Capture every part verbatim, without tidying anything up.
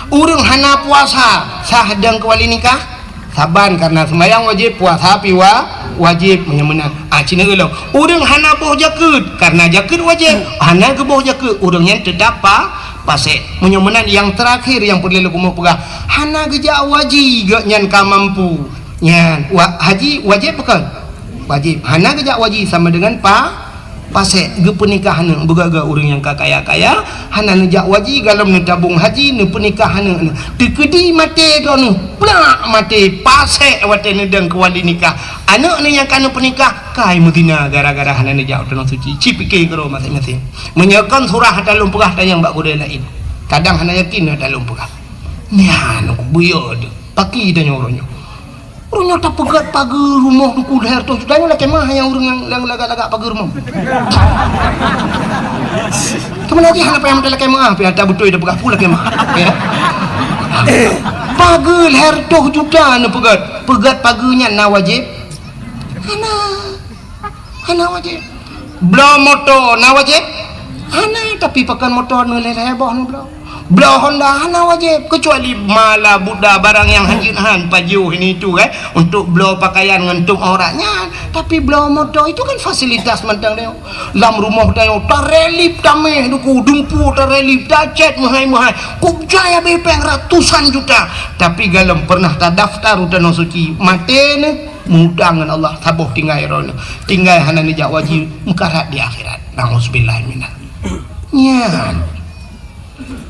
Ureuëng hana puasa, sah deueng keu wali nikah? Saban, karena sembahyang wajib, puasa pi wa-, wajib, meunyoe meunan. Ah, cina ulôn. Ureuëng hana boh jakeuet, karena jakeuet wajib, hana geuboh jakeuet, ureuëng nyan teutap pa-, pasek. Meunyoe meunan, nyang terakhir nyang peureulée lôn keumeung peugah, hana geujak haji geuh nyan ka mampu. Nyan, wa-, haji wajib bukan? Wajib. Hana geujak haji sama dengan pa-, pasek, geupeunikah aneuk. Beugöt-göt ureuëng nyang ka kaya-kaya, hana neujak haji, golom neutabong haji, neupeunikah aneuk. Teukeudi maté droeneuh, plak maté, pasek watée neudeueng keu wali nikah. Aneuk neuh nyang ka neupeunikah, kai meuzina gara-gara hana neujak u tanoh suci. Ci pike keudroe maséng-maséng. Meunyoe kon surah ata lôn peugah tanyong bak gurée laén. Kadang hana yakin ata lôn peugah. Nyan, buyeu deuh. Paki tanyoe uroe nyoe. Uroe nyoe tapeugöt pageue rumoh Teungku lhèe reutôh juta nyoe lakèe meu'ah nyang ureueng nyang, nyang lagak-lagak pageue rumoh. Teuma lagèe hana payah meutai lakèe meu'ah, pih ata beutôi tapeugah peue lakèe meu'ah. Ya. Pageue lhèe reutôh juta neupeugöt. Peugöt pageue nyan na wajéb? Hana. Hana wajéb. Bloe moto na wajéb? Hana, tapi pakon moto neuh lhèe-lhèe boh neubloe. Bloe Honda hana wajéb, keucuali mala buda barang nyang hanjeuet han pajoh ini itu, eh, untuk bloe pakaian ngon tutup aurat nyan. Tapi bloe moto itu kan fasilitas mantong tanyoe. Lam rumoh tanyoe tarelip tamèh Teungku, dumpeue tarelip, tacèt meuhai-meuhai. Kok jaya bèe péng ratusan juta. Tapi golom pernah tadaftar u Tanoh Suci, maté neuh. Meuutang ngon Allah, saboh tinggai droeneuh. Tinggai hana neujak haji, meukarat di akhirat. Nauzubillah minal. Nyan.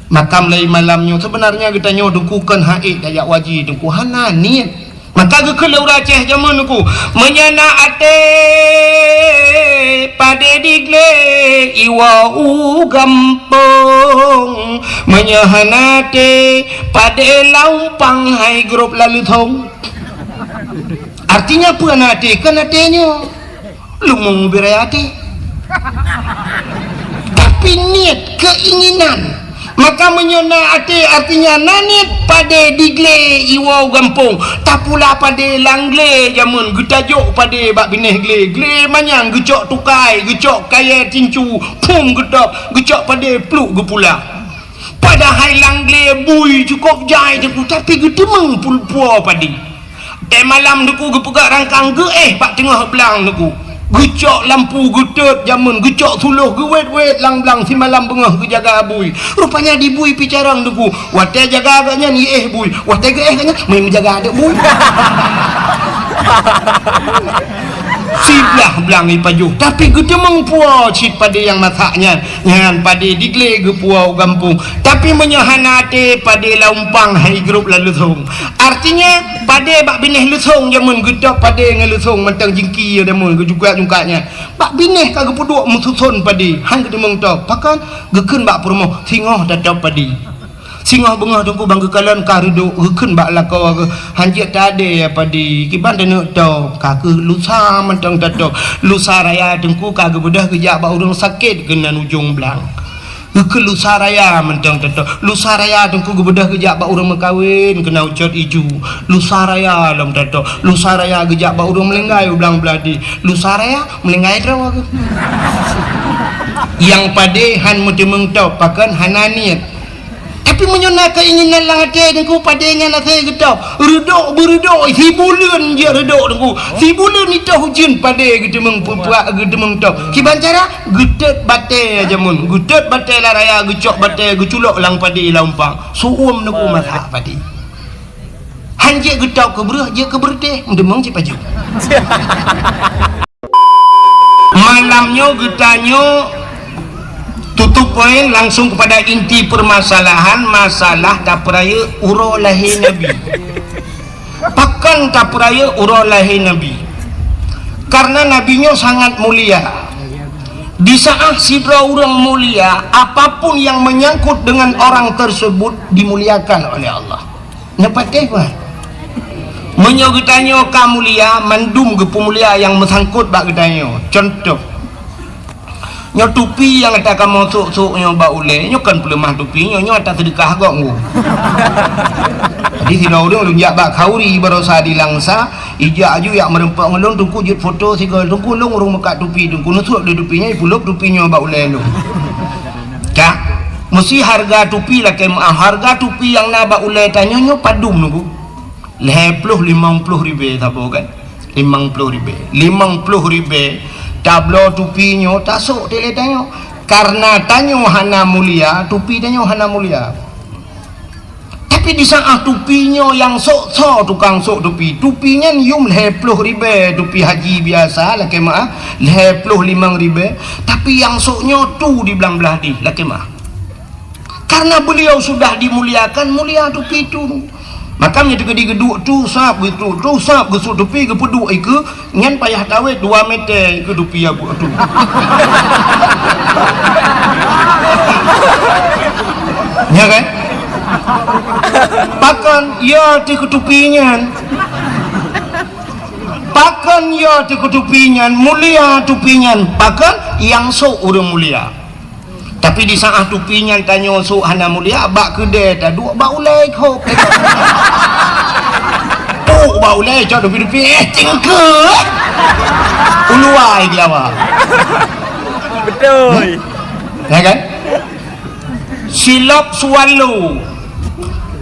Maka mulai malam nyoe, sebenarnya geutanyoe Teungku kon han ék tajak haji Teungku, hana niet. Maka geukheun lé ureueng Aceh jameun Teungku, meunyoe na até padé di glé iwoe u gampông, meunyoe hana até padé lam umpang hai grob lam leuthong. Artinya peue na até? Kon até nyoe. Leumo beu raya até. Tapi niet, keinginan. Maka meunyoe na até, artinya na niet, padé di glé iwoe u gampông. Tapula padé lam glé jameun, geutajok padé bak binéh glé. Glé manyang geucok tukai, geucok kayèe tincu, phom geutôb, geucok padé pluek geupula. Padahai lam glé bui cukôp jai Teungku, tapi geuteumeung pul-, puwoe padé. Watèe malam Teungku geupeugah rangkang geuéh bak teungoh blang Teungku. Geucok lampu geutot jameun, geucok suloh geuwét-wét lam blang simalam beungoh geujaga bui. Rupanya di bui pih carông Teungku. Watèe jaga gobnyan iéh bui, watèe geuéh gobnyan meujaga aneuk bui. Siblah blang ipajoh, tapi geuteumeung puwoe cit padé nyang masak nyan. Nyan padé di glé geupuwoe u gampông. Tapi meunyoe hana até, padé lam umpang hai grob lam leuthong. Artinya, padé bak binéh leuthong jameun geutôb padé ngon leuthong mantong jingki jameun geujungkat-jungkat nyan. Bak binéh ka geupeuduek meususon padé, han geuteumeung tôb. Pakon? Geukheun bak peurumoh, singoh tatôb padé. Singoh beungoh Teungku ban geukalon ka reudok, geukheun bak lakoe geuh, "Han jeuet tadé ya padé, kiban taneuk tôb, ka keuh lusa mantong tatôb." Lusa raya Teungku ka geubeudôh geujak bak ureueng sakét keunan ujong blang. Geukheun lusa raya mantong tatôb. Lusa raya Teungku geubeudôh geujak bak ureueng meukawen keunan ucot iju. Lusa raya lom tatôb. Lusa raya geujak bak ureueng meulinggai u blang beuladi. Lusa raya meulinggai droe geuh. Nyang padé han meuteumeung tôb, pakon hana niet. Tapi meunyoe na keinginan lam até Teungku, padé nyan asai geutôb. Reudok beureudok, sibuleuen jeuet reudok Teungku. Sibuleuen itôh ujeuen padé geuteumeung peupuak, geuteumeung tôb. Kiban cara? Geutot batèe jameun. Geutot batèe lam raya, geucok batèe, geuculok lam padé lam umpang. Su'um Teungku masak padé. Han jeuet geutôb keu breuh, jeuet keu beureutéh. Meuteumeung cit pajoh. Malam nyoe geutanyoe tutup poin langsung kepada inti permasalahan, masalah tapeurayeuk uroe lahé Nabi. Pakon tapeurayeuk uroe lahé Nabi? Karena Nabi nyoe sangat mulia. Di saat sidroe ureueng mulia, apapun yang menyangkut dengan orang tersebut dimuliakan oleh Allah. Nyoe patéh, Pak. Meunyoe geutanyoe ka mulia, mandum geupeumulia nyang meusangkot bak geutanyoe. Cuntoh, nyoe tupi nyang ata kamoe sôk-sôk nyoe bak ulèe, nyoe kon peuleumah tupi nyoe, nyoe ata seudeukah gob nyoe. Jadi, sidroe ureueng lôn jak bak khauri baroesa di Langsa, ijak aju jak meureumpok ngon lôn, "Teungku, jeuet foto sigoe." "Teungku, lôn ureueng meukat tupi, Teungku." Neusôk lé tupi nyoe, ipeulôb tupi nyoe bak ulèe lôn. Ka. Meusi hareuga tupi lakée meuáh. Hareuga tupi nyang na bak ulée tanyoe nyoe padum nunggu? Lhée ploh limong ploh ribée saboh kan? Limong ploh ribée. Limong ploh ribée tabloe tupi nyoe tasok teuh lé tanyoe. Kareuna tanyoe hana mulia, tupi tanyoe hana mulia. Tapi di saát tupi nyoe nyang sok soe tukang sok tupi, tupi nyan yum lhée ploh ribée tupi haji biasa lakée meuáh, lhée ploh limong ribée, tapi nyang sok nyoe tu di blang blaih dih lakée meuáh. Karena beliau sudah dimuliakan, mulia tupi tu. Maka meunyoe teukeudi geuduek tu, sab geuduek tu, sab geusok tupi, geupeuduek ikeue, nyan payah tawét dua meter ikeue tupi abu tu. Ya kan? Pakon ya teukeue tupi nyan. Pakon ya teukeue tupi nyan, mulia tupi nyan. Pakon nyang sok ureuëng mulia. Tapi di saát tupi nyan tanyoe sok hana mulia, bak keudée taduek bak ulée khop. Puk bak ulée cok tupi-tupi, eh, cingke. Uluai gelawa. Betul. Ya kan? Silop swallow.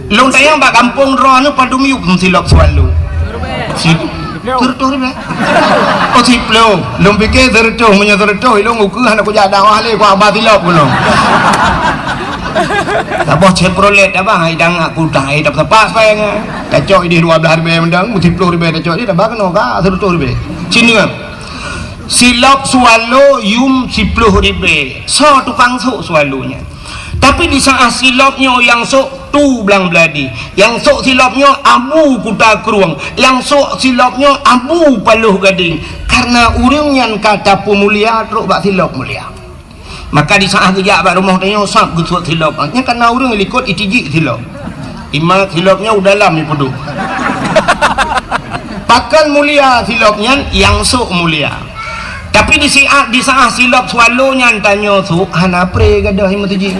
Lôn tanyong bak gampông droeneuh padum yup silop swallow. Si, sireutoh ribée. Oh, siploh. Lôn pike sireutoh, meunyoe sireutoh, ilôn ukeue hana kujak dakwah lé, kuaba silop gunong. Taboh Chevrolet abah, hai dang aku dah, hai dapat sepak peng. Tacok idih dua belas ribée mendang, siploh ribée tacok idih, tabah keunoe ka sireutoh ribée. Sini kan. Silop swallow yum siploh ribée. Soe tukang sok swallow nyan? Tapi di saát silop nyoe nyang sok tu blang blaih dih, nyang sok silop nyoe abu kuta krueng, nyang sok silop nyoe abu paloh gadeng. Karena ureuëng nyan ka tapeumulia trok bak silop mulia. Maka di saát geujak bak rumoh tanyoe sab geusok silop, nyan karena ureuëng likot itijik silop. Ima silop nyoe u dalam ipeuduek. Pakon mulia silop nyan, nyang sok mulia. Tapi di saát, di saát silop swallow nyan tanyoe sok, hana pre gadoh i meuseujid.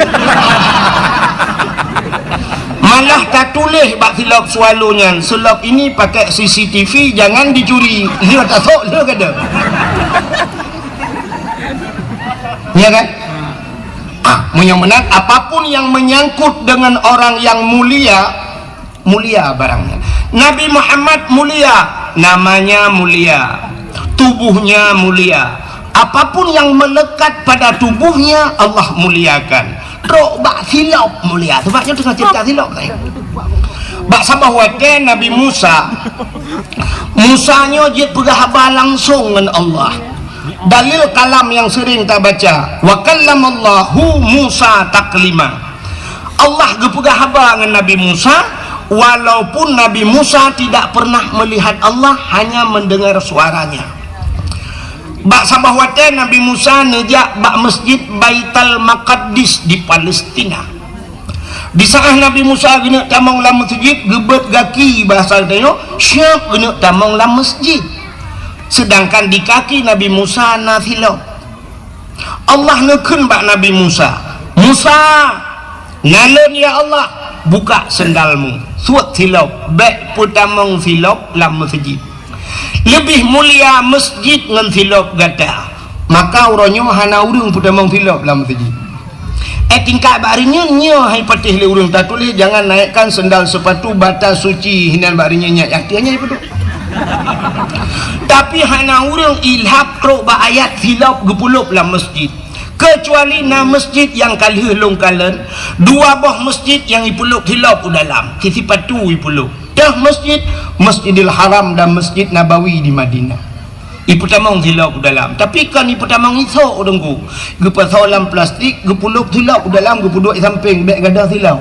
Malah tatuléh bak silop swallow nyan, "Silop ini pakai C C T V, jangan dicuri." Lheueh tasok, lheueh gadoh. Ya kan? Ah, meunyoe meunan, apapun yang menyangkut dengan orang yang mulia, mulia barangnya. Nabi Muhammad mulia, namanya mulia, tubuhnya mulia. Apapun yang melekat pada tubuhnya, Allah muliakan. Trok bak silop mulia. Sebab nyoe teungoh cerita silop tadi. Bak saboh watée Nabi Musa, Musa nyoe jeuet peugah haba langsong ngon Allah. Dalil kalam nyang sering tabaca, "Wa kallamallahu Musa taklima." Allah geupeugah haba ngon Nabi Musa, walaupun Nabi Musa tidak pernah melihat Allah, hanya mendengar suaranya. Bak saboh watée Nabi Musa neujak bak Masjid Baitul Maqaddis di Palestina. Di saát Nabi Musa geuneuk tamong lam meuseujid, geubeuet gaki, bahasa geutanyoe, siab geuneuk tamong lam meuseujid. Sedangkan di kaki Nabi Musa na silop. Allah neukheun bak Nabi Musa, "Musa, nalôn ya Allah, buka sendalmu, suet silop, bék peutamong silop lam meuseujid. Leubeh mulia meuseujid ngon silop gata." Maka uroe nyoe hana ureuëng peutamong silop lam meuseujid. Eh, tingkat bak reunyeun nyoe hai patéh lé ureuëng tatuléh, "Jangan naikkan sendal sepatu batas suci," hinan bak reunyeun nyan, nyang tiep nyan ipeuduek. Tapi hana ureuëng ilhab trok bak ayat silop geupeulop lam meuseujid. Keucuali na meuseujid nyang ka lheueh lôn kalon, dua boh meuseujid nyang ipeulop silop u dalam, si sipatu ipeulop. Teuh meuseujid, Masjidil Haram dan Masjid Nabawi di Madinah. Ipeutamong silop u dalam. Tapi kon ipeutamong isok, Teungku. Geupasoe lam plastik, geupeulop silop u dalam, geupeuduek i sampéng, bék gadoh silop.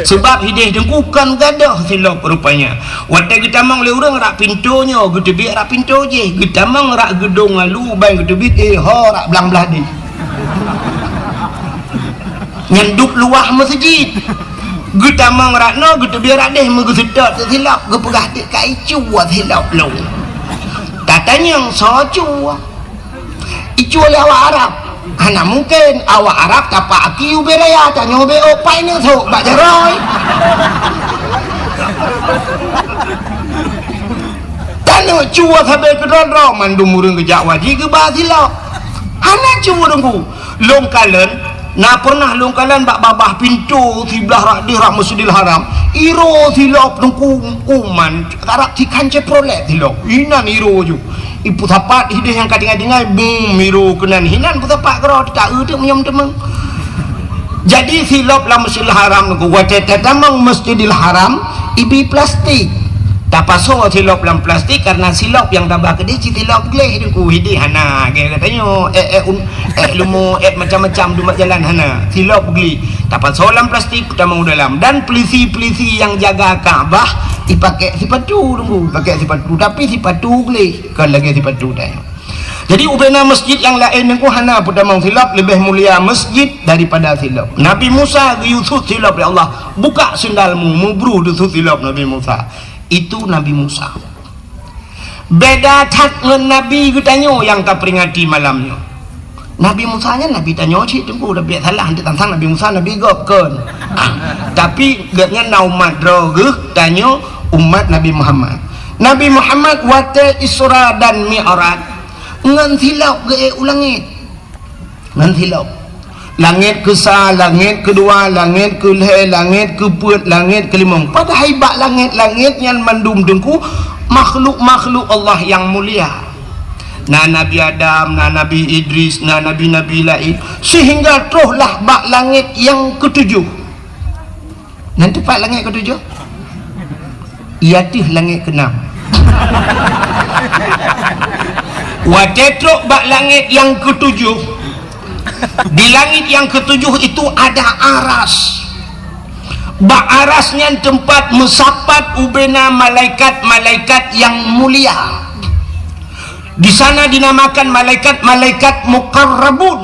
Sebab hideh Teungku kon gadoh silop rupanya. Watée geutamong lé ureuëng rak pintoe nyoe, geuteubiet rak pintoe jih. Geutamong rak geudong lalu, ban geuteubiet, eh, ho rak blang blaih dih. Nyan dub luwah meuseujid. Geutamong rak noe, geuteubiet rak deh, meugeuseutôt silop, geupeugah, "Dik, ka icue silop lôn." Tatanyong, "Soe cue?" "Icue lé awak Arab." "Hana mungken, awak Arab tapak aki ubé raya, tanyoe ubé ôk pai neuk sôk bak jaroe." Taneuk cue sabe keudroe-droe, mandum ureuëng geujak wajéb geuba silop. Hana cue Teungku. Lôn kalon, Na pernah lôn kalon bak babah pintoe siblah rak deh rak Masjidil Haram, iro silop teungku uman, karab sikan Chevrolet silop. Inan iro ju. Ipeusapat hideh nyang ka tinggai-tinggai, bum, iro keunan. Hinan peusapat keudroe, teuka eu teuk meunyoe meuteumé. Jadi silop lam Masjidil Haram teungku, watée tatamong Masjidil Haram, ibi plastik. Tapasoe silop lam plastik karena silop nyang taba keudeh cit silop gleh teungku. Hideh hana, gaya geutanyoe, eh, eh, un-, eh, leumo, eh, macam-macam dumat jalan hana. Silop gleh. Tapasoe lam plastik, tamong u dalam. Dan pelisi-pelisi nyang jaga Ka'bah, ipakai sipatu teungku, ipakai sipatu. Tapi sipatu gleh, kon lagée sipatu tanyoe. Jadi, ubena masjid nyang laén teungku hana peutamong silop, leubeh mulia masjid daripada silop. Nabi Musa geuyue sut silop lé Allah, "Buka sendalmu," mubroh deusut silop Nabi Musa. Itu Nabi Musa. Beda that ngon nabi geutanyoe nyang taperingati malam nyoe. Nabi Musa nyan nabi tanyoe cit teungku, tapi salah, hana tantang Nabi Musa nabi gob kon. Ah, tapi gobnyan na umat droe geuh, tanyoe umat Nabi Muhammad. Nabi Muhammad watée Isra dan Mi'raj, ngon silop geuék u langét. Ngon silop. Langét keusa, langét keudua, langét keulhée, langét keupeuet, langét keulimong. Padahai bak langét-langét nyan mandum teungku makhluk-makhluk Allah nyang mulia. Na Nabi Adam, na Nabi Idris, na nabi-nabi laén. Sehingga trohlah bak langét nyang keutujoh. Nan teumpat langét keutujoh? Iya teuh langét keunam. Watée trok bak langét nyang keutujoh, di langét nyang keutujoh itu ada aras. Bak aras nyan teumpat meusapat ubena malaikat-malaikat nyang mulia. Di sana dinamakan malaikat-malaikat muqarrabun,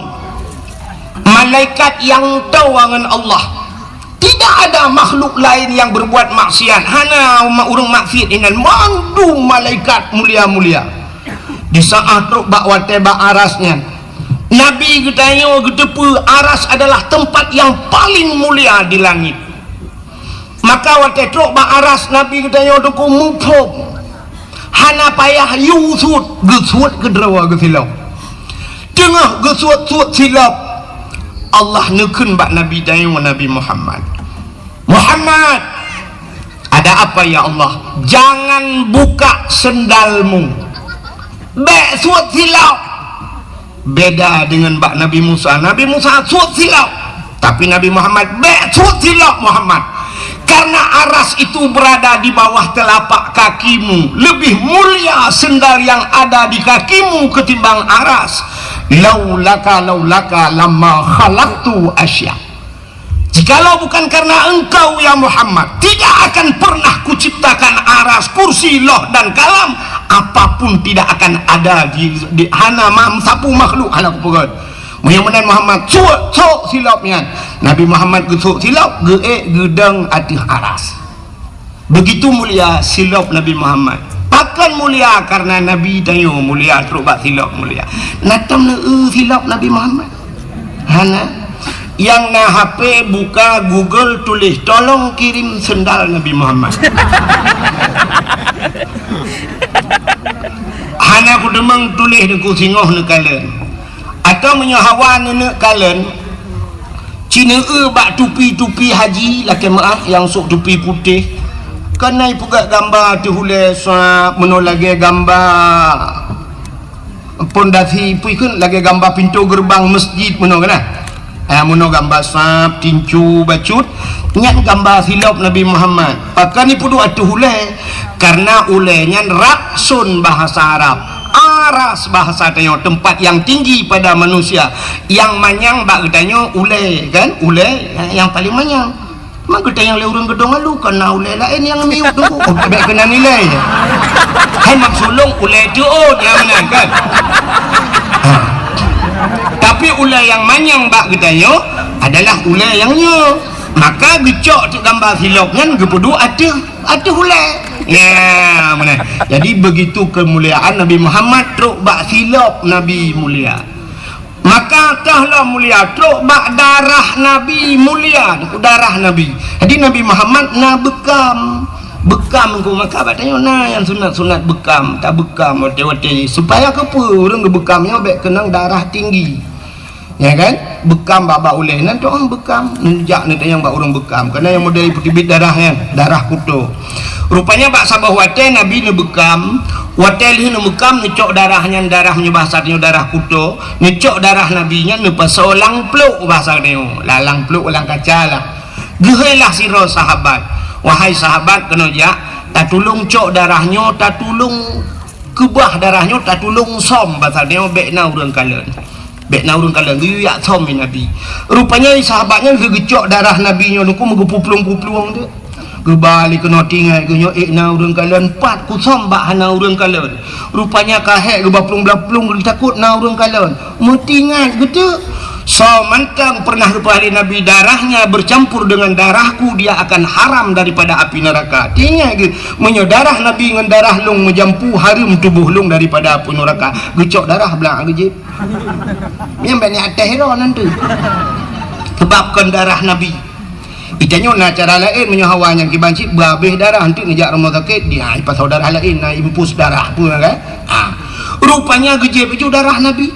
malaikat nyang toe ngon Allah. Tidak ada makhluk lain yang berbuat maksiat. Hana ma-, ureuëng maksiat inan, mandum malaikat mulia-mulia. Di saat trok bak watée bak aras nyan, Nabi geutanyoe geuteupeue aras adalah tempat yang paling mulia di langit. Maka watée trok bak aras, Nabi geutanyoe teungku muphom. Hana payah yue sut, geusuet keudroe geusilop. Teungoh geusuet-suet silop, Allah neukheun bak Nabi tanyoe, Nabi Muhammad, "Muhammad, ada apa ya Allah?" "Jangan buka sendalmu. Bék suet silop." Beda dengan bak Nabi Musa. Nabi Musa suet silop. Tapi Nabi Muhammad, "Bék suet silop, Muhammad. Karena aras itu berada di bawah telapak kakimu. Lebih mulia sendal yang ada di kakimu ketimbang aras. Laulaka, laulaka lama khalaqtu asya." Jikalau bukan karena engkau, ya Muhammad, tidak akan pernah kuciptakan aras, kursi, loh, dan kalam. Apapun tidak akan ada di, di hana ma-, sapeue makhluk hana kupeugét. Meunyoe meunan Muhammad, suet, sok silop nyan. Nabi Muhammad geusok silop, geuék geudong ateueh aras. Begitu mulia silop Nabi Muhammad. Pakon mulia? Karena Nabi tanyoe mulia, trok bak silop mulia. Na tom neu-eu silop Nabi Muhammad? Hana. Nyang na H P, buka Google, tuléh, "Tolong kirim sendal Nabi Muhammad." Hana kudeungoe tuléh, deungon singoh neukalon. Atawa meunyoe hawa neuneuk kalon, ci neu-eu bak tupi-tupi haji, lakée meuáh, nyang sôk tupi putéh. Kan na ipeugét gamba ateueh ulée, sab, meunoe lagée gamba pondasi, peue kheun, lagée gamba pintoe geureubang meuseujid meunoe kan na. Ah, meunoe gamba sab, tincu, bacut, nyan gamba silop Nabi Muhammad. Pakon ipeuduek ateueh ulée? Karena ulée nyan ra'sun bahasa Arab. Aras bahasa tanyoe, tempat yang tinggi pada manusia. Nyang manyang bak geutanyoe ulée, kan? Ulée nyang paling manyang. Maka geutanyoe lé ureuëng geudong alu, kon na ulée laén nyang miyueb teungku. Oh, bék keunan ilée. Hai mak sulong ulée teuôt nyang meunan, kan? Ha. Tapi ulée nyang manyang bak geutanyoe adalah ulée nyang nyoe. Maka geucok teuk gamba silop nyan geupeuduek ateueh, ateueh ulée. Ya, meunan. Jadi begitu kemuliaan Nabi Muhammad trok bak silop Nabi mulia. Maka toh lom mulia trok bak darah Nabi mulia, darah Nabi. Jadi Nabi Muhammad na beukam. Beukam ku maka bak tanyoe na nyang sunat-sunat beukam, tabeukam watée-watée supaya keupeue ureuëng geubeukam nyoe bék keunong darah tinggi. Ya kan? Beukam bak-bak ulèe. Nan tu ureueng beukam. Neujak neutanyong bak ureueng beukam. Karena nyang model peuteubiet darah nyan, darah kuto. Rupanya bak saboh watèe Nabi neubeukam, watèe lheueh neubeukam neucok darah nyan, darah meunyoe bahasa tanyoe darah kuto, neucok darah Nabi nyan neupasoe lam pluek bahasa tanyoe. Lah lam pluek lam kaca lah. Geuhôi lah sidroe sahabat, "Wahai sahabat, keunoe jak, tatulông cok darah nyoe, tatulông keubah darah nyoe, tatulông sôm, pasal nyoe bèk na ureueng kalon." Bèk na ureueng kalon, geuyue jak sôm lé Nabi. Rupanya sahabat nyan lheueh geucok darah Nabi nyoe, Teungku, meugeupuplueng-puplueng teuk. Geuba lé keunoe tinggai geuh nyoe, "Ék na ureueng kalon, pat kusôm bak hana ureueng kalon." Rupanya ka hék geuba plueng-plueng, geutakot na ureueng kalon. Meutinggai geuteuk, "Soe mantong pernah geupeugah lé Nabi, 'Darahnya bercampur dengan darahku, dia akan haram daripada api neraka.'" Tinggai geuh, "Meunyoe darah Nabi ngon darah lôn meujampu, hareuem tuboh lôn daripada api neraka." Geucok darah blang geujieb. Nyang bèk ateueh droe nan tu. Sebab kon darah Nabi. Geutanyoe na cara laén, meunyoe hawa nyang kiban cit, beuhabéh darah, enteuk neujak rumoh sakét, dia ipasoe darah laén, na infus darah peue kan? Ha. Rupanya geujieb ju darah Nabi.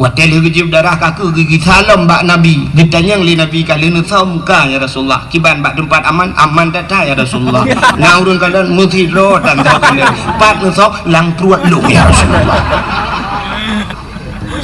Watèe lheueh geujieb darah, ka keuh geusalom bak Nabi. Geutanyong lé Nabi, "Ka lheueh neusôm ka, ya Rasulullah? Kiban bak teumpat aman?" "Aman that-that, ya Rasulullah." "Na ureueng kalon?" "Meusidroe tan ureueng kalon." "Pat neusôm?" "Lam pruet lôn, ya Rasulullah."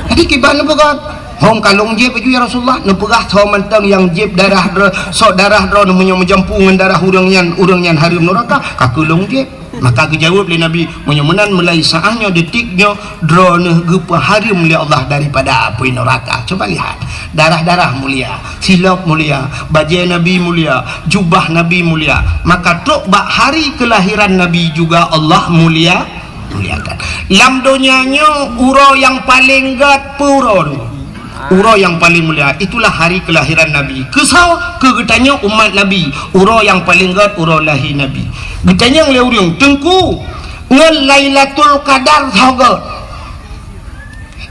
Jadi kiban neupeugah, "Hom ka lôn jieb ju, ya Rasulullah." Neupeugah, "Soe mantong nyang jieb darah droe, sok darah droe meunyoe meujampu ngon darah ureueng nyan, ureueng nyan hareuem neuraka, ka keuh lôn jieb." Maka geujaweueb lé Nabi, "Meunyoe meunan, mulai saát nyoe, detik nyoe, droeneuh geupeuhareuem lé Allah daripada apui neuraka." Coba lihat, darah-darah mulia, silop mulia, bajèe Nabi mulia, jubah Nabi mulia. Maka trok bak hari kelahiran Nabi juga Allah mulia. Muliakan. Lam donya nyoe uroe nyang paleng gèt peue uroe nyoe? Uroe nyang paleng mulia, itulah hari kelahiran Nabi. Keu soe? Keu geutanyoe umat Nabi. Uroe nyang paleng gèt uroe lahé Nabi. Geutanyong lé ureueng, "Teungku, ngon Lailatul Qadar soe gèt?"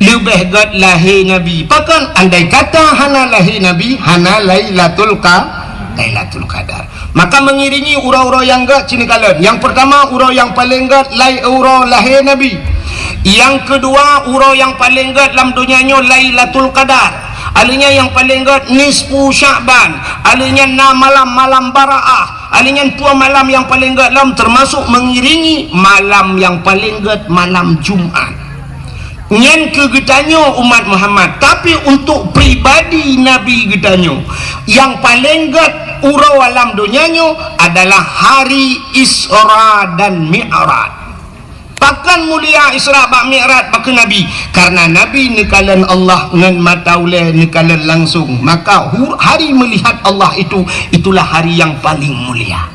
"Leubeh gèt lahé Nabi." Pakon? Andai kata hana lahé Nabi, hana Lailatul Qa-, Lailatul Qadar. Maka mengiringi uroe-uroe nyang gèt cit neukalon. Nyang peurtama, uroe nyang paleng gèt lai-, uroe lahé Nabi. Nyang keudua, uroe nyang paleng gèt lam donya nyoe Lailatul Qadar. Alèh nyan nyang paleng gèt nisfu Sya'ban. Alèh nyan na malam-malam Baraah. Alèh nyan dua malam nyang paleng gèt lom, teumasok mengiringi malam nyang paleng gèt malam Jumat. Nyan keu geutanyoe umat Muhammad, tapi untuk pribadi Nabi geutanyoe, nyang paleng gèt uroe lam donya nyoe adalah hari Isra dan Mi'raj. Pakon mulia Isra bak Mi'raj bak keu Nabi? Karena Nabi neukalon Allah ngon mata ulèe, neukalon langsung. Maka hu-, hari melihat Allah itu, itulah hari yang paling mulia.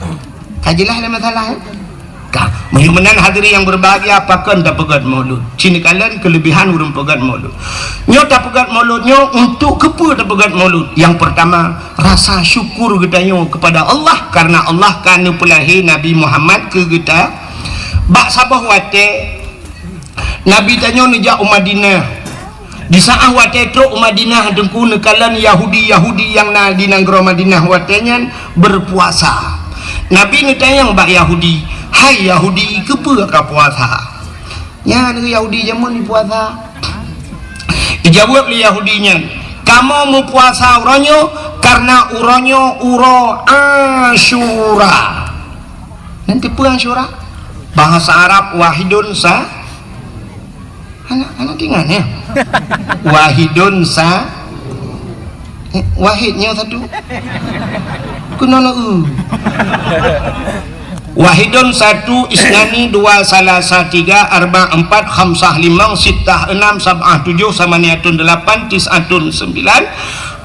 Ka jeulaih lé masalah, eh? Ka. Meunyoe meunan hadirin yang berbahagia, pakon tapeugèt Maulud? Cit neukalon kelebihan ureueng peugèt Maulud. Nyoe tapeugèt Maulud nyoe untuk keupeue tapeugèt Maulud? Yang pertama, rasa syukur geutanyoe kepada Allah karena Allah ka neupeulahé Nabi Muhammad keu geuta. Bak saboh watèe, Nabi tanyoe neujak u Madinah. Di saat watèe trok u Madinah, Teungku, neukalon Yahudi-Yahudi nyang na di nanggroe Madinah watèe nyan berpuasa. Nabi neutanyong bak Yahudi, "Hai Yahudi, keupeue ka puasa?" Nyan Yahudi jameun jipuasa. Ijaweueb lé Yahudi nyan, "Kamoe meupuasa uroe nyoe karena uroe nyoe uroe Asyura." Nyan tipe Asyura? Bahasa Arab wahidun sa-, hana, hana teuingat, ya? Wahidun sa-, eh, wahid nyoe satu. Keunoe na u. Wahidun satu, isnani dua, salasa tiga, arba empat, khamsah limong, sittah enam, sab'ah tujuh, samaniatun delapan, tis'atun sembilan,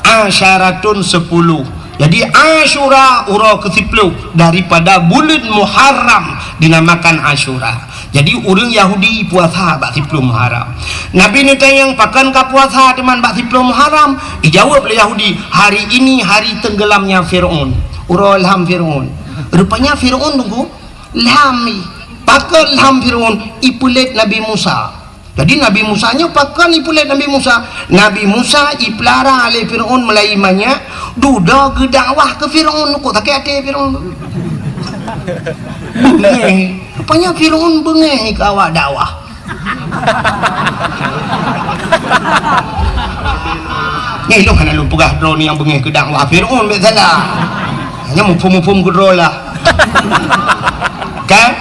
asyaratun sepuluh. Jadi Asyura uroe keu siploh daripada buleuen Muharram dinamakan Asyura. Jadi ureueng Yahudi puasa bak siploh Muharram. Nabi neutanyong, "Pakon ka puasa teuma bak siploh Muharram?" Ijaweueb lé Yahudi, "Hari ini hari tenggelamnya Firaun." Uroe lham Firaun. Rupanya Firaun, Teungku, lham i. Pakon lham Firaun? Ipeulét Nabi Musa. Jadi Nabi Musa nyoe pakon ipeulét Nabi Musa? Nabi Musa ipeulara lé Firaun meulai manyak, dudoe geudakwah keu Firaun, kok sakét até Firaun. Beungéh. Rupanya Firaun beungéh keu awak dakwah. Nyoe lôn hana lôn peugah droeneuh nyang beungéh keu dakwah Fir'aun, bèk salah. Hanya muphom-muphom keudroe lah. Kan?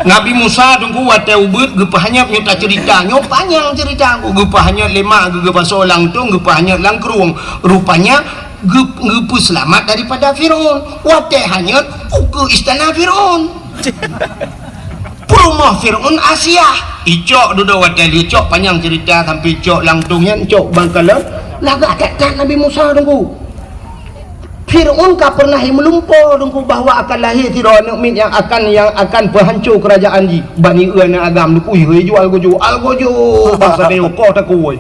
Nabi Musa teungku watèe ubit geupeuhanyot, nyoe taceurita. Nyoe panyang ceurita, geupeuhanyot lé mak geuh, geupasoe lam tông, geupeuhanyot lam krueng. Rupanya geup-, geupeuseulamat daripada Fir'aun. Watèe hanyot, ukeue istana Fir'aun. Peurumoh Fir'aun Asiah. Icok dudoe watèe lheueh cok, panyang ceurita sampai cok lam tông nyan, cok bak kalon. Lagak that-that Nabi Musa teungku. Fir'aun ka pernah meulumpo teungku bahwa akan lahé sidroe aneuk miet nyang akan, nyang akan peuhanco keurajaan jih. Bani eu aneuk agam teungku, ih, jual gojo, al gojo. Bangsa nyoe koh takue.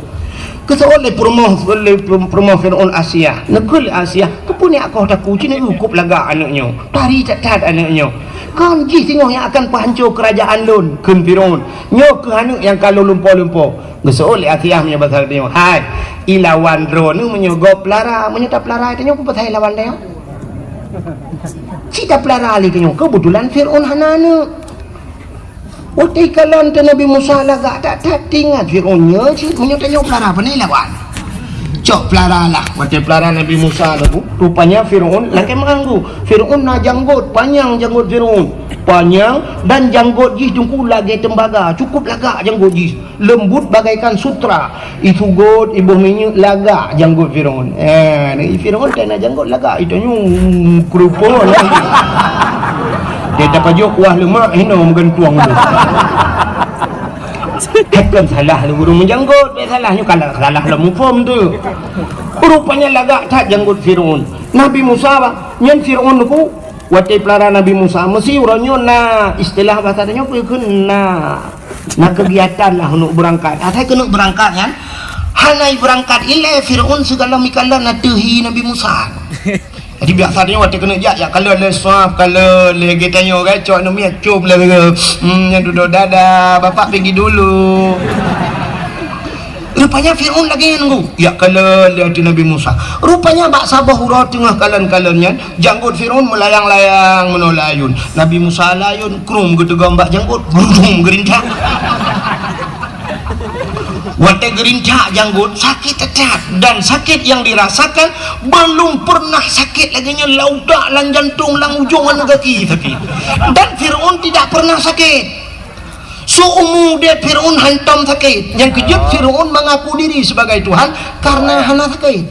Geuseuôt lé peurumoh, lé peurumoh Fir'aun Asiah. Neukheun lé Asiah, "Keupeue neujak koh takue, ci neujak kop lagak aneuk nyoe. Tari that-that aneuk nyoe. Kon jih singoh nyang akan peuhanco keurajaan lôn," kheun Fir'aun. "Nyoe kheueh aneuk nyang ka lôn lumpo-lumpo." Geuseuôt lé Asiah meunyoe basa geutanyoe, "Hai, ilawan droeneuh meunyoe gob peulara, meunyoe tapeulara tanyoe, peue pasai lawan tanyoe? Ci tapeulara lé tanyoe, keubeutulan Fir'aun hana aneuk." Watèe kalon teuh Nabi Musa lagak that-that, teuingat Fir'aun nyoe cit, meunyoe tanyoe peulara, pane lawan. Cok peulara lah. Watèe peulara Nabi Musa teungku, rupanya Fir'aun lakèe meuanggu. Fir'aun na janggot, panyang janggot Fir'aun. Panyang dan janggot jih teungku lagèe tembaga, cukup lagak janggot jih. Leumbut bagaikan sutra. Isugot, iboh minyeuk, lagak janggot Fir'aun. Eh, Fir'aun teuh na janggot lagak, itanyoe keurupuk lagak. Dia tapajok kuah lemak, hino meugantueng tu. Hakon salah lé ureueng meujanggot, bèk salah nyoe, kalau salah lom muphom tu. Rupanya lagak that janggot Fir'aun. Nabi Musa, bah, nyan Fir'aun teungku, watèe peulara Nabi Musa, meusi uroe nyoe na istilah basa tanyoe peue kheun na. Na keugiatan lah untuk beurangkat. Asai keuneuk beurangkat nyan, hana beurangkat ilèe Fir'aun sigala meukalon ateueh hi Nabi Musa. Jadi biasa nyoe watèe keuneuk jak, jak kalon lé suap, kalon lé geutanyoe kan, cok aneuk miet com lé, hmm, nyan dudoe, "Dadah, bapak pergi dulu." Rupanya Fir'aun lagèe nyan teungku, jak kalon lé ateueh Nabi Musa. Rupanya bak saboh uroe teungoh kalon-kalon nyan, janggot Fir'aun meulayang-layang meunoe layôn. Nabi Musa layôn, krum geuteugom bak janggot, grudung geurintak. Watèe geurintak janggot, sakét that-that. Dan sakét nyang dirasakan belum pernah sakét lagèe nyan, lam utak, lam jantong, lam ujông aneuk gaki sakét. Dan Fir'aun tidak pernah sakét. Seumu udép Fir'aun hantom sakét. Nyang keujeuet Fir'aun mengaku diri sebagai Tuhan karena hana sakét.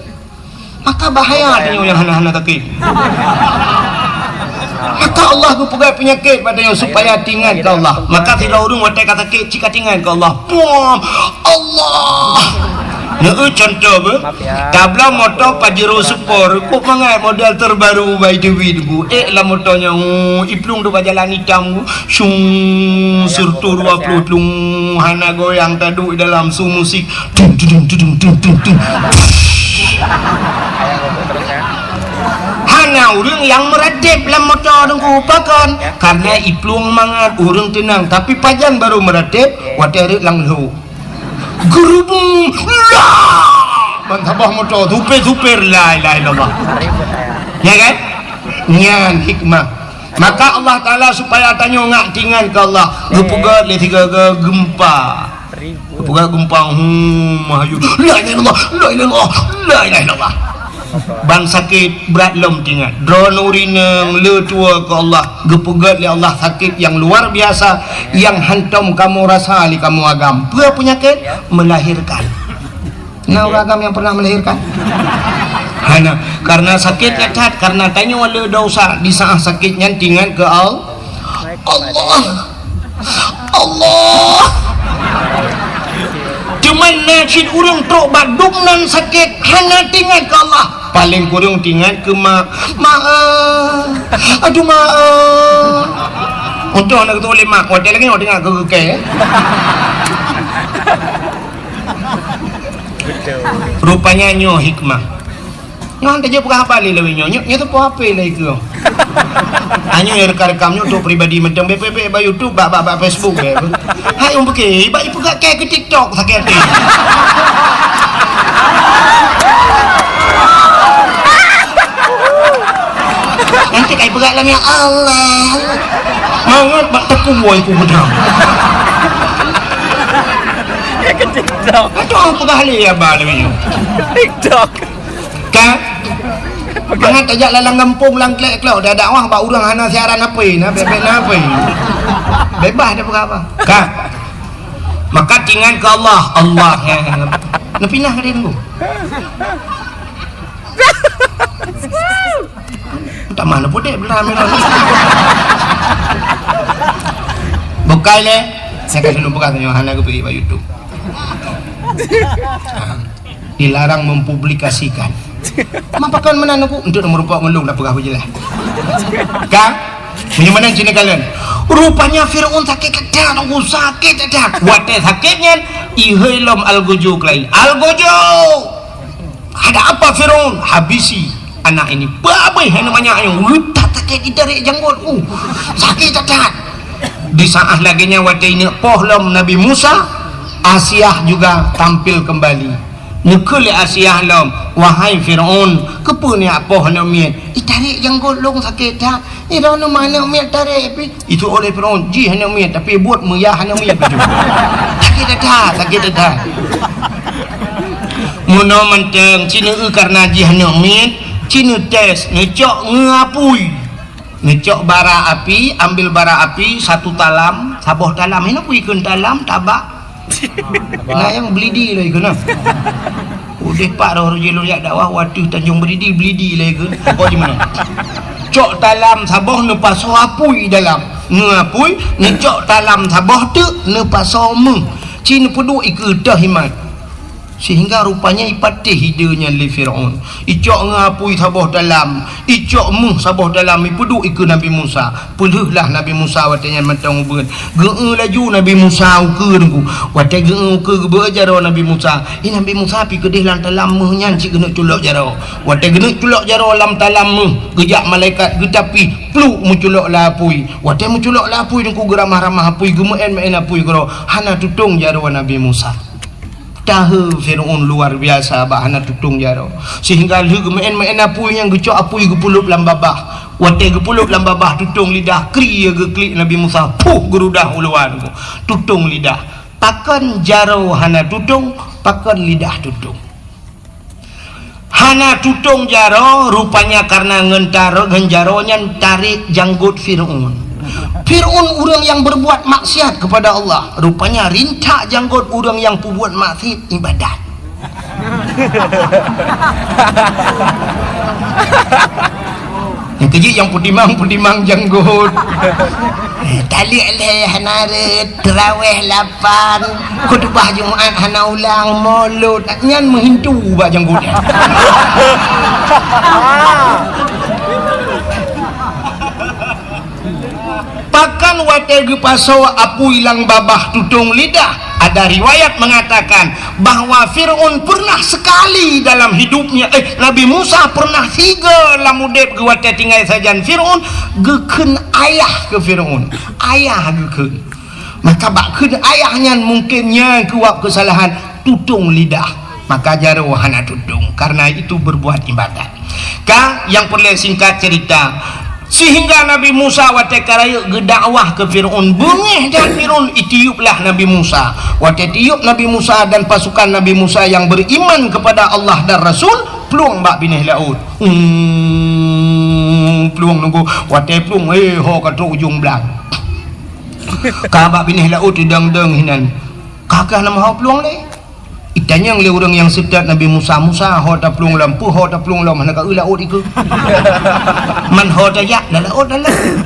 Maka bahaya tanyoe nyang hana-hana sakét. Maka Allah geupeugah peunyakét bak tanyoe supaya teuingat keu Allah. Maka sidroe ureueng watèe ka sakét, cit ka teuingat keu Allah. Puam! Allah! Nyoe contoh beuh. Tablang moto Pajero Sport, kok mangat model terbaru bak I T V teungku. Ék lam moto nyan, oh, iplueng duek bak jalan itam teungku. Syung, sirtu dua puluh tlung, hana goyang, taduek dalam su musik. Tung, tung, tung. Hana ureueng nyang meuratéb lam moto teungku, pakon? Karena iplueng mangat, ureueng teunang. Tapi pajan barô meuratéb, watèe rhët lam lhô. Geurubung, lah! Ban saboh moto, supir-supir, la ilaha illallah. Ya kan? Nyan hikmah. Maka Allah Taala supaya tanyoe ngat teuingat keu Allah, geupeugöt lé sigoe-goe geumpa. Geupeugöt geumpa, hmm, meuhayu, la ilaha illallah, la ilaha illallah, la ilaha illallah. Ban sakét brat lom teuingat. Droeneuh ureueng inong le tuwoe keu Allah, geupeugöt lé Allah sakét nyang luar biasa, nyang hantom kamoe rasa lé kamoe agam. Peue peunyakét? Melahirkan. Na ureueng agam nyang pernah melahirkan? Hana. Karena sakét nyan that, karena tanyoe le desya, di saat sakét nyan teuingat keu Al-, Allah. Allah. Teuma na cit ureueng trok bak dum nan sakét, hana teuingat keu Allah. Paléng kureueng teuingat keu mak. Mak, eh. Aduh, mak, eh. Untung hana geutôh lé mak, watèe lagèe nyoe teuingat keu keu kèe. Rupanya nyoe hikmah. Nyoe han tajak peugah haba lé lawét nyoe. Nyoe, nyoe teupeu H P lé keu. Nyoe nyang rekam-rekam nyoe untuk pribadi mantong. Bèk, bèk, bèk bak YouTube, bak, bak, bak Facebook, bèk. Hai, ureueng pike, bak ipeugah kèe keu TikTok sakét até. Nanti kai peugah lam, ya Allah. Mangat bak teukue ku beudang. TikTok. Aduh, peugah lé haba lagèe nyoe. TikTok. Kan? Mangat tajak lam gampông, lam klek-klok, dak dakwah bak ureueng hana siaran HP, na bebek na HP. Bebas dak peugah haba. Kan? Maka ingat keu Allah, Allah, ya. Neupinah ka dia tunggu. Tamah na pudek bela merah. Bukai lé. Saya kasi lôn peugah tanyoe hana geupeuék bak YouTube. Ha. Dilarang mempublikasikan. Mapakon meunan aku untuk nomor empat ngelung dah peugah beujeulaih. Kan? Meunyoe meunan cina kalian. Rupanya Firaun sakét that, aku sakét that. Watèe sakét nyan, ihôi lom algojo keulai. Algojo! Ada apa Firaun? Habisi anak ini. Peue abéh hana banyak ayong. Utak sakét ditarék janggot. Uh, sakét that. Di saat lagèe nyan watèe ineuk poh lom Nabi Musa, Asiah juga tampil kembali. Neukheun lé Asiah lom, "Wahai Firaun, keupeue neujak poh aneuk miet? Itarék janggot lôn sakét that." Iroh neu manok miet tarek pih. Itu oleh Firaun, jih aneuk miet, tapi buet meuyah aneuk miet beujeuet. Sakét that, sakét that. Meunoe mantong, ci neu-eu kareuna jih aneuk miet, ci neutés, neucok ngon apui. Neucok bara api, ambil bara api satu talam, saboh talam. Hana peue ikheun talam, tabak. Na nyang Belidi lé keunoe. Udeh pat roh rujie lôn jak dakwah, watèe Tanjong Belidi, Belidi lé keu. Apa di mana? Cok talam saboh neupasoe apui dalam. Ngon apui, neucok talam saboh teuk neupasoe méuh. Ci neupeuduek ikeue teuh imat. Sehingga rupanya ipatéh ide nyan lé Firaun. Icok ngon apui saboh talam, icok méuh saboh talam, ipeuduek ikeue Nabi Musa. Peulheueh lah Nabi Musa watèe nyan mantong ubeut. Geu-eu laju Nabi Musa ukeue teungku. Watèe geu-eu ukeue geubeuet jaroe Nabi Musa. Ih, Nabi Musa pih keudeh lam talam méuh nyan cit geuneuk culok jaroe. Watèe geuneuk culok jaroe lam talam méuh, geujak malaikat geutapih, pluk meuculok lam apui. Watèe meuculok lam apui teungku geuramah-ramah apui, geumeu'en-meu'en apui keudroe. Hana tutong jaroe Nabi Musa. Tahe Firaun luar biasa bak hana tutong jaroe. Sehingga lheueh geumeu'en-meu'en apui nyan geucok apui geupeulop lam babah. Watèe geupeulop lam babah tutong lidah, kri geuklik Nabi Musa, puh geurudah u luwa teungku. Tutong lidah. Pakon jaroe hana tutong, pakon lidah tutong. Hana tutong jaroe, rupanya kareuna ngon taro-, ngon jaroe nyan tarek janggot Firaun. Firaun ureueng nyang berbuat maksiat kepada Allah, rupanya rintak janggot ureueng nyang peubuet maksiat ibadat. Nyang keujeuet nyang peutimang-peutimang janggot. Eh, talek lhèe hana rhët, teurawèh lapan, khutubah Jumat hana ulang, molot. Nyan meuhintu bak janggot nyan. Pakon watèe geupasoe apui lam babah tutong lidah, ada riwayat mengatakan bahwa Firaun pernah sekali dalam hidupnya, eh, Nabi Musa pernah sigoe lam udép geuh watèe tinggai sajan Firaun, geukheun ayah keu Firaun. Ayah geukheun. Maka bak kheun ayah nyan mungken nyan keuwab keusalahan tutong lidah. Maka jaroe hana tutong, karena itu berbuat ibadat. Ka, nyang peureulèe singkat cerita, sehingga Nabi Musa watèe ka rayeuk geudakwah keu Firaun, beungèh that Firaun, itiuplah Nabi Musa. Watèe tiup Nabi Musa dan pasukan Nabi Musa yang beriman kepada Allah dan Rasul, plueng bak binéh laôt. Hmm, plueng nunggu. Watèe plueng, eh, ho ka trok ujong blang. Ka bak binéh laôt idong-dong hinan. Ka kah nama ho plueng lé? Itanyong lé ureueng nyang seutôt Nabi Musa, "Musa, ho taplueng lom, peue ho taplueng lom, hana ka eu laôt ikeue?" "Man ho tajak, lam laôt, lam laôt."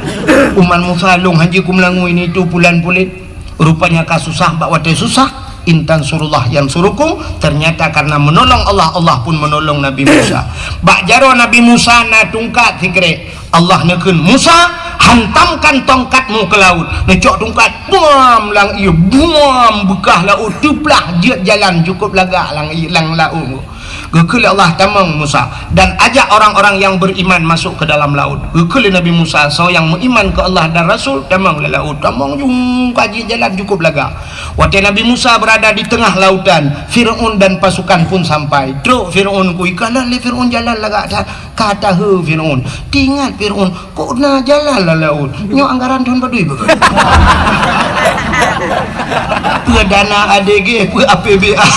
"Umat Musa, lôn hanjeuet kumeulangui nito pulan pulet." Rupanya ka susah bak watèe susah, "In tansurullah yansurukum," ternyata karena menolong Allah, Allah pun menolong Nabi Musa. Bak jaroe Nabi Musa na tungkat sikrek. Allah neukheun, "Musa, hantamkan tongkatmu ke laut." Neucok tungkat, buam lam ié, buam beukah laôt, teuplah jeuet jalan cukup lagak lam ié, lam laôt. Geukheun lé Allah, "Tamong Musa, dan ajak orang-orang yang beriman masuk ke dalam laut." Geukheun lé Nabi Musa, "Soe nyang meuiman keu Allah dan Rasul, tamong lam laôt." Tamong jung ka jeuet jalan cukup lagak. Watèe Nabi Musa berada di tengah lautan, Firaun dan pasukan pun sampai. Trok Firaun ku ikalon lé Firaun jalan lagak that. Ka tahe Firaun. Teuingat Firaun, "Kok na jalan lam laôt? Nyoe anggaran thôn padum beugot." Peue dana A D G, peue A P B A.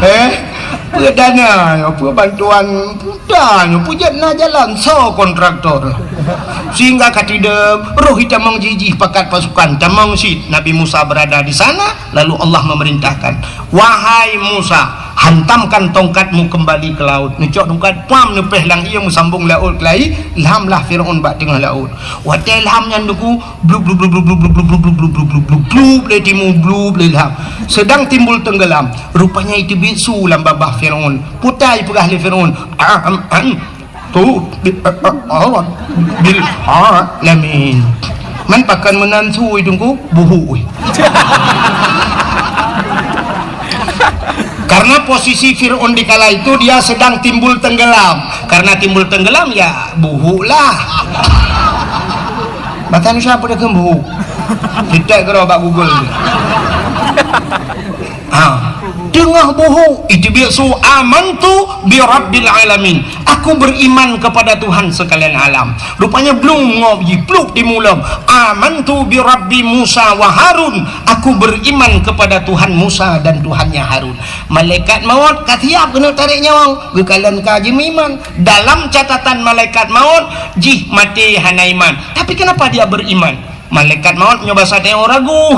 Eh? Peue dana, peue bantuan, peue dana, peue jak na jalan, soe kontraktor. Sehingga ka tidem, roh itamong jih-jih pakat pasukan, tamong cit Nabi Musa berada di sana, lalu Allah memerintahkan, "Wahai Musa, hantamkan tongkatmu kembali ke laut." Neucok tongkat, pam, neupéh lam ié, meusambong laôt keulai, lham lah Firaun bak teungoh laôt. Watée lham nyan, Teungku, blub, blub, blub, lé timu, blub, lé lham. Sedang timbul tenggelam. Rupanya iteubiet su lam babah Firaun. Peue ta ipeugah lé Firaun, "Am, am, tu, bi, a, a, a, bil, a, lamin." Man pakon meunan su, Teungku, buhu, weh. Karena posisi Firaun di kala itu dia sedang timbul tenggelam. Karena timbul tenggelam, ya, buhu lah. Bahasa Indonesia apa dia kembu? Kita kira bak Google ni. Ha. Teungoh buhu, iteubiet su, "Amantu bi rabbil alamin." Aku beriman kepada Tuhan sekalian alam. Rupanya blung ngob jih, pluk di mulom. "Amantu bi rabbi Musa wa Harun." Aku beriman kepada Tuhan Musa dan Tuhannya Harun. Malaikat maut ka siap keuneuk tarek nyawöng, geukalon ka jimeuiman. Dalam catatan malaikat maut, jih maté hana iman. Tapi kenapa dia beriman? Malaikat maut nyoe basa teuh ragu.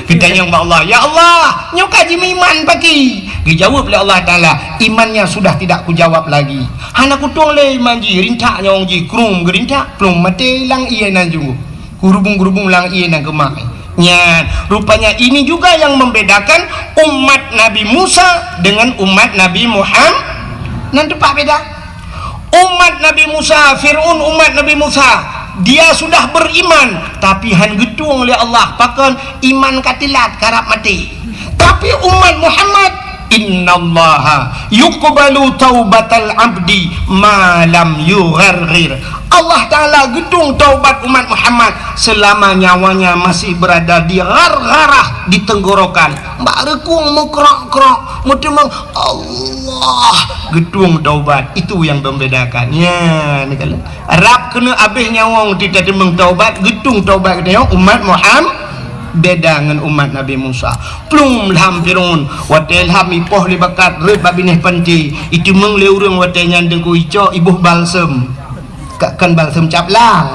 Geutanyong bak Allah, "Ya Allah, nyoe ka jimeuiman pakri?" Geujaweueb lé Allah Taala, "Imannya sudah tidak kujawab lagi." Hana kutueng lé iman jih, rintak nyawöng jih, krum geurintak, plum maté lam ié nan junggoh. Gurubung-gurubung lam ié nan keumah. Nyan, rupanya ini juga yang membedakan umat Nabi Musa dengan umat Nabi Muham-, nan teumpat beda. Umat Nabi Musa, Firaun umat Nabi Musa, dia sudah beriman, tapi han geutueng lé Allah. Pakon? Iman ka teulat, karab maté. Tapi umat Muhammad, "Innallaha yuqbalu taubatal abdi ma lam yugharghir." Allah Taala geutueng taubat umat Muhammad selama nyawanya masih berada di ghargharah, di tenggorokan. Bak reukung meukrok-krok, meuteumong, Allah geutueng taubat. Itu yang membedakan. Ya, ni kalau rab keuneuk abéh nyawöng teuteumong taubat, geutueng taubat geutanyoe umat Muhammad. Beda ngon umat Nabi Musa. Plum lham Firaun, watée lham ipoh lé bakat rhot bak binéh panté, iteumong lé ureuëng watée nyan Teungku, icok iboh balsem. Ka-, kan balsem cap lang.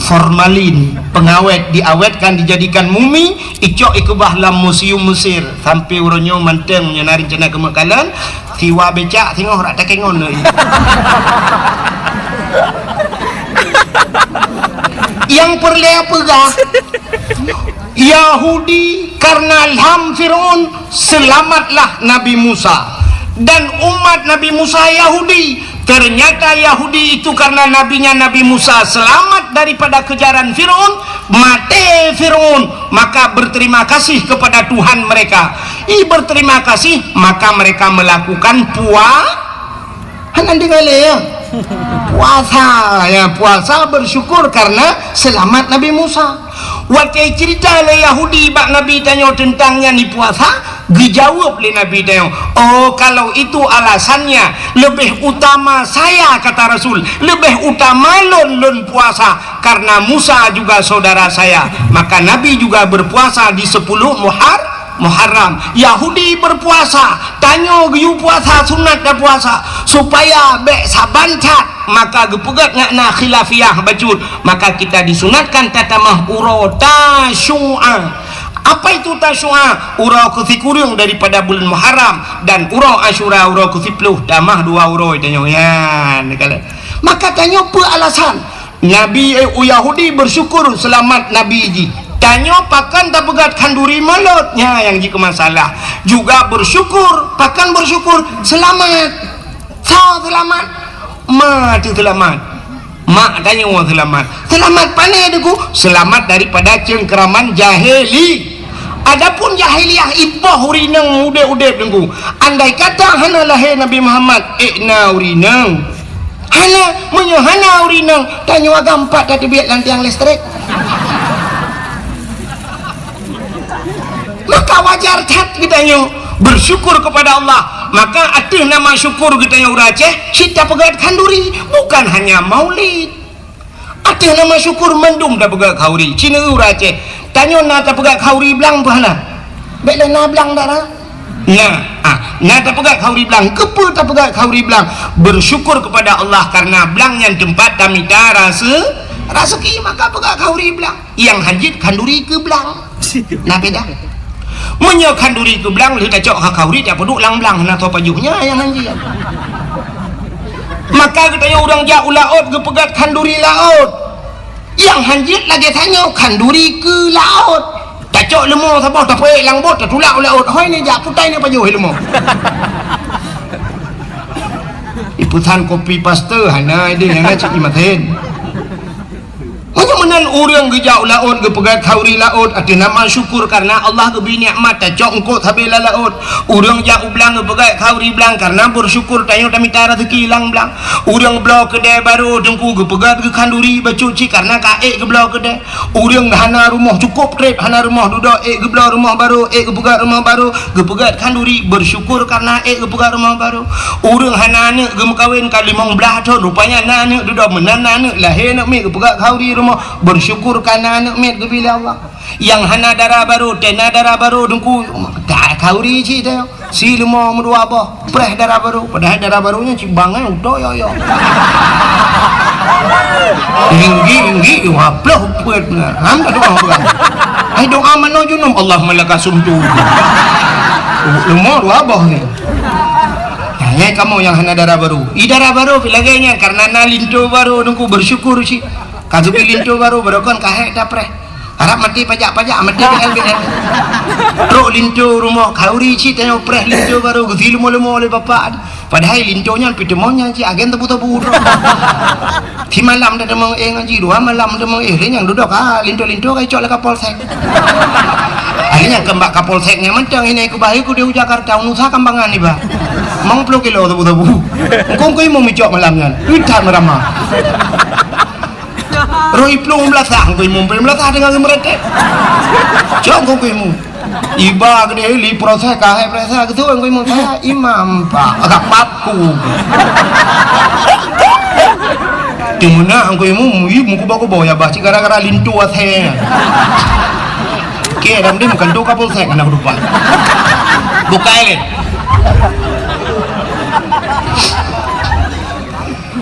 Formalin, pengawet, diawetkan, dijadikan mumi, icok ikeubah lam museum Mesir. Sampai uroe nyoe mantong nyan na rencana keumeukalan, siwa becak singoh rak takengon lé. Nyang peureulée peugah, Yahudi karena lham Firaun, selamatlah Nabi Musa. Dan umat Nabi Musa Yahudi, ternyata Yahudi itu karena nabinya Nabi Musa selamat daripada kejaran Firaun, maté Firaun, maka berterima kasih kepada Tuhan mereka. I berterima kasih, maka mereka melakukan pua-, Hana deungoe lé, ya? Puasa, ya, puasa bersyukur karena selamat Nabi Musa. Watée cerita lé Yahudi bak Nabi tanyoe teuntang nyan i puasa, geujaweueb lé Nabi tanyoe, "Oh, kalau itu alasannya, lebih utama saya," kata Rasul, "lebih utama lôn, lôn puasa, karena Musa juga saudara saya." Maka Nabi juga berpuasa di sepuluh Muhar-, Muharram. Yahudi berpuasa, tanyoe geuyue puasa sunat dan puasa, supaya bék saban that, maka geupeugét ngon na khilafiyah bacut, maka kita disunatkan tatamah uroe Tasyu'a. Apa itu Tasyu'a? Uroe keusikureueng daripada bulan Muharram, dan uroe Asyura uroe keusiploh, tamah dua uroe tanyoe nyan. Maka tanyoe peue alasan? Nabi, eh, u Yahudi bersyukur selamat Nabi jih. Tanyoe pakon tapeugét khanduri mulod, nyan nyang jikeue masalah. Juga bersyukur, pakon bersyukur selamat. Soe selamat? Ma teuh selamat. Mak tanyoe selamat. Selamat pane Teungku? Selamat daripada cengkeraman jahili. Adapun jahiliyah ipoh ureuëng inong udeb-udeb Teungku. Andai kata hana lahé Nabi Muhammad, ék na ureuëng inong. Hana, meunyoe hana ureuëng inong, tanyoe agam pat tateubiet lam tiang listrik. Maka wajar that geutanyoe bersyukur kepada Allah. Maka ateueh nama syukur geutanyoe ureuëng Aceh, cit tapeugét khanduri, bukan hanya maulid. Ateueh nama syukur mandum tapeugah khauri. Cina ureueng Aceh. Tanyoe na tapeugah khauri blang peue hana? Bèk lé na blang dak na? Na, ah, na tapeugah khauri blang. Keupeue tapeugah khauri blang? Bersyukur kepada Allah karena blang nyan teumpat tamita rase-, raseuki, maka peugah khauri blang. Nyang hanjeuet khanduri keu blang. Na beda. Meunyoe khanduri keu blang, lheueh tacok kha khauri, tapeuduek lam blang, na toh pajoh nyan nyang hanjeuet. Maka geutanyoe ureueng jak u laôt geupeugöt khanduri laôt. Nyang hanjeuet lagèe tanyoe khanduri keu laôt. Tacok leumo saboh tapeuék lam bot tatulak u laôt. Hôi ni jak putai ni pajoh leumo. Ipusan kopi paste hana ideh hana cit imaten. Meunyoe meunan ureueng geujak u laôt geupeugöt khanduri laôt ateueh nama syukur karena Allah geubri nikmat tacok eungkôt sabe lam laôt. Ureueng jak u blang geupeugöt khanduri blang karena bersyukur tanyoe tamita raseuki lam blang. Ureueng bloe keudè barô teungku geupeugöt geuh khanduri bacut cit karena ka ék geubloe keudè. Ureueng hana rumoh cukôp trép hana rumoh dudoe ék geubloe rumoh barô ék geupeugöt rumoh barô geupeugöt khanduri bersyukur karena ék geupeugöt rumoh barô. Ureueng hana aneuk geumeukawen ka limong blaih thon rupanya na aneuk dudoe meunan na aneuk lahé aneuk miet geupeugöt khanduri rumoh bersyukur karena aneuk miet geubri lé Allah. Nyang hana dara barô, tena dara barô teungku, dah khanduri cit teuh. Si leumo meudua boh, preh dara barô. Padahai dara barô nyan cit bangai utoe yo-yo. Tinggi-tinggi, wah ploh peuet na. Ham dah doa bukan. Hai doa mano junub, Allahumma laka sumtu. Leumo dua boh ni. Nah, nyai kamoe nyang hana dara barô. I dara barô pi lagèe nyan karena na linto barô teungku bersyukur cit. Ka geubri linto barô, barô kon ka hék tapreh. Harap maté pajak-pajak, maté B L B L. Trok linto rumoh khanduri cit tanyoe preh linto barô geusi leumo-leumo lé bapak. Padahai linto nyan peuteumon nyan cit agen tebu-tebu droe. Si malam dah teumong éh ngaji, dua malam teumong éh, lé nyang dudoe ka linto-linto ka icok lé Kapolsek. Akhirnya keu bak Kapolsek nyan mantong ini ku bahi ku di Jakarta, unusa kambangan iba. Mong ploh kilo tebu-tebu. Engkong ku imum icok malam nyan. Udah merama. Roh iplueng beulasah, ngku imu peueng beulasah teungoh geumeureutek. Cok ngku imu. Iba keudeh li proses ka hai proses keu tu ngku imu. Saya imam, Pak. Agak paku. Di mana ngku imu, ibu muka baku boya bah cik gara-gara lintu asai. Oke, dalam dia bukan tu Kapolsek anak rupa. Bukai leh.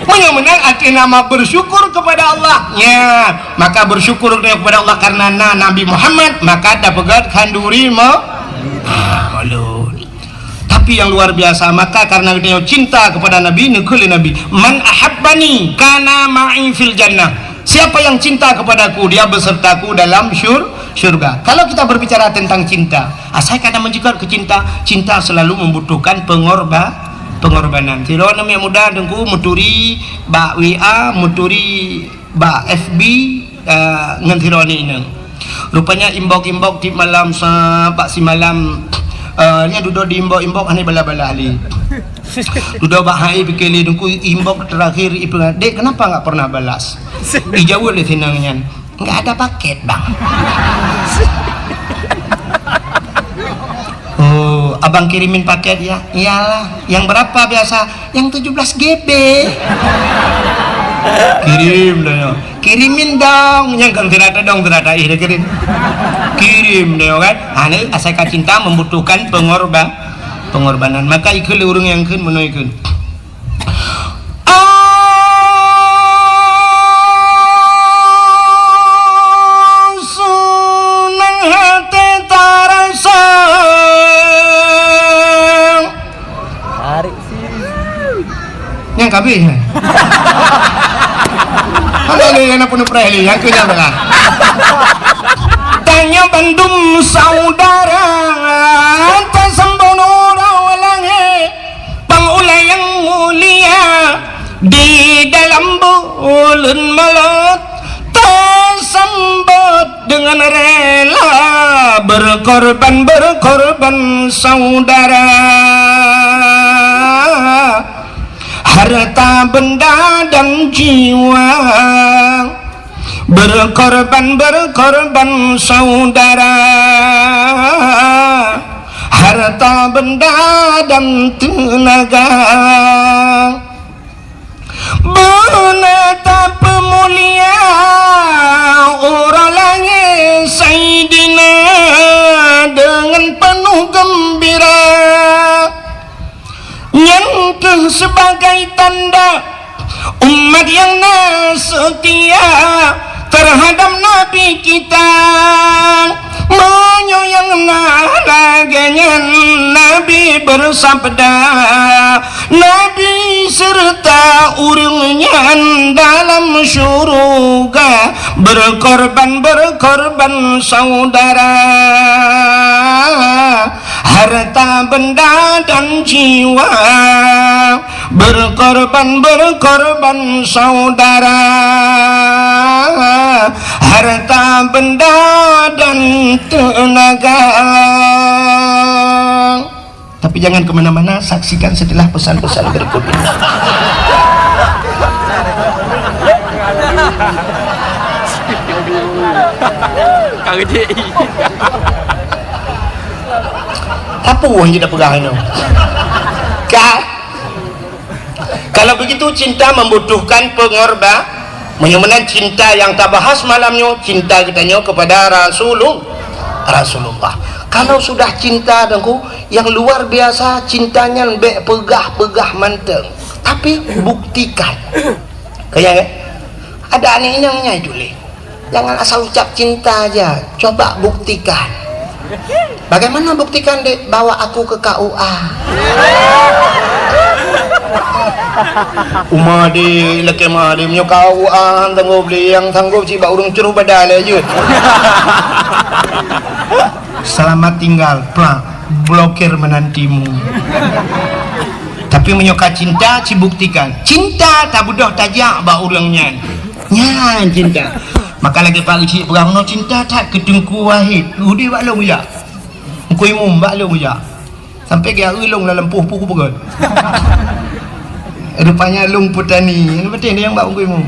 Meunyoe meunan ateueh nama bersyukur kepada Allah, nya, maka bersyukur kepada Allah karena na Nabi Muhammad, maka tapeugöt khanduri mo-, ah, ulôn. Tapi yang luar biasa, maka karena geutanyoe cinta kepada Nabi, neukheun lé Nabi, "Man ahabbani kana ma'i fil jannah." Siapa yang cinta kepadaku, dia besertaku dalam syur-, syurga. Kalau kita berbicara tentang cinta, asai kada meunjeukat keu cinta, cinta selalu membutuhkan pengorba-, pengorbanan. Sidroe aneuk muda teungku meuturi bak W A, meuturi bak F B, eh, ngon sidroe aneuk inong. Rupanya inbox-inbox tiep malam sa-, bak simalam, eh, nyan dudoe di inbox-inbox hana balas-balas lé. Dudoe bak hai pike lé teungku inbox terakhir ipeugah, "Dek, kenapa nggak pernah balas?" Ijaweueb lé si inong nyan, "Nggak ada paket, Bang." "Oh, abang kirimin paket ya?" "Iyalah." "Yang berapa biasa?" "Yang tujuh belas G B." "Kirim dah ya." "Kirimin dong." Nyang kan sirata dong, sirata ih dah kirim. Kirim dah ya kan. Hana asai ka cinta membutuhkan pengorban, pengorbanan. Maka ikheun lé ureueng nyang kheun meunoe kheun. Sunang hati tarasa. Tarik sih. Nyang kabeh. Hana lé nyang peunuh preh lé, nyang keu nyang tengah. Tanyoe bandum saudara, tasambung uroe langét. Bang ulèe nyang mulia, di dalam buleuen Maulud, tasambot dengan rela, berkorban, berkorban saudara. Harta benda dan jiwa, berkorban, berkorban saudara. Harta benda dan tenaga. Beuna tapeu-, Mulia uroe lahé Saidina deungon peunoh geumbira. Nyan kheueh sibagai tanda umat nyang na seutia teuhadab Nabi kita. Meunyoe nyang na lagée nyan, Nabi beusabda, Nabi seureuta ureuëng nyan dalam syeuruga, beukorban-beukorban saudara, harta benda dan jiwa, beukorban-beukorban saudara, harta benda dan teunaga. Tapi jangan ke mana-mana, saksikan setelah pesan-pesan berikut ini. Ka rejek. Apa orang je dah pegang tu? Ka? Kalau begitu, cinta membutuhkan pengorba-, meunyoe meunan cinta nyang tabahas malam nyoe, cinta geutanyoe kepada Rasulul-, Rasulullah. Kalau sudah cinta, Teungku, yang luar biasa, cinta nyan bék peugah-peugah mantong, tapi buktikan. Kaya, kan? Ada aneuk inong nyai tuléh. Jangan asal ucap cinta aja, coba buktikan. Bagaimana buktikan, Dek? Bawa aku ke K U A. Uma, Dek, lakée ma, Dek, meunyoe K U A, sanggob lé, nyang sanggob cit bak ureuëng cruh badan lé jeuet. Selamat tinggal, plak, blokir menantimu. Tapi meunyoe ka cinta, cibuktikan. Cinta tabeudôh tajak bak ureuëng nyan. Nyan cinta. Maka lagée Pak Geuchik peugah, "Meunoe cinta that keu Teungku Wahid, udeb bak lôn jak. Teungku Imum bak lôn jak." Sampai geujak eu lôn lam lampôh, peue kupeugöt. Rupanya lôn peutani. Nyan beutôi nyang bak Teungku Imum.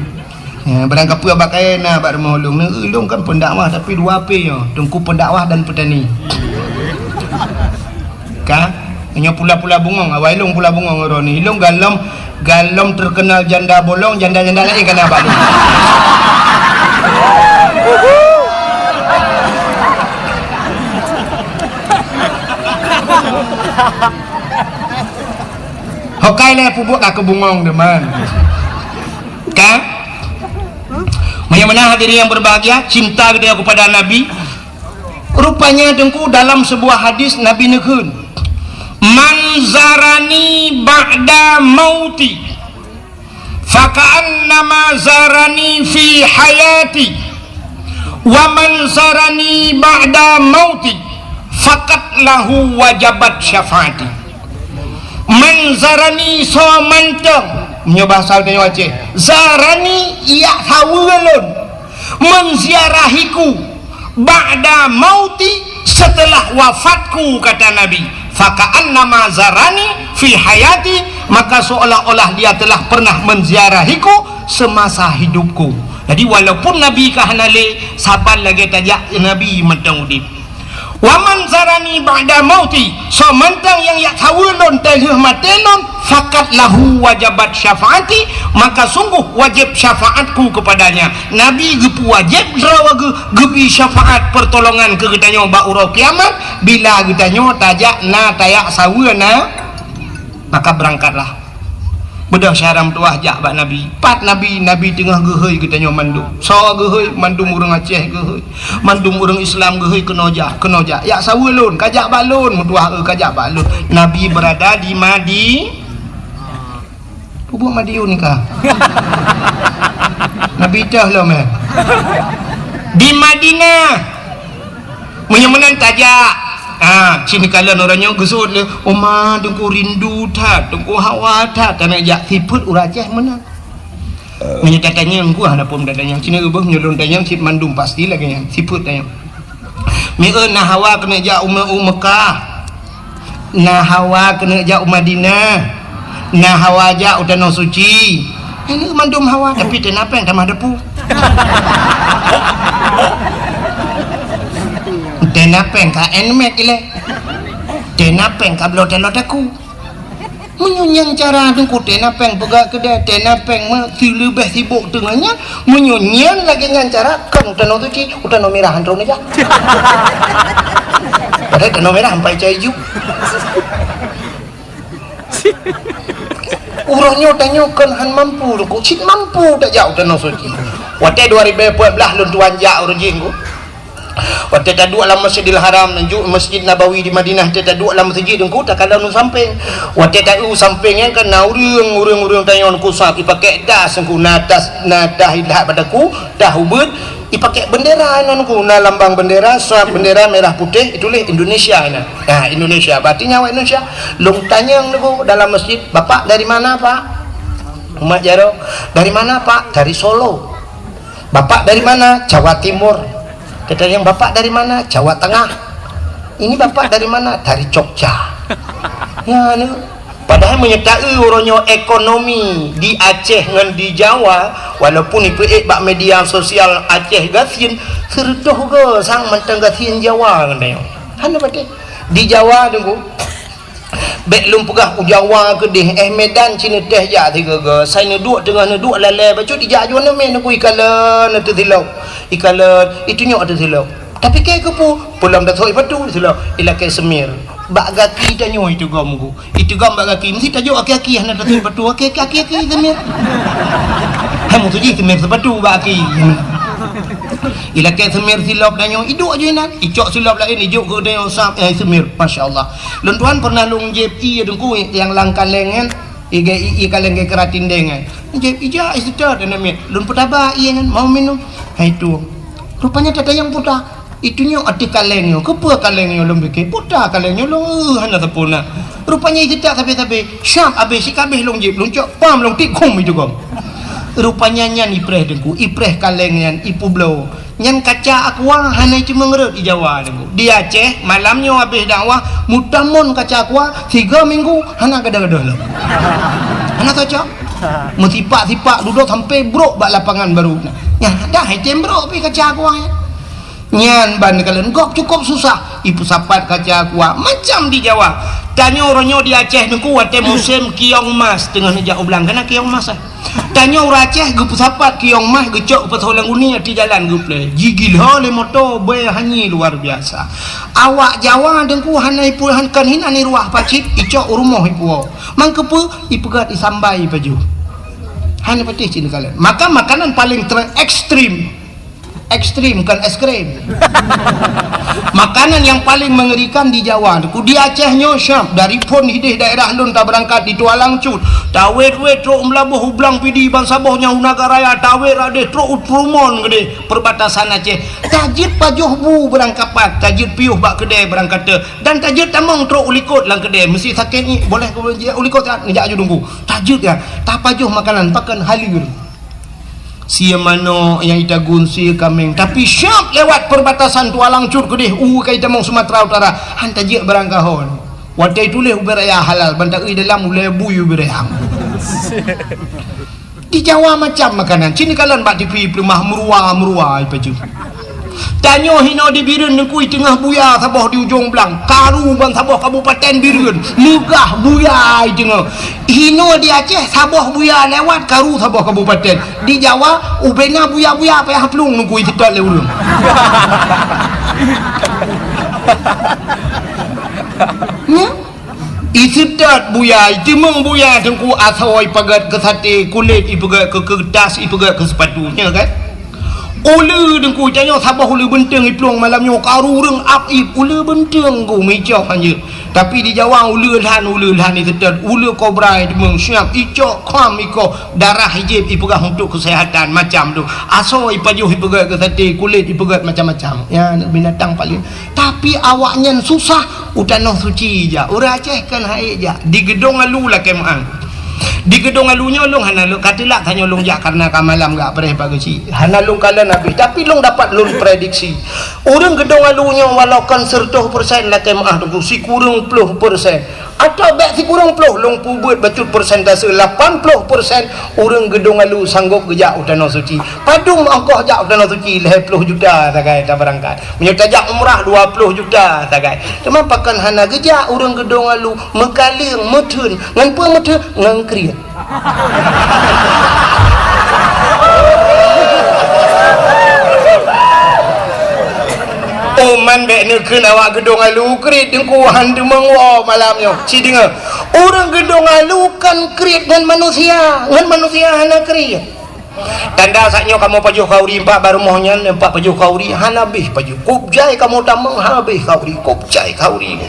Ya, barang kapeue bak kayée na bak rumoh lôn. Neu eu lôn kan pendakwah, tapi dua P nyoe. Teungku pendakwah dan peutani. Ka? Nyoe pula-pula bungong, awai lôn pula bungong droeneuh. Ilôn galom, galom terkenal janda bolong, janda-janda laén ka na bak lôn. Hokai lé pubuet ka keu bungong deman. Ka? Meunyoe meunan hadirin yang berbahagia, cinta geutanyoe kepada Nabi, rupanya Teungku dalam sebuah hadis Nabi neukheun, "Man zarani ba'da mauti, faka'annama zarani fi hayati, wa man zarani ba'da mauti, faqad lahu wajabat syafaati." Man zarani soe mantong, meunyoe bahasa geutanyoe Aceh, zarani, jak saweue lôn, menziarahiku, ba'da mauti, setelah wafatku, kata Nabi, "Faka'annama zarani fi hayati," maka seolah-olah dia telah pernah menziarahiku semasa hidupku. Jadi, walaupun Nabi ka hana lé, saban lagée tajak Nabi mantong udeb. "Wa man zarani ba'da mauti," soe mantong nyang jak saweue lôn teulheueh maté lôn, "faqad lahu wajabat syafaati," maka sungguh wajéb syafaatku kepadanya. Nabi geupeuwajéb droe geu-, geubri syafaat, pertolongan keu geutanyoe bak uroe kiamat, bila geutanyoe tajak na tajak saweue na. Maka beurangkatlah. Beudôh syedara meutuwah jak bak Nabi. Pat Nabi, Nabi teungoh geuhôi geutanyoe mandum. Soe geuhôi? Mandum ureuëng Aceh geuhôi. Mandum ureuëng Islam geuhôi, "Keunoe jak, keunoe jak." Jak saweue lôn, ka jak bak lôn, meutuwah, eu, ka jak bak lôn. Nabi berada di Madi-, Pubuet Madiun ka. Nabi teuh lom, eh. Di Madinah. Meunyoe meunan tajak. Ha, cit neukalon uroe nyoe geusut lé, "Oma, Teungku rindu that, Teungku hawa that." Taneuk jak, sifeuet ureuëng Aceh meunan. Meunyoe tatanyong, ku hana phon tatanyong. Cit neubeuh meunyoe lôn tanyong, cit mandum pasti lagée nyan. Sifeuet tanyong. Mieu na hawa keuneuk jak u Me-, u Mekah. Na hawa keuneuk jak u Madinah. Na hawa jak u Tanoh Suci. Nyan mandum hawa, tapi teuh na péng tamah depu. Teuh na péng ka handmade ilée. Teuh na péng ka bloe taloe takue. Meunyoe nyan cara Teungku, tena péng peugah keudè, tena péng me-, sileubeh sibok teungoh nyan, meunyoe nyan lagèe nyan cara, kon u Tanoh Suci, u Tanoh Mirah han troh neujak. Padahai Tanoh Mirah ampai cai ju. Uroe nyoe tanyoe kon han mampu, Teungku, cit mampu tajak u Tanoh Suci. Watèe dua ribèe peuet blah lôn tuan jak uroe jih, Teungku. Watèe taduek lam Masjidil Haram, ju Masjid Nabawi di Madinah, watèe taduek lam meuseujid Teungku, takalon u sampéng. Watèe taeu u sampéng nyan kan na ureueng, ureueng-ureueng tanyoe Teungku sab, ipakèk tas Teungku, na tas, na tas ilat bak daku, tas ubeut, ipakèk bendera nyan Teungku, na lambang bendera, sab bendera merah putih, ituléh Indonesia nyan. Nah, Indonesia, berarti nyan awak Indonesia. Lôn tanyong Teungku dalam masjid, "Bapak dari mana, Pak?" Umat jaroe, "Dari mana, Pak?" "Dari Solo." "Bapak dari mana?" "Jawa Timur." Kita yang, "Bapak dari mana?" "Jawa Tengah." "Ini Bapak dari mana?" "Dari Jogja." Ya, anu. Padahai meunyoe taeu uroe nyoe ekonomi di Aceh ngon di Jawa, walaupun ipeuék bak media sosial Aceh gasien, seureutoh go sang mantong gasien Jawa ngon tanyoe. Hana patéh. Di Jawa Teungku, bèk lôn peugah u Jawa keudéh, eh, Medan cit neuteh jak sigoe-goe, sai neuduek teungoh neuduek lalè bacut ijak ju aneuk mè Teungku, ikalon ateueh silop, ikalon, itunyok ateueh silop. Tapi kèe keupeue, peulom tasok ipatu silop, ilakèe seumir. Bak gaki tanyoe itugom Teungku, itugom bak gaki, meusti tajok aki-aki hana tasok ipatu, aki-aki, aki-aki seumir. Hai meutuji seumir seupatu bak aki. Ilakèe seumir silop tanyoe, iduek ju inan, icok silop laén, ijok keu tanyoe sab, eh, seumir. Masya Allah. Lôn tuan pernah lôn jieb ié Teungku nyang lam kaleng nyan, ié, ié kaleng geukeuratin deng nyan. Jieb ija iseutôt aneuk miet. Lôn peutaba ié nyan, mau minum. Hai tu. Rupanya tatanyong peue ta. Itunyok ateueh kaleng nyoe. Keupeue kaleng nyoe lôn pike? Peue ta kaleng nyoe lôn, eh, hana sapeue na. Rupanya iseutôt sabe-sabe. Syab abéh sikabéh lôn jieb, lôn cok pam lôn tiek khum itugom. Rupanya nyan ipreh Teungku, ipreh kaleng nyan, ipeubloe. Nyan kaca aqua hana iteumé rhot di Jawa Teungku. Di Aceh, malam nyoe abéh dakwah, meutamon kaca aqua, tiga minggu hana gadoh-gadoh lom. Hana cocok. Meusipak-sipak dudoe sampai brok bak lapangan baru. Nyan dah item brok pi kaca aqua nyan. Nyan ban kalon gob cukup susah. Ipeusapat kaca aqua macam di Jawa. Tanyoe uroe nyoe di Aceh Teungku, watèe musém kiong mas teungoh neujak u blang, kana kiong mas, eh. Tanyoe ureueng Aceh geupeusapat kiong mas, geucok geupasoe lam guni ateueh jalan geuplè. Jigila lé moto, bèe hanyé luar biasa. Awak Jawa Teungku hana ipu-, han-, kon hinan iruwah pacit, icok u rumoh ipuwoe. Mangkeupeu ipeugöt isambai pajoh. Hana patéh cit neukalon. Maka makanan paling ter-, ekstrim. Ekstrim, bukan es krim. Makanan yang paling mengerikan di Jawa, Teungku. Di Aceh nyoe syab, dari phôn hideh daerah lôn tabeurangkat di Tualang Cut. Tawét-wét trok Meulaboh u Blang Pidie, ban saboh nyan u Nagan Raya, tawét rot deh trok u Trumon keudeh, perbatasan Aceh. Tajeuet pajoh bu beurangkapat, tajeuet piôh bak keudè beurangkat teuh. Dan tajeuet tamong trok u likot lam keudè, meusti sakét ngiek, boleh keu jijak u likot, nyan, neujak aju Teungku. Tajeuet nyan, tapajoh makanan, pakon halir. Sie manok nyang itagun sie kaméng, tapi syab lewat perbatasan Tualang Cut keudeh u ka itamong Sumatera Utara, han tajeuet barang kahon. Watèe ituléh ubé raya halal, ban taeu dalam ulèe bui ubé raya. Di Jawa macam makanan, cit neukalon bak T V peuleumah meuruwa-meuruwa ipajoh. Tanyoe hinoe di Bireuen Teungku, teungoh buya saboh di ujong blang, karu ban saboh kabupaten Bireuen, meugah buya teungoh. Hinoe di Aceh, saboh buya lewat, karu saboh kabupaten. Di Jawa, ubena buya-buya payah plueng Teungku, iseutôt lé ureueng. Nyan? Iseutôt buya, itimeung buya Teungku, asoe ipeugöt keu saté, kulét ipeugöt keu keureutah, ipeugöt keu seupatu, nyan kan? Uleue Teungku, tanyoe saboh uleue beunteueng iplueng malam nyoe, karu ureueng ap ip, uleue beunteueng Teungku, meuicok hanjeuet. Tapi di Jawa uleue lhan, uleue lhan iseutôt, uleue kobra itimeung, siap icok kham ikoh, darah ijieb ipeugah untuk kesehatan, macam tu. Asoe ipajoh ipeugöt keu saté, kulét ipeugöt macam-macam. Ya, binatang paling Tapi awaknyan susah u Tanoh Suci jak. Ureueng Aceh kan hai jak. Di Geudong Alu lakèe meu'ah. Di Geudong Alu nyoe lôn hana lôn, ka telat tanyoe lôn jak kareuna ka malam gak preh pagi cit. Hana lôn kalon habéh, tapi lôn dapat lôn prediksi. Ureuëng Geudong Alu nyoe walau kon seureutôh persen lakée meuáh teungku, sikureueng ploh persen. Atawa bék sikureueng ploh, lôn peubuet bacut persentase lapan ploh persen ureuëng Geudong Alu sanggôp geujak u Tanoh Suci. Padum ongkoh jak u Tanoh Suci, lhée ploh juta sagai tabeurangkat. Meunyoe tajak umrah, dua ploh juta sagai. Teuma pakon hana geujak ureuëng Geudong Alu, meukaleueng, meutheun. Ngon peue meutheun? Ngon kriet. Uman bék neukheun awak Geudong Alu kriet, teungku, han teumeung woe malam nyoe. Ci deungoe, ureuëng Geudong Alu kon kriet ngon manusia, ngon manusia hana kriet. Tanda saat nyoe kamoe pajoh khauri, empat bak rumoh nyan, empat pajoh khauri, hana habéh pajoh. Kop jai kamoe tamong, hana habéh khauri, kop jai khauri.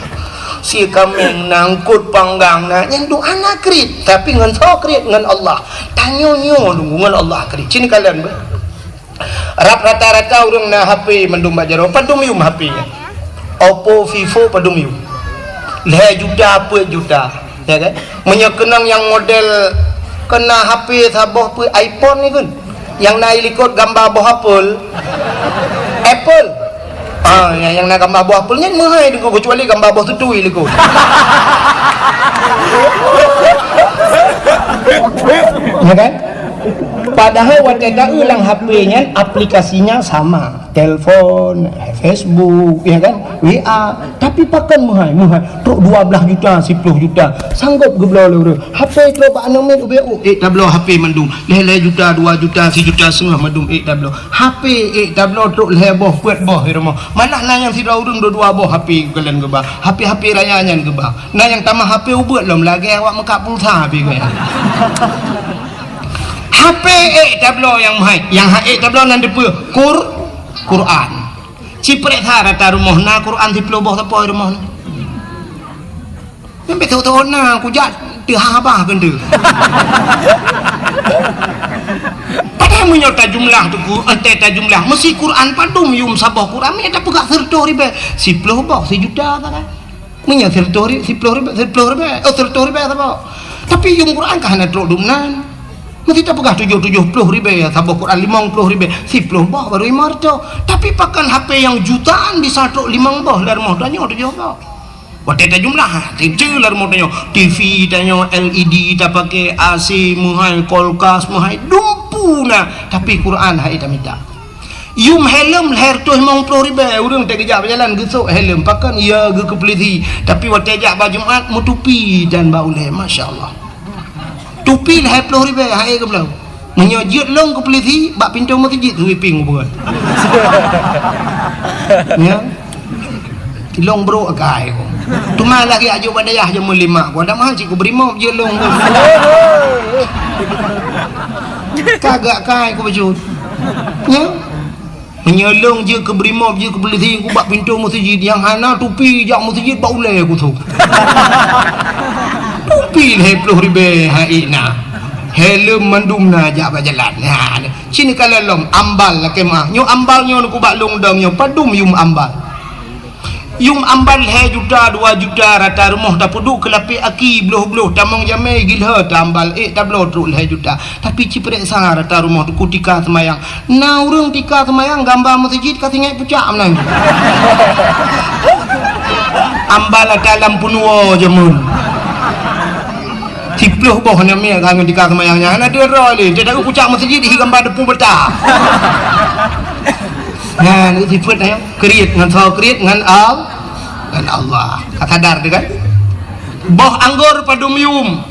Sie kaméng na, eungkot panggang na, nyan duek hana kriet, tapi ngon soe kriet? Ngon Allah. Tanyoe nyoe nunggu ngon Allah kriet. Ci neukalon beuh. Rab rata-rata ureuëng na H P mandum bak jaroe, padum yum H P nyan. Oppo, Vivo, padum yum. Lhée juta, peuet juta. Ya kan? Meunyoe keunong nyang model keu na H P saboh peuet iPhone ni kan. Nyang na ilikot gamba boh apel. Apple. Ah, nyang, nyang na gamba boh apel nyan meuhai teungku, keucuali gamba boh tutui likot. Ya kan? Padahai watée taeu lam H P nyan aplikasinya sama. Telepon, Facebook, ya kan? W A. Tapi pakon meuhai, meuhai. Trok dua blaih juta, siploh juta. Sanggop geubloe lé ureuëng. H P trok bak aneuk miet ubé, oh, ék tabloe H P mandum. Lhée-lhée juta, dua juta, sijuta seungoh mandum ék tabloe. H P ék tabloe trok lhée boh, peuet boh di rumoh. Malah na nyang sidroe ureuëng dua-dua boh H P geukalon geuba. H P-H P raya nyan geuba. Na nyang tamah H P ubeut lom lagée awak meukat pulsa pih geuya. H P ék tabloe nyang meuhai, nyang han ék tabloe nan dipeue? Qur-, Quran. Ci peureksa rata rumoh na Quran siploh boh sapo di rumoh na. Nyang beutôi-beutôi na kujak teuhah bah keuneuk. Padahai meunyoe tajumlah teungku, eh, tajumlah, meusi Quran padum yum saboh Quran, meunyoe tapeugah sireutoh ribée, siploh boh, sijuta sagai. Meunyoe sireutoh ri-, siploh ribée, siploh ribée, oh, sireutoh ribée saboh. Tapi yum Quran ka hana trok dumnan. Meusi tapeugah tujoh, tujoh ploh ribée saboh Quran, limong ploh ribée, siploh boh baru limong reutôh. Tapi pakon H P nyang jutaan bisa trok limong boh lam rumoh tanyoe tujoh boh. Watée tajumlah, teuntée lam rumoh tanyoe, T V tanyoe, L E D tapaké, A C meuhai, kulkas meuhai, dumpeue na, tapi Quran han ék tamita. Yum helm lhée reutôh limong ploh ribée, ureuëng teugeujak beujalan geusok helm, pakon ya geukeupeuleusé, tapi watée jak bak Jumat meutupi dan bak ulée, masya Allah. Tupi lhée ploh ribée, han ék geubloe. Meunyoe jeuet lôn keu peulisi, bak pintoe meuseujid sweeping buet. Ya. Lôn brok akai ku. Teuma lagée ajok bak dayah jameun lima ku. Ada mahal cit ku bri mop jeuet lôn ku. Kagak kai ku bacut. Ya. Meunyoe lôn jeuet keu bri mop, jeuet keu peulisi, ku bak pintoe meuseujid nyang hana tupi jak meuseujid bak ulée ku su. Tupi lhée ploh ribée han ék na. Helm mandum na jak bak jalan. Ha, ci neukalon lom ambal lakée meuah. Nyoe ambal nyoe ku bak lôn dong nyoe padum yum ambal. Yum ambal lhée juta, dua juta rata rumoh tapeuduek keu lapék aki bloh-bloh tamong jamé gilhée tambal ék tabloe trok lhée juta. Tapi ci peureksa rata rumoh teungku tika seumayang. Na ureuëng tika seumayang gamba meuseujid ka singét pucak meunan. Ambal ata lam peunuwoe jameun. Siploh boh na miet ka ngon tika seumayang nyan. Hana deuh droe lé. Teudaru pucak meuseujid hi gamba depu beuta. Nyan sifeuet nyan. Kriet ngon soe kriet ngon Al-, ngon Allah. Ka sadar teuh kan? Boh anggor padum yum.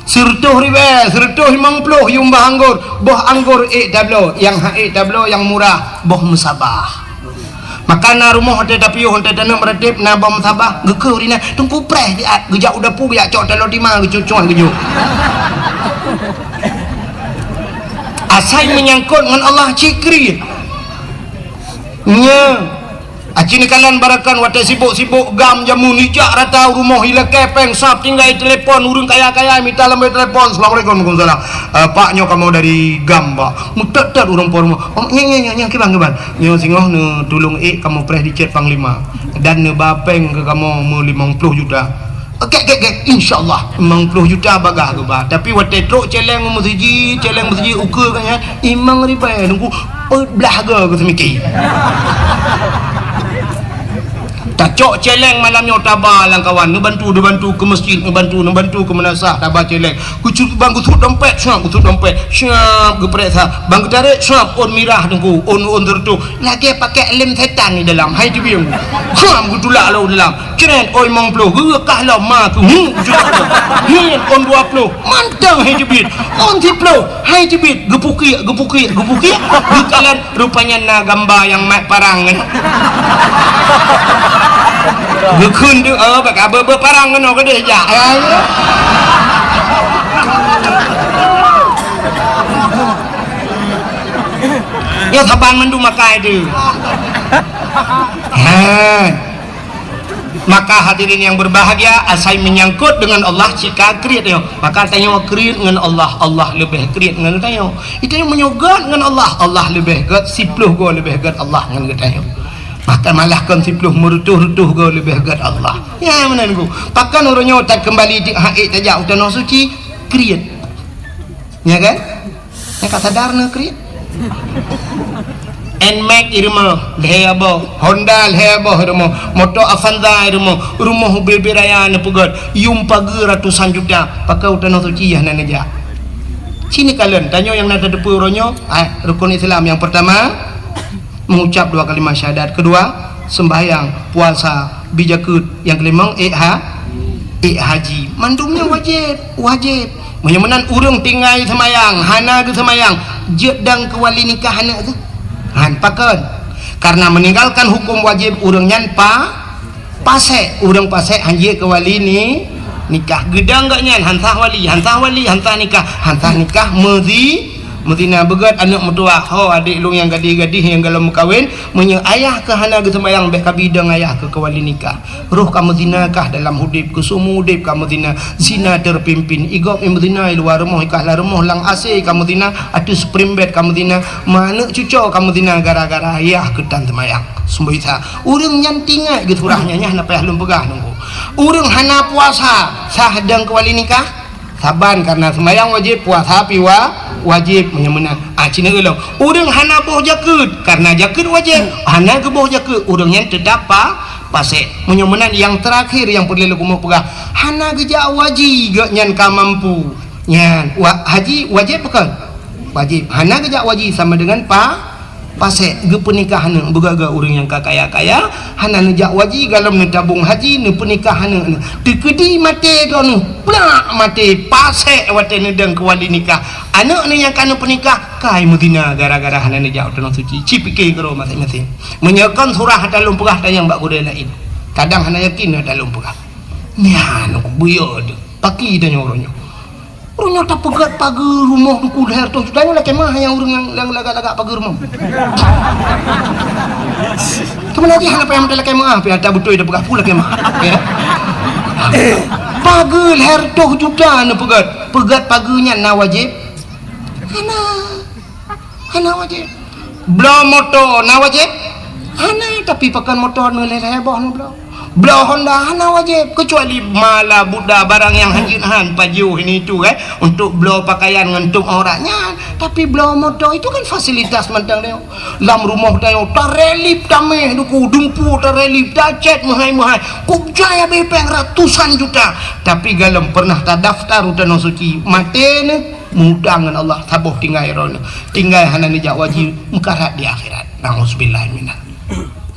Sireutoh ribée, sireutoh limong ploh yum boh anggor. Boh anggor ék tabloe, nyang han ék tabloe nyang murah, boh meusabah. Maka na rumoh watée tapiôh, watée taneuk meuratéb na boh meusabah, geukeue ri na, teungku preh siat, geujak u dapu, geujak cok taloe tima, geucucong geujok. Asai meunyangkot ngon Allah cit kriet. Nya, aci neukalon barakan watée sibok-sibok GAM jameun ijak rata u rumoh ilakée péng sab tinggai telepon ureuëng kaya-kaya mita lambée telepon, "Assalamualaikum." "Waalaikumsalam." "Eh, Pak, nyoe kamoe dari GAM, Pak." Meutot-tot ureuëng po rumoh. "Oh, nyan, nyan, nyan, nyan, kiban, kiban." "Nyoe singoh neutulông ék kamoe preh dicet Panglima dan neuba péng keu kamoe meulimong ploh juta." Kek, kek, kek, insya Allah. Limong ploh juta bagah geuba. Tapi watèe trok cèlèng meuseujid, cèlèng meuseujid ukeue ka nyan, limong ribèe, nunggu peuet blah go geuseumiké. Tacok cèlèng malam nyoe taba lam kawan, neubantu, neubantu keu meuseujid, neubantu, neubantu keu meunasah, taba cèlèng. Geucut bang geusuet dompet, siap geusuet dompet, siap geupareksa. Bang geutarek, siap ôn mirah teungku, ôn, ôn seureutôh. Lagèe pakèk lem setan di dalam, hai teubieng. Siap geutulak lom dalam. Cret, oi limong ploh, geukah lom ma keu, hu, geucut. Hu, ôn dua ploh, mantong hai teubiet. Ôn siploh, hai teubiet, geupukiek, geupukiek, geupukiek. Geukalon, rupanya na gamba nyang mat parang nyan. Geukheun tu, oh, bak abe-abe parang keunoe keudeh jak. Ya, ya. Nyoe saban mandum makai tu. Ha. Maka hadirin yang berbahagia, asai menyangkut dengan Allah, cika kriet nyoe. Maka tanyoe kriet ngon Allah, Allah leubeh kriet ngon tanyoe. Tanyoe meunyoe gèt ngon Allah, Allah leubeh gèt, siploh goe leubeh gèt Allah ngon geutanyoe. Bahkan malah kon siploh, meureutoh-reutoh goe leubeh gèt Allah. Ya, meunan ku. Pakon uroe nyoe takeumbali di hak tajak u tanoh suci, kriet. Ya kan? Nyang ka sadar na kriet. Nmax i rumoh, lhèe boh. Honda lhèe boh i rumoh. Moto Avanza i rumoh. Rumoh ubé-ubé raya neupeugèt. Yum pageue ratusan juta. Pakon u tanoh suci hana neujak. Sini kalon, tanyoe nyang na tateupeue uroe nyoe, ah, rukun Islam nyang peurtama, mengucap dua kalimat syahadat. Kedua, sembahyang, puasa, bi jakeuet. Nyang keulimong, ék ha-, ék haji. Mandum nyan wajéb, wajéb. Meunyoe meunan ureueng tinggai seumayang, hana geuseumayang, jeuet dong keu wali nikah aneuk teuh? Han, pakon? Karena meninggalkan hukum wajib ureueng nyan pa-, pasék. Ureueng pasék han jeuet keu wali ni-, nikah. Geudong gobnyan han sah wali, han sah wali, han sah nikah, han sah nikah meuzi-, meuzina. Beugèt aneuk meutuwah, ho adék lôn nyang gadih-gadih nyang golom meukawen, meunyoe ayah kah hana geuseumayang, bèk kabi dong ayah kah keu wali nikah. Roh ka meuzina kah dalam udép, keu seumeu udép ka meuzina, zina terpimpin. I gob i meuzina i luwa rumoh, i kahla rumoh lam A C ka meuzina, ateueh spring bed ka meuzina, ma aneuk cuco ka meuzina gara-gara ayah keuh tan seumayang. Seumboi sa. Ureueng nyan tingat geusurah nyan, nyan na payah lôn peugah nunggu. Ureueng hana puasa, sah dong keu wali nikah? Saban karena seumayang wajéb, puasa pi wa-, wajéb meunyoe meunan. Ah, cina ulôn. Ureueng hana boh jakeuet, karena jakeuet wajéb, hana geuboh jakeuet, ureueng nyan teutap pa-, pasék. Meunyoe meunan nyang teurakhir nyang peureulèe lôn keumeung peugah, hana geujak haji gobnyan ka mampu. Nyan, wa-, haji wajéb pakon? Wajéb. Hana geujak haji sama dengan pa-, pasék. Geupeunikah aneuk, beugèt-gèt ureueng nyang ka kaya-kaya, hana neujak haji, golom neutabong haji, neupeunikah aneuk. Teukeudi maté droeneuh, plak maté, pasék watèe neudong keu wali nikah. Aneuk neuh nyang ka neupeunikah, kai meuzina gara-gara hana neujak u tanoh suci. Ci piké keudroe maséng-maséng. Meunyoe kon surah ata lôn peugah tanyong bak gurèe laén. Kadang hana yakin ata lôn peugah. Nyan, buyô teuh. Paki tanyoe uroe nyoe. Uroe nyoe tapeugèt pageue rumoh teungku lhèe reutôh juta nyoe lakèe meuah nyang ureueng nyang, nyang lagak-lagak pageue rumoh. Teuma lagèe hana payah meutai lakèe meuah, pih ata beutôi tapeugah peue lakèe meuah. Ya. Pageue lhèe reutôh juta neupeugèt. Peugèt pageue nyan na wajéb? Hana. Hana wajéb. Bloe moto na wajéb? Hana, tapi pakon moto neuh lhèe-lhèe boh neubloe. Bloe Honda hana wajéb, kecuali mala buda barang nyang hanjeuet han pajoh ini itu, eh, untuk bloe pakaian ngon tueng aurat nyan. Tapi bloe moto itu kan fasilitas mantong nyoe. Lam rumoh tanyoe tarelip taméh duku, dumpu tarelip, tacèt meuhai-meuhai. Kok jai abéh péng ratusan juta. Tapi golom pernah tadaftar u tanoh suci, maté neuh. Meuutang ngon Allah, saboh tinggai droeneuh. Tinggai hana neujak haji, meukarat di akhirat. Nauzubillah minal.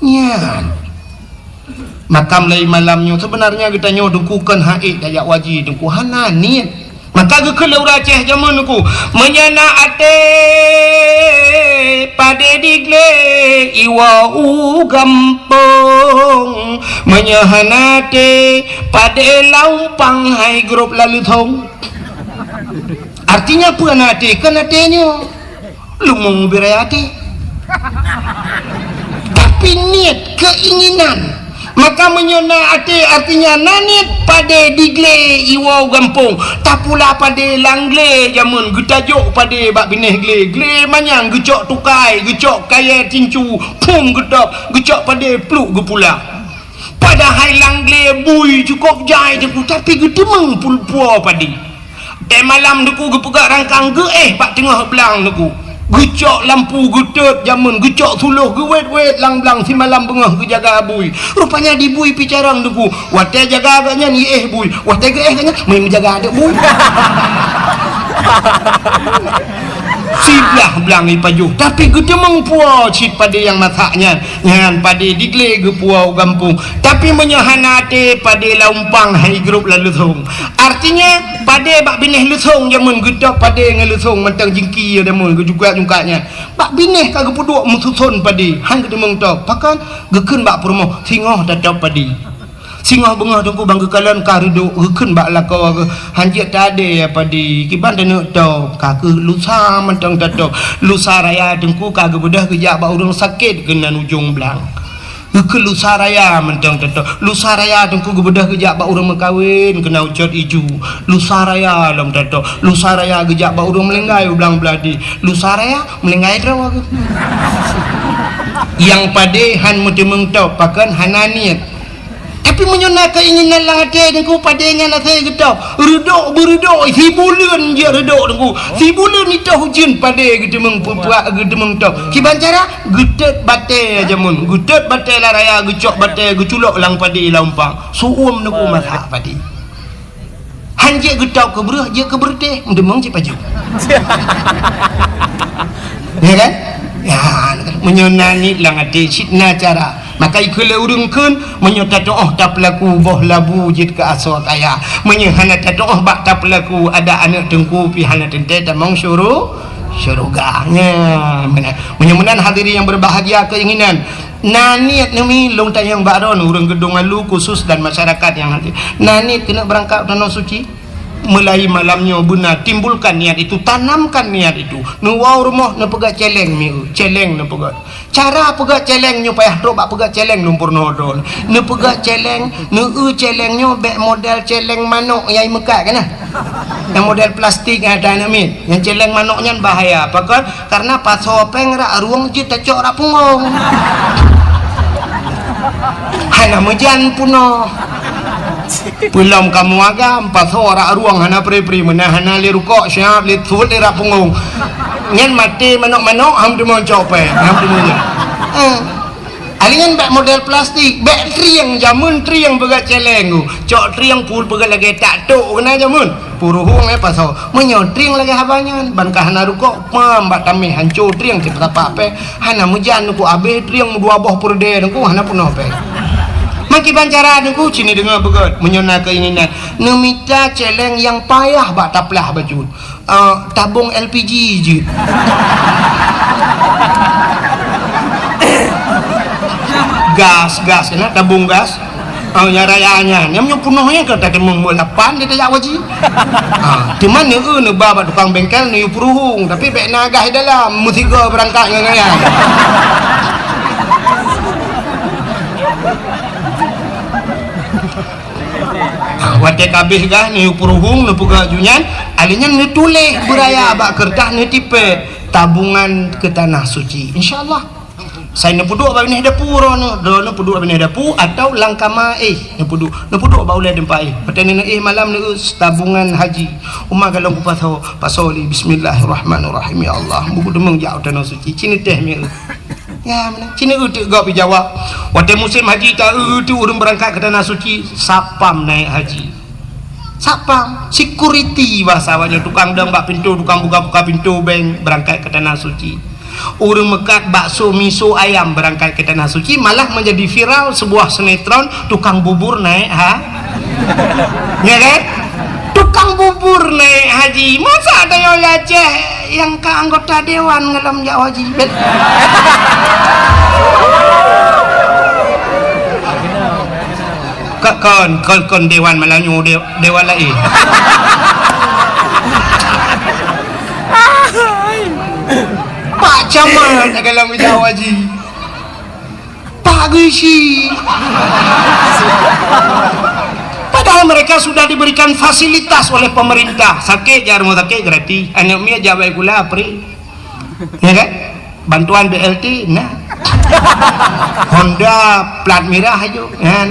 Nyan. Maka mulai malam nyoe, sebenarnya geutanyoe teungku kon han ék tajak haji teungku, hana niet. Maka geukheun lé ureueng Aceh jameun teungku, meunyoe na até padé diglé iwoe u gampông, meunyoe hana até padé lam pang hai grob laleuthông. Artinya peue na até? Kon até nyoe. Leumo beuraya até. Tapi niet, keinginan. Maka meunyoe na até, artinya na niet, padé diglé iwoe gampông. Tapula padé lam glé jameun, geutajok padé bak binéh glé. Glé manyang geucok tukai, geucok kayèe tincu, phôm geutôb, geucok padé pluek geupula. Pat Padahai lam glé bui cukôp jai Teungku, tapi geuteumeung pul-, puwoe padé. Watèe malam Teungku geupeugah rangkang geuéh bak teungoh blang Teungku. Geucok lampu, geutot jameun, geucok suloh, geuwét-wét lam blang simalam beungoh geujaga bui. Rupanya di bui pih carông Teungku. Watèe jaga gobnyan iéh bui, watèe geuéh gobnyan meujaga aneuk bui. Siblah blang ipajoh, tapi geuteumeung puwoe cit padé nyang masak nyan. Nyan padé di glé geupuwoe u gampông. Tapi meunyoe hana até, padé lam umpang han igrôp lam leusông. Artinya, padé bak binéh leusông jameun geutôb padé ngon leusông mantong jingki jameun geujungkat-jungkat nyan. Bak binéh ka geupeuduek meususon padé, han geuteumeung tôb. Pakon? Geukheun bak peurumoh, singoh tatôb padé. Singoh beungoh Teungku ban geukalon ka reudôk, geukheun bak lakoe geuh, han jeuet tadé padé, kiban taneuk tôb, ka keuh lusa mantong tatôb. Lusa raya Teungku ka geubeudôh geujak bak ureueng sakét keunan ujong blang. Geukheun lusa raya mantong tatôb. Lusa raya Teungku geubeudôh geujak bak ureueng meukawen keunan ucot iju. Lusa raya lom tatôb. Lusa raya geujak bak ureueng meulinggai u blang Beuladi. Lusa raya meulinggai droe geuh. Nyang padé han meuteumeung tôb, pakon hana niet. Tapi meunyoe na keuinginan lam até Teungku, padé nyan asai geutôb. Reudôk beureudôk, sibuleuen jeuet reudôk Teungku. Sibuleuen itôh ujeuen padé geuteumeung peupuak, geuteumeung tôb. Kiban cara? Geutot batèe jameun. Geutot batèe lam raya, geucok batèe, geuculok lam padé lam umpang. Su'uem Teungku masak padé. Han jeuet geutôb keu breueh, jeuet keu beureutéh, meuteumeung cit pajoh. Ya kan? Ya, meunyoe na niet lam até, cit na cara. Maka ikheun lé ureueng kheun, meunyoe tatu'oh tapeulaku boh labu jeuet keu asoe kaya. Meunyoe hana tatu'oh bak tapeulaku, adak aneuk Teungku pih hana teuntèe tamong syuru-, syeuruga. Nya, meunan. Meunyoe meunan hadirin yang berbahagia keinginan, na niet neumi lôn tanyong bak droeneuh ureueng Geudong Alu khusus dan masyarakat yang hadir. Na niet keuneuk beurangkat u Tanoh Suci? Mulai malam nyoe beuna timbulkan niat itu, tanamkan niat itu. Neuwoe u rumoh neupeugah cèlèng mieu, cèlèng neupeugah. Cara peugah cèlèng nyoe payah trôk bak peugah cèlèng lôn peurunoe droeneuh. Neupeugah cèlèng, neueu cèlèng nyoe bèk model cèlèng manok nyang imeukat kana. Nyang model plastik nyang ada aneuk miet. Nyang cèlèng manok nyan bahaya. Pakon? Karena pasoe pèng rak rueng jeuet tacok rak punggong. Hana meujan peunoh. Peulom kamoe agam, pasoe rak rueng hana pri-pri, meunan hana lé rukok, siap lé suet lé rak punggong. Nyan maté manok-manok, han teumeucok pèng, han teumeujan. Eh. Alèh nyan bèk model plastik, bèk trieng, jameun trieng peugah cèlèng tu. Cok trieng pul peugah lagèe tak tok keunan jameun. Puruhueng, eh, pasoe. Meunyoe trieng lagèe haba nyan, ban ka hana rukok, pam bak tamèh hanco trieng cit tapak pèng. Hana meujan Teungku, abéh trieng dua boh peureudèe Teungku, hana peunoh pèng. Meukiban cara Teungku, ci neudeungö beugöt, meunyoe na keuinginan. Neumita cèlèng nyang payah bak taplah bacut. Ah, tabong L P G jeuet. Gas, gas, keunan tabong gas. Ah, nyang raya nyan. Nyang meunyoe peunoh nyan ka tateumong bak lapan, dia tajak haji. Ah, teuma neu-eu neuba bak tukang bengkel, neuyue peuruhueng. Tapi bèk na gas di dalam, meusigoe beurangkat ngon nyan. Ah, watèe ka abéh gas, neuyue peuruhueng, neupeugah ju nyan, alèh nyan neutuléh beuraya bak keureutah, neutipèe, "Tabungan keu Tanah Suci." Insya Allah. Sai neupeuduek bak binéh dapu droeneuh, droeneuh peuduek bak binéh dapu atau lam kama éh neupeuduek, neupeuduek bak ulèe teumpat éh. Watèe neuneuh éh malam, neu-eu tabungan haji. Uma galong kupasoe, pasoe lé, "Bismillahirrahmanirrahim. Ya Allah, bukon teumong jak u Tanoh Suci." Ci neutéh mieu. Ya, meunan. Ci neu-eu teuk gob ijawab. Watèe musém haji ta-eu teuk ureueng beurangkat keu Tanah Suci, satpam naék haji. Satpam, security bahasa awaknyan, tukang dong bak pintoe, tukang buka-buka pintoe bank beurangkat keu Tanah Suci. Ureueng meukat bakso miso ayam beurangkat keu Tanah Suci, malah menjadi viral sebuah sinetron tukang bubur naék ha-, ya kan? Tukang bubur naék haji. Masa tanyoe di Aceh nyang ka anggota dewan ngalom jak haji? Bet-, Ka-, kon, kon, kon dewan Melanyu, de-, dewan laén. Pak Camat ngalom jak haji. Pak Geuchik. Padahal mereka sudah diberikan fasilitas oleh pemerintah. Sakét jak rumoh sakét gratis. Aneuk miet jak bak sikula free. Ya kan? Bantuan B L T na. Honda plat mirah aju, kan?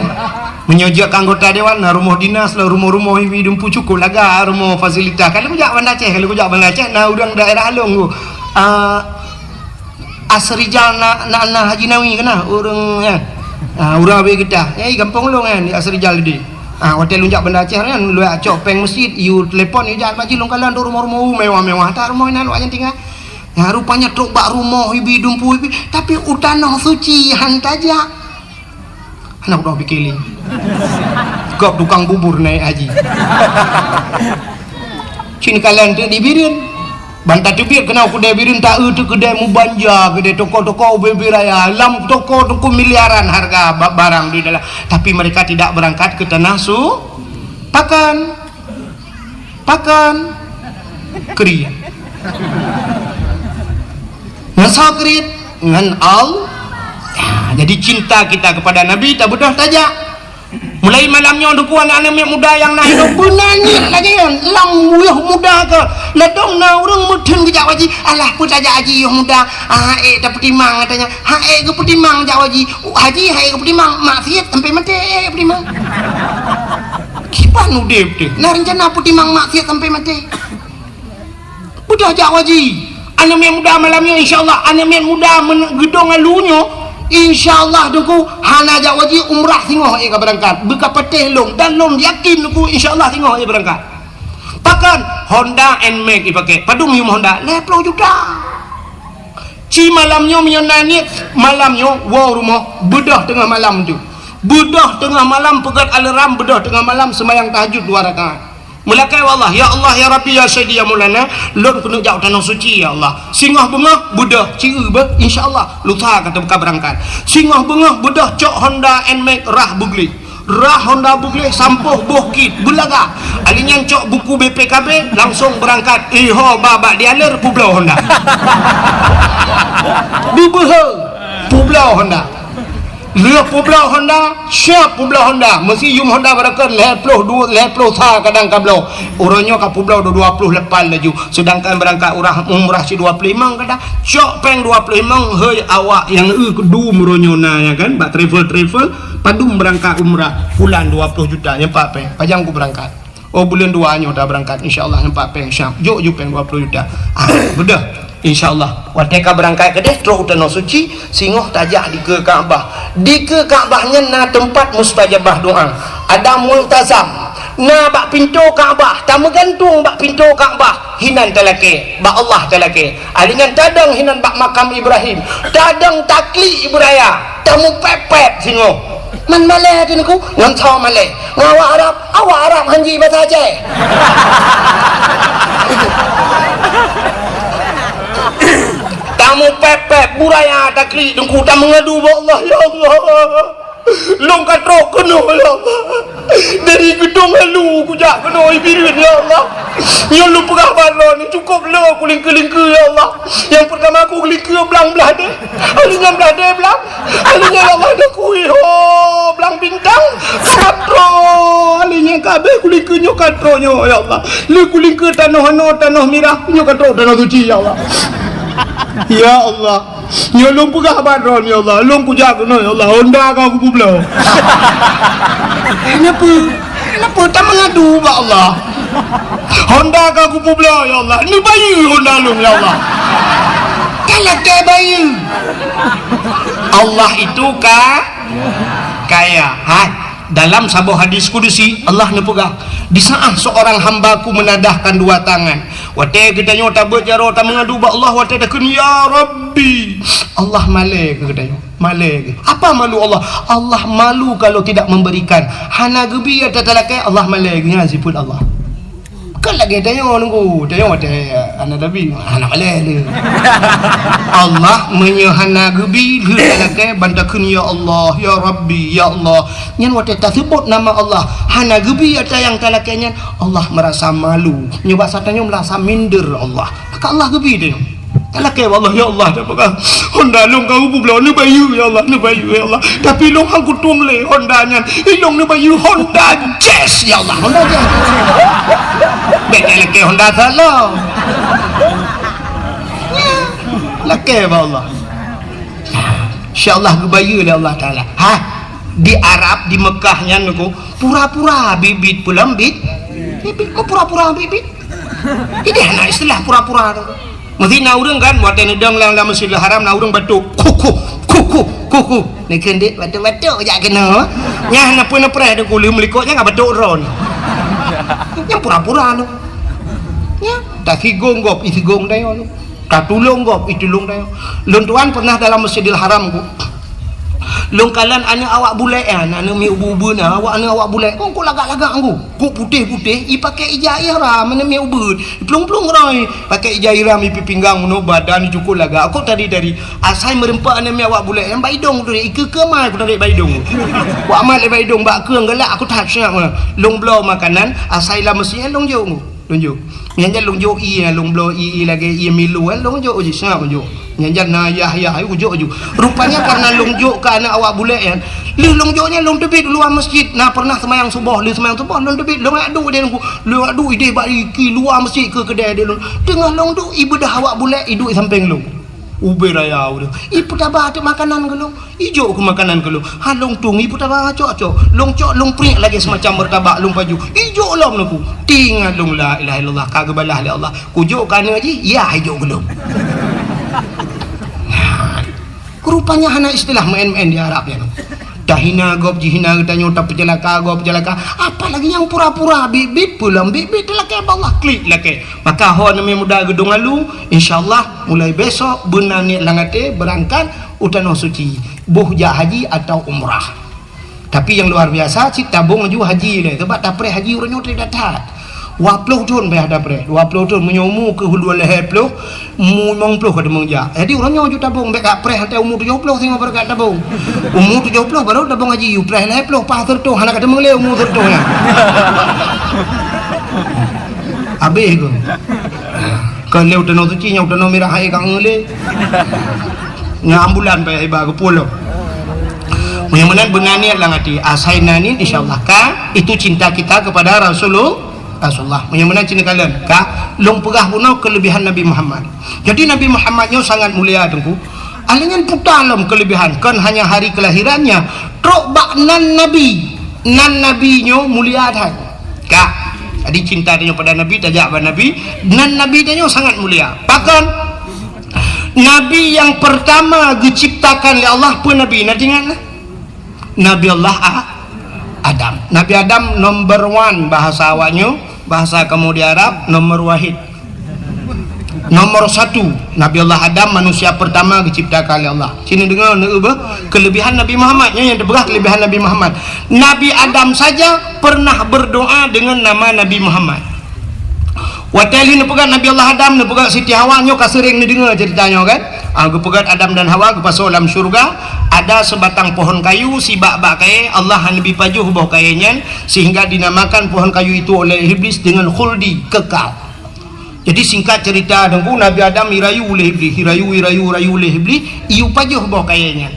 Meunyoe jeuet keu anggota dewan, na rumoh dinas, na rumoh-rumoh ibi dumpu cukup laga rumoh fasilitas. Kalau kujak Banda Aceh, kalau kujak Banda Aceh, na ureueng daerah Along tu. Ah, Asrijal na, na, na Haji Nawi kana, ureueng, kan? Ah, ureueng abéh geutah. Eh, gampông lôn, kan, di Asrijal di. Ah, watèe lôn jak Banda Aceh, kan, lôn cok péng meuseujid, yue telepon, yue jak Haji lôn kalon tu rumoh-rumoh mewah-mewah. Tak rumoh inan wak nyan tinggai. Ya, rupanya trok bak rumoh ibi dumpu ibi, tapi u Tanoh Suci han tajak. Aneuk dua pikir lé. Gob tukang bubur naik haji. Cin kalian tu di Bireuen. Banta teubiet keunoe keudè Bireuen, ta eu teu keudè mubanja, keudè toko-toko ubé-ubé raya. Lam toko teuku miliaran harga ba-, barang di dalam. Tapi mereka tidak berangkat ke tanah su-, pakan. Pakon? Kriet. Ngon soe kriet? Ngon Allah. Ya, jadi cinta kita kepada Nabi tabeudôh tajak. Mulai malam nyoe, Teungku, aneuk-aneuk miet muda nyang na hidup, beuna niet lagèe nyan. Lam wayah muda ka, ladôm na ureueng meutheun geujak haji. Alah, peue tajak haji yoh muda? Ah, ék tapeutimang, katanya. Ha, ék geupeutimang jak haji. Haji, ha, ék geupeutimang, maksiat sampai maté, ék geupeutimang. Kiban udép teuh, na rencana peutimang maksiat sampai maté. Beudôh jak haji. Aneuk miet muda malam nyoe, insya Allah, aneuk miet muda men-, geudong alu nyoe, insya Allah, Teungku, hana jak haji, umrah singoh ék ka beurangkat. Beuka patéh lôn, dan lôn yakin, Teungku, insya Allah, singoh ék beurangkat. Pakon? Honda Nmax ipaké. Padum yum Honda? Lhèe plôh juta. Ci malam nyoe meunyoe na niet, malam nyoe woe rumoh, beudôh teungoh malam tu. Beudôh teungoh malam peugöt alarm, beudôh teungoh malam seumayang tahajud dua rakaat. Meulakèe bak Allah, "Ya Allah, ya Rabbi, ya Sayyidi, ya Maulana, lôn keuneuk jak u Tanoh Suci, ya Allah." Singoh beungoh, beudôh, ci eu beuh, insya Allah, lusa ka teuka beurangkat. Singoh beungoh, beudôh cok Honda Nmax rhah beugleh. Rhah Honda beugleh sampôh boh kit beulaga. Ali nyan cok buku B P K B, langsong beurangkat. Iho ba bak dealer peubloe Honda. Beubeuhe peubloe Honda. Lheueh peubloe Honda, siap peubloe Honda. Meusi yum Honda barokon lhèe plôh dua, lhèe plôh sa kadang ka bloe. Uroe nyoe ka peubloe dua, dua plôh lapan laju. Seudangkan beurangkat urah umrah si dua plôh limong kadang. Cok péng dua plôh limong, hei awak nyang eu keudum uroe nyoe na, ya kan, bak travel-travel. Padum beurangkat umrah, bulan dua plôh juta, nyan pat péng. Pajan ku beurangkat? Oh, buleuen dua nyoe ta beurangkat, insya Allah, nyan pat péng, siap. Jok ju péng dua plôh juta. Ah, beudôh. Insya Allah. Watèe ka beurangkat keudeh, trôk u Tanoh Suci, singoh tajak dikeue Ka'bah. Dikeue Ka'bah nyan na teumpat mustajabah doa. Ada multazam. Na bak pintoe Ka'bah, tameugantung bak pintoe Ka'bah. Hinan talakèe, bak Allah talakèe. Ali nyan tadong hinan bak makam Ibrahim. Tadong taklik ibu raya. Tamupèt-pèt singoh. Man malèe teuh Teungku? Ngon soe malèe? Ngon awak Arab. Awak Arab han ji basa Aceh. Tamupèt-pèt, bu raya taklik Teungku, tameungadu bak Allah, "Ya Allah, lôn ka trôk keunoe, ya Allah. Dari Geudong Alu kujak keunoe Ibireuen, ya Allah. Nyoe lôn peugah bak droeneuh, cukôp le kulingkeue-lingkeue, ya Allah. Nyang peurtama kulingkeue blang blah deh. Ali nyan blah deh blang. Ali nyan, ya Allah, deh kui ho blang bintang. Ka trôk. Ali nyan ka abéh kulingkeue nyoe, ka trôk nyoe, ya Allah. Le kulingkeue tanoh anoe, tanoh mirah, nyoe ka trôk Tanoh Suci, ya Allah." Ya Allah. Nyoe lôn peugah bak droeneuh, ya Allah. Lôn kujak keunoe, ya Allah. Honda ka kupeubloe. Nyan peue? Kenapa tameungadu bak Allah? Honda ka kupeubloe, ya Allah. Neubayeue Honda lôn, ya Allah. Talakèe bayeue. Allah itu ka-, kaya. Hai. Dalam saboh hadis kudusi, Allah neupeugah, "Di saat seorang hamba-Ku menadahkan dua tangan." Watèe geutanyoe tabeuet jaroe tameungadu bak Allah, watèe takheun, "Ya Rabbi," Allah malèe keu geutanyoe. Malèe keu. Apa malu Allah? Allah malu kalau tidak memberikan. Hana geubi ata talakèe, Allah malèe keu nyan sifeuet Allah. Kan lagèe tanyoe Teungku, tanyoe watèe hana tabi, hana malèe lé. Allah meunyoe hana geubi, lheueh talakèe ban takheun, "Ya Allah, ya Rabbi, ya Allah." Nyan watèe taseubut nama Allah, hana geubi ata nyang talakèe nyan, Allah meurasa malu. Nyoe basa tanyoe meurasa minder Allah. Maka Allah geubi tanyoe. Talakèe bak Allah, "Ya Allah, dak peugah Honda lôn ka kupeubloe, neubayeue, ya Allah, neubayeue, ya Allah. Tapi lôn han kutueng lé Honda nyan. Ilôn neubayeue Honda Jazz, ya Allah, Honda Jazz." Bèk talakèe Honda salah. Lakèe bak Allah. Insya Allah geubayeue lé Allah Taala. Ha, di Arab, di Mekah nyan nyoe, pura-pura bit-bit peulom bit. Bit-bit, oh, pura-pura bit-bit. Jadi hana istilah pura-pura tu. Mesti na ureuëng kan, watée neudong lam, lam Masjidil Haram, na ureuëng batuk, kuku, kuku, kuku. Ni keuneuk batuk-batuk jak keunoe. Nyah na peue na preh deungon likot nyan ka batuk droe. Nyang pura-pura tu. Nya, tasigong gob, isigong dayo tu. Tatulông gob, itulông dayo. Lôn tuan pernah dalam Masjidil Haram ku. Lôn kalon aneuk awak bulek nyan, aneuk miet ubeut-ubeut nyan, awak aneuk awak bulek. Kok, kok lagak-lagak ku. Kok putéh-putéh, ipaké ija ihram, aneuk miet ubeut. Iplueng-plueng roi, paké ija ihram, ipi pinggang meunoe, badan cukôp lagak. Kok tari-tari. Asai meureumpok aneuk miet awak bulek nyan bak idong tu, ikeue-keue mai ku tarék bak idong. Ku amat lé bak idong, bak keueng galak aku that siap. Lôn bloe makanan, asai lam mesin lôn jok ku. Lôn jok. Nyan jan lôn jok ié, lôn bloe ié, ié lagée ié Milo, eh, lôn jok uji, seungab lôn jok. Nyan jan na yah-yah, ayu jok aju. Rupanya karena lôn jok keu aneuk awak bulek nyan. Lheueh lôn jok nyan lôn teubiet luwa masjid. Na pernah seumayang suboh, lheueh seumayang suboh lôn teubiet, lôn adu di lôn, lôn adu ideh bak iki luwa masjid keu keudè di lôn. Teungoh lôn duek, ibeudoh awak bulek, iduek sampéng lôn. Ubé raya udah. Ipeutaba teuk makanan keu lôn. Ijok keu makanan keu lôn. Ha lôn tueng, ipeutaba cok-cok. Lôn cok, lôn priek lagée semacam meurtabak lôn paju. Ijok lom neuk. Tingat lôn, la ilaha illallah, ka geubalah lé Allah. Kujok keu aneuk jih, yah ijok keu lôn. Rupanya hana istilah main-main di Arab nyan. Tahina gob, jihina geutanyoe, tapeuceulaka gob, peuceulaka. Apalagi nyang pura-pura bit-bit, peulom bit-bit, teulakée bak Allah, klik lakée. Maka ho aneuk miet muda geudong alu, insya Allah mulai besok beuna niet lam até beurangkat u Tanoh Suci, boh jak haji atau umrah. Tapi nyang luar biasa, cit tabong aju haji lé, sabab tapreh haji uroe nyoe that-that. Dua ploh thon payah tapreh, dua ploh thon, meunyoe umu keuh dua lhée ploh, umu limong ploh ka teumeung jak. Jadi uroe nyoe aju tabong, bék ka preh watée umu tujoh ploh singoh baru ka tabong. Umu tujoh ploh baru tabong haji, upreh lhée ploh, paih seureutoh, hana ka teumeung lé umu seureutoh nyan. Habéh keuh. Kon lé u Tanoh Suci, nyoe u Tanoh Mirah hai ka ngeulé. Ngon ambulan payah iba keu pulo. Meunyoe meunan beuna niet lam até, asai na niet, insya Allah ka, itu cinta kita kepada Rasulul-, Rasulullah. Meunyoe meunan cit neukalon, ka, lôn peugah bunoe keulebihan Nabi Muhammad. Jadi Nabi Muhammad nyoe sangat mulia, Teungku. Alinyan puta lom keulebihan, kon hanya hari kelahirannya, trok bak nan Nabi. Nan Nabi nyoe mulia that. Ka. Jadi cinta tanyoe pada Nabi, tajak bak Nabi, nan Nabi tanyoe sangat mulia. Pakon? Nabi nyang pertama geuciptakan lé Allah peue Nabi? Na teuingat na? Nabi Allah A-, Adam. Nabi Adam number one bahasa awaknyoe, bahasa kamoe di Arab, nomor wahid. Nomor satu, Nabi Allah Adam manusia pertama geuciptakan lé Allah. Sini deungoe, neuubah kelebihan Nabi Muhammad. Nyoe nyang teupeugah kelebihan Nabi Muhammad. Nabi Adam saja pernah berdoa dengan nama Nabi Muhammad. Watée lheueh neupeugah Nabi Allah Adam, neupeugah Siti Hawa, nyoe ka seuréng neudeungoe ceurita nyoe kan? Ah, geupeugah Adam dan Hawa geupasoe lam syeuruga, ada sebatang pohon kayu, sibak bak kayée, Allah hana neubi pajoh boh kayée nyan, sehingga dinamakan pohon kayu itu oleh Iblis dengan khuldi, kekal. Jadi singkat cerita, Teungku, Nabi Adam irayu lé Iblis, irayu, irayu, irayu lé Iblis, iyue pajoh boh kayée nyan.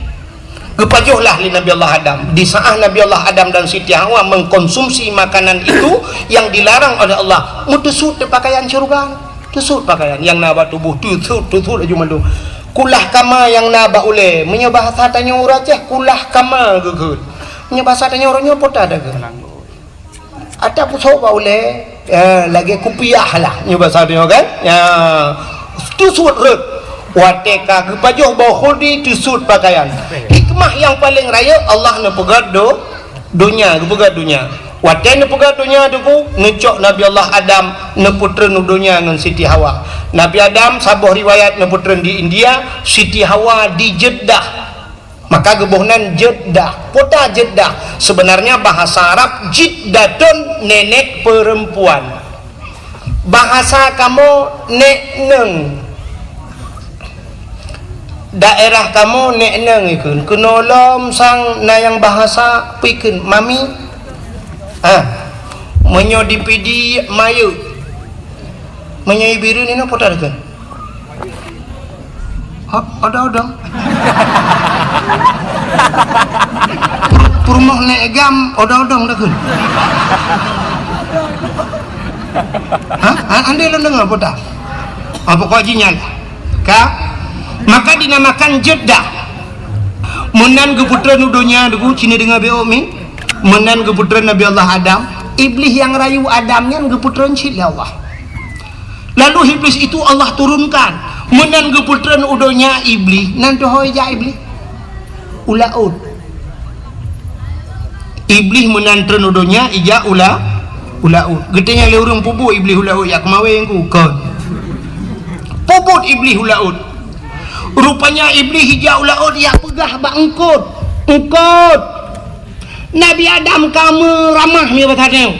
Geupajoh lah lé Nabi Allah Adam. Di saat Nabi Allah Adam dan Siti Hawa mengkonsumsi makanan itu yang dilarang oleh Allah, meuteusut pakaian syeuruga. Teusut pakaian nyang na bak tuboh, teusut, teusut laju mandum. Kulah kama nyang na bak ulée. Meunyoe bahasa tanyoe ureuëng Aceh, kulah kama geukheun. Meunyoe bahasa tanyoe uroe nyoe peue ta geukheun? Ata pusoe bak ulée, ya, lagée kupiah lah, nyoe basa tanyoe kan? Ya, teusut rot. Watée ka geupajoh boh khuldi, teusut pakaian. Hikmah nyang paleng rayeuk, Allah neupeugét do-, donya, geupeugét donya. Watée neupeugét donya, Teungku, neucok Nabi Allah Adam, neupeutreun u donya ngon Siti Hawa. Nabi Adam, saboh riwayat, neupeutreun di India, Siti Hawa di Jeddah. Maka geuboh nan Jeddah. Kota Jeddah, sebenarnya bahasa Arab Jiddatun, nenek perempuan. Bahasa kamoe nek neng. Daerah kamoe nek neng ikheun. Keunoe lom sang na nyang bahasa peue ikheun, mami. Ah. Meunyoe di Pidie, mayeuek. Meunyoe i Bireuen inoe peue ta geukheun? Ha, odong-odong. Pur-, peurumoh nek gam, odong-odong ta geukheun. Ha? Ha, andai lôn deungoe peue ta? Ha, pokok jih nyan. Ka? Maka dinamakan Jeddah. Meunan geupeutreun u donya, Teungku, ci neudeungoe beuh mi. Meunan geupeutreun Nabi Allah Adam, Iblih nyang rayu Adam nyan geupeutreun cit lé Allah. Lalu Iblih itu Allah turunkan. Meunan geupeutreun u donya Iblih, nan teuhôi jak Iblih? U laôt. Iblih meunan treun u donya, ijak u la-, u laôt. Geutanyong lé ureuëng, "Peubuet Iblih u laôt, jak keumawén ku?" "Kon." Peubuet Iblih u laôt. Rupanya Iblih ijak u laôt, jak peugah bak eungkôt, "Eungkôt, Nabi Adam ka meuramah miet bak tanyoe.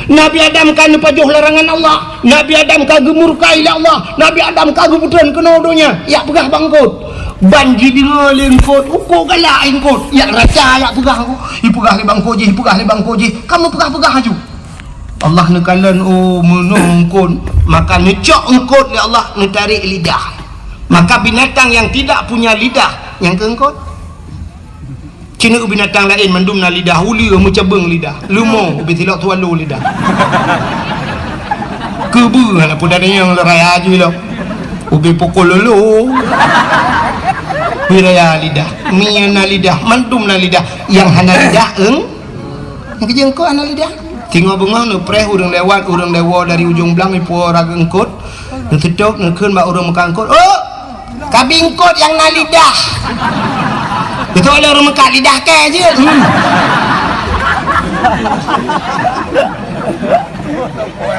Nabi Adam ka neupajoh larangan Allah. Nabi Adam ka geumurka ilée Allah. Nabi Adam ka geupeutreun keunoe donya." Jak peugah bak eungkôt. Ban jideungoe lé eungkôt, "Uko galak eungkôt." Jak raca, jak peugah, ipeugah lé bak eungkôt jih, ipeugah lé bak eungkôt jih. Ka meupeugah-peugah laju. Allah neukalon, oh, meunoe eungkôt, maka neucok eungkôt lé Allah, neutarek lidah. Maka binatang yang tidak punya lidah, nyang keu eungkôt. Ci neueu binatang laén mandum na lidah, uleue meucabeueng lidah, leumo ubé silok tualo lidah. Keubeue hana peue tanyong lé raya jih lom. Ubé pukul lolo. Ubé raya lidah, mie na lidah, mandum na lidah. Nyang hana lidah, eung-, nyang keu eungkôt hana lidah. Singoh beungoh neupreh ureuëng lewat, ureuëng lewat dari ujong blang, ipuwoe raga eungkôt, neuseutôt, neukheun bak ureuëng meukat eungkôt, "Oh, kabi eungkôt nyang na lidah." Beutôi lé ureuëng meukat lidah kèe jeuet. Hmm.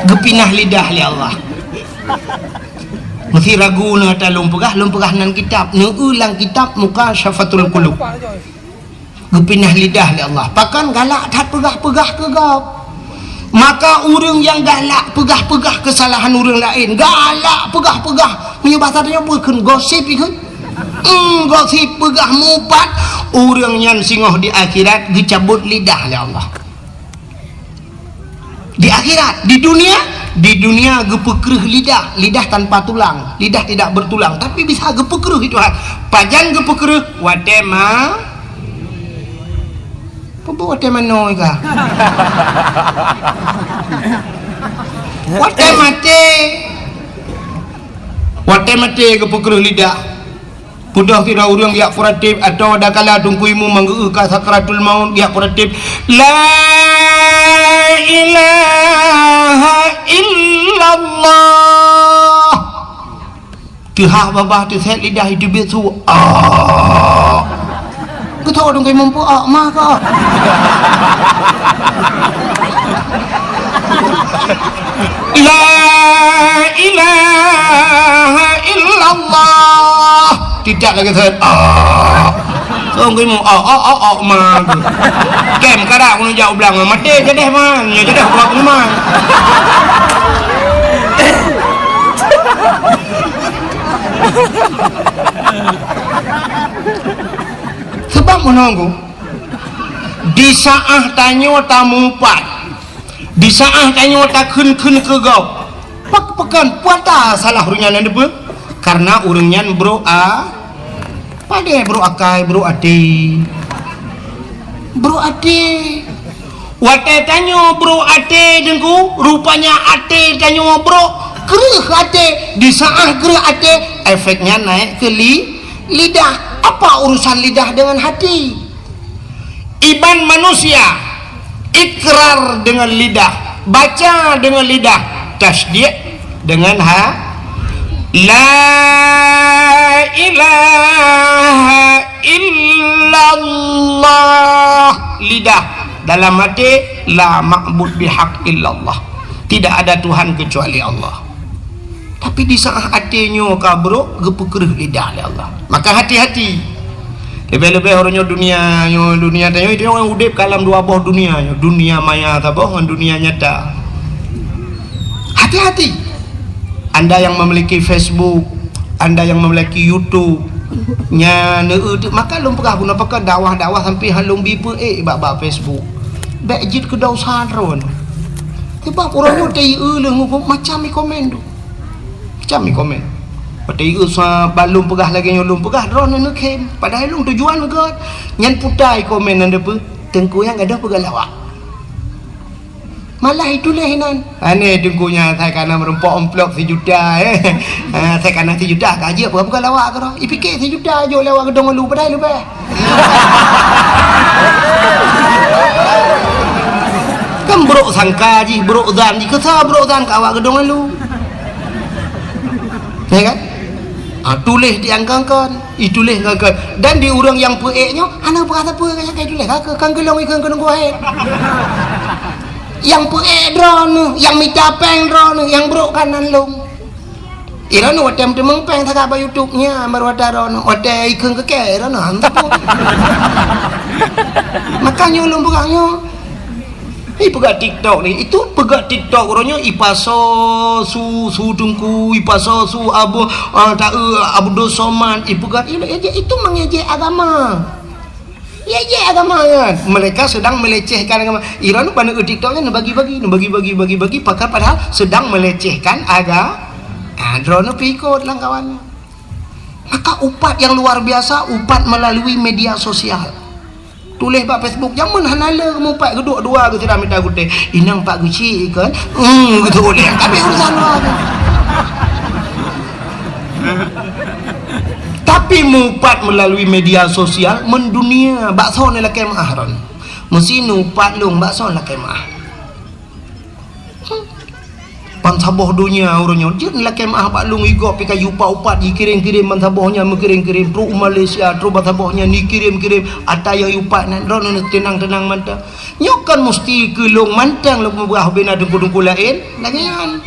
Geupinah lidah lé Allah. Meusé ragu na ata lôn peugah, lôn peugah nan kitab, neueu lam kitab Mukasyafatul Qulub. Geupinah lidah lé Allah. Pakon galak that peugah-peugah keu gob. Maka ureuëng nyang galak peugah-peugah keusalahan ureuëng laén, galak peugah-peugah, meunyoe basa tanyoe bukon gosip ikheun. Hmm, gosip peugah mupat, ureuëng nyan singoh di akhirat geucabot lidah lé Allah. Di akhirat, di dunia, di dunia geupeukreuh lidah, lidah tanpa tulang, lidah tidak bertulang, tapi bisa geupeukreuh itu Tuhan. Pajan geupeukreuh? Watée ma-, peue watée manoe ka? Watée maté. Watée maté geupeukreuh lidah. Peudeuh sidroe ureuëng jak peuratéb, atawa dakala Teungku Imum manggeu ka sakratul maut jak peuratéb, "La ilaha illallah." Teuhah babah teusét lidah itu biet su. Ah. Geutho Teungku Imum peue, ah, mah ka. La ilaha illallah. Tidak lagi saya. Ah. Song keu mu, oh, oh, oh, oh, man. Kem kada kunu jak ublang, mati jadi man. Ya jadi aku aku man. Sebab menunggu di saat tanyo tamupat. Di saát tanyoe takheun-kheun keu gob, pak-, pakon puata salah ureuëng nyan neupeue? Karena ureuëng nyan brok a-, padé brok akai, brok até. Brok até. Watée tanyoe brok até, Teungku, rupanya até tanyoe brok, kreueh até. Di saát kreueh até, efeknya naik ke li-, lidah. Apa urusan lidah dengan hati? Iban manusia ikrar dengan lidah, baca dengan lidah, tasdiq dengan ha-, la ilaha illallah, lidah, dalam hati, la ma'bud bihaq illallah, tidak ada Tuhan kecuali Allah. Tapi di saát até nyoe ka brok, geupeukreueh lidah lé Allah. Maka hati-hati. Leubeh-leubeh uroe nyoe dunia nyoe, dunia tanyoe, itu nyoe udeb ka lam dua boh dunia nyoe. Dunia maya saboh ngon dunia nyata. Hati-hati. Anda yang memiliki Facebook, anda yang memiliki YouTube, nya neu-, maka lôn peugah guna pakai dakwah-dakwah sampai han lôn bi peu-ék bak, bak Facebook. Bék jeuet keu dosa droen. Sebab uroe nyoe teu-eu leuh ngupuk macam i komen tu. Macam i komen. Watée i usa balum peugah lagée nyoe lôn peugah, droeneuh neukhém. Padahai lôn tujuan gét. Nyan puta i komen nyan deupeu, teungku nyang gadôh peugah lawak. Malah ituléh inan. Aneh teungku nyan, asai kana meurumpok amplop sijuta, eh. Ah, asai kana sijuta ka jeuet, bukan, bukan lawak keudroe. Ipike sijuta jok lewat Geudong Ulu, padahai leubeh. Kan buruk sangka jih, buruk zan jih. Keu soe buruk zan, keu awak Geudong Ulu. Ya kan? Ah, tuléh di angka-angka, ituléh angka-angka. Dan di ureuëng nyang peuék nyoe, hana peurasa peue nyang ka ituléh, ka, ka, kan geulong ikheun keu nunggu hai. Nyang peuék droeneuh, nyang mita péng droeneuh, nyang brok kan nan lôn. Droeneuh watée meuteumong péng sagai bak YouTube nyan, baru watée droeneuh, watée ikheun keu kée droeneuh, hana peue. Makanya ulôn peugah nyoe, Ih, peugah TikTok ni, itu peugah TikTok uroe nyoe ipasoe su, su teungku, ipasoe su Abu, ah, ta, eh, Abdul Somad, ipeugah, itu, itu mengejek agama. Ngejek agama kan. Mereka sedang melecehkan agama. Iran pada TikTok nyan bagi-bagi, bagi-bagi, bagi-bagi, pakar padahal sedang melecehkan aga-, ah, droeneuh pih ikot lam kawan. Maka upat yang luar biasa, upat melalui media sosial. Tuléh bak Facebook, jameun hana le mupat geuduek dua geuh sidang mita gutée. Inong pat geuchik kan? Hmm, gitu boleh. Tapi urusan luar tu. Tapi mupat melalui media sosial mendunia, bak soe neulakée meuah ron. Meusi nupat lôn bak soe neulakée meuah. Ban saboh donya uroe nyoe jeuet lakée meuah bak lôn, igob pih kayu upat-upat jikirém-kirém ban saboh nyan, meukirém-kirém trok u Malaysia, trok ban saboh nyan jikirém-kirém ata nyang upat nyan, droeneuh teunang-teunang mantong. Nyoe kon musti keu lôn mantong lôn peubeubaih ubena teungku-teungku laén, lagée nyan.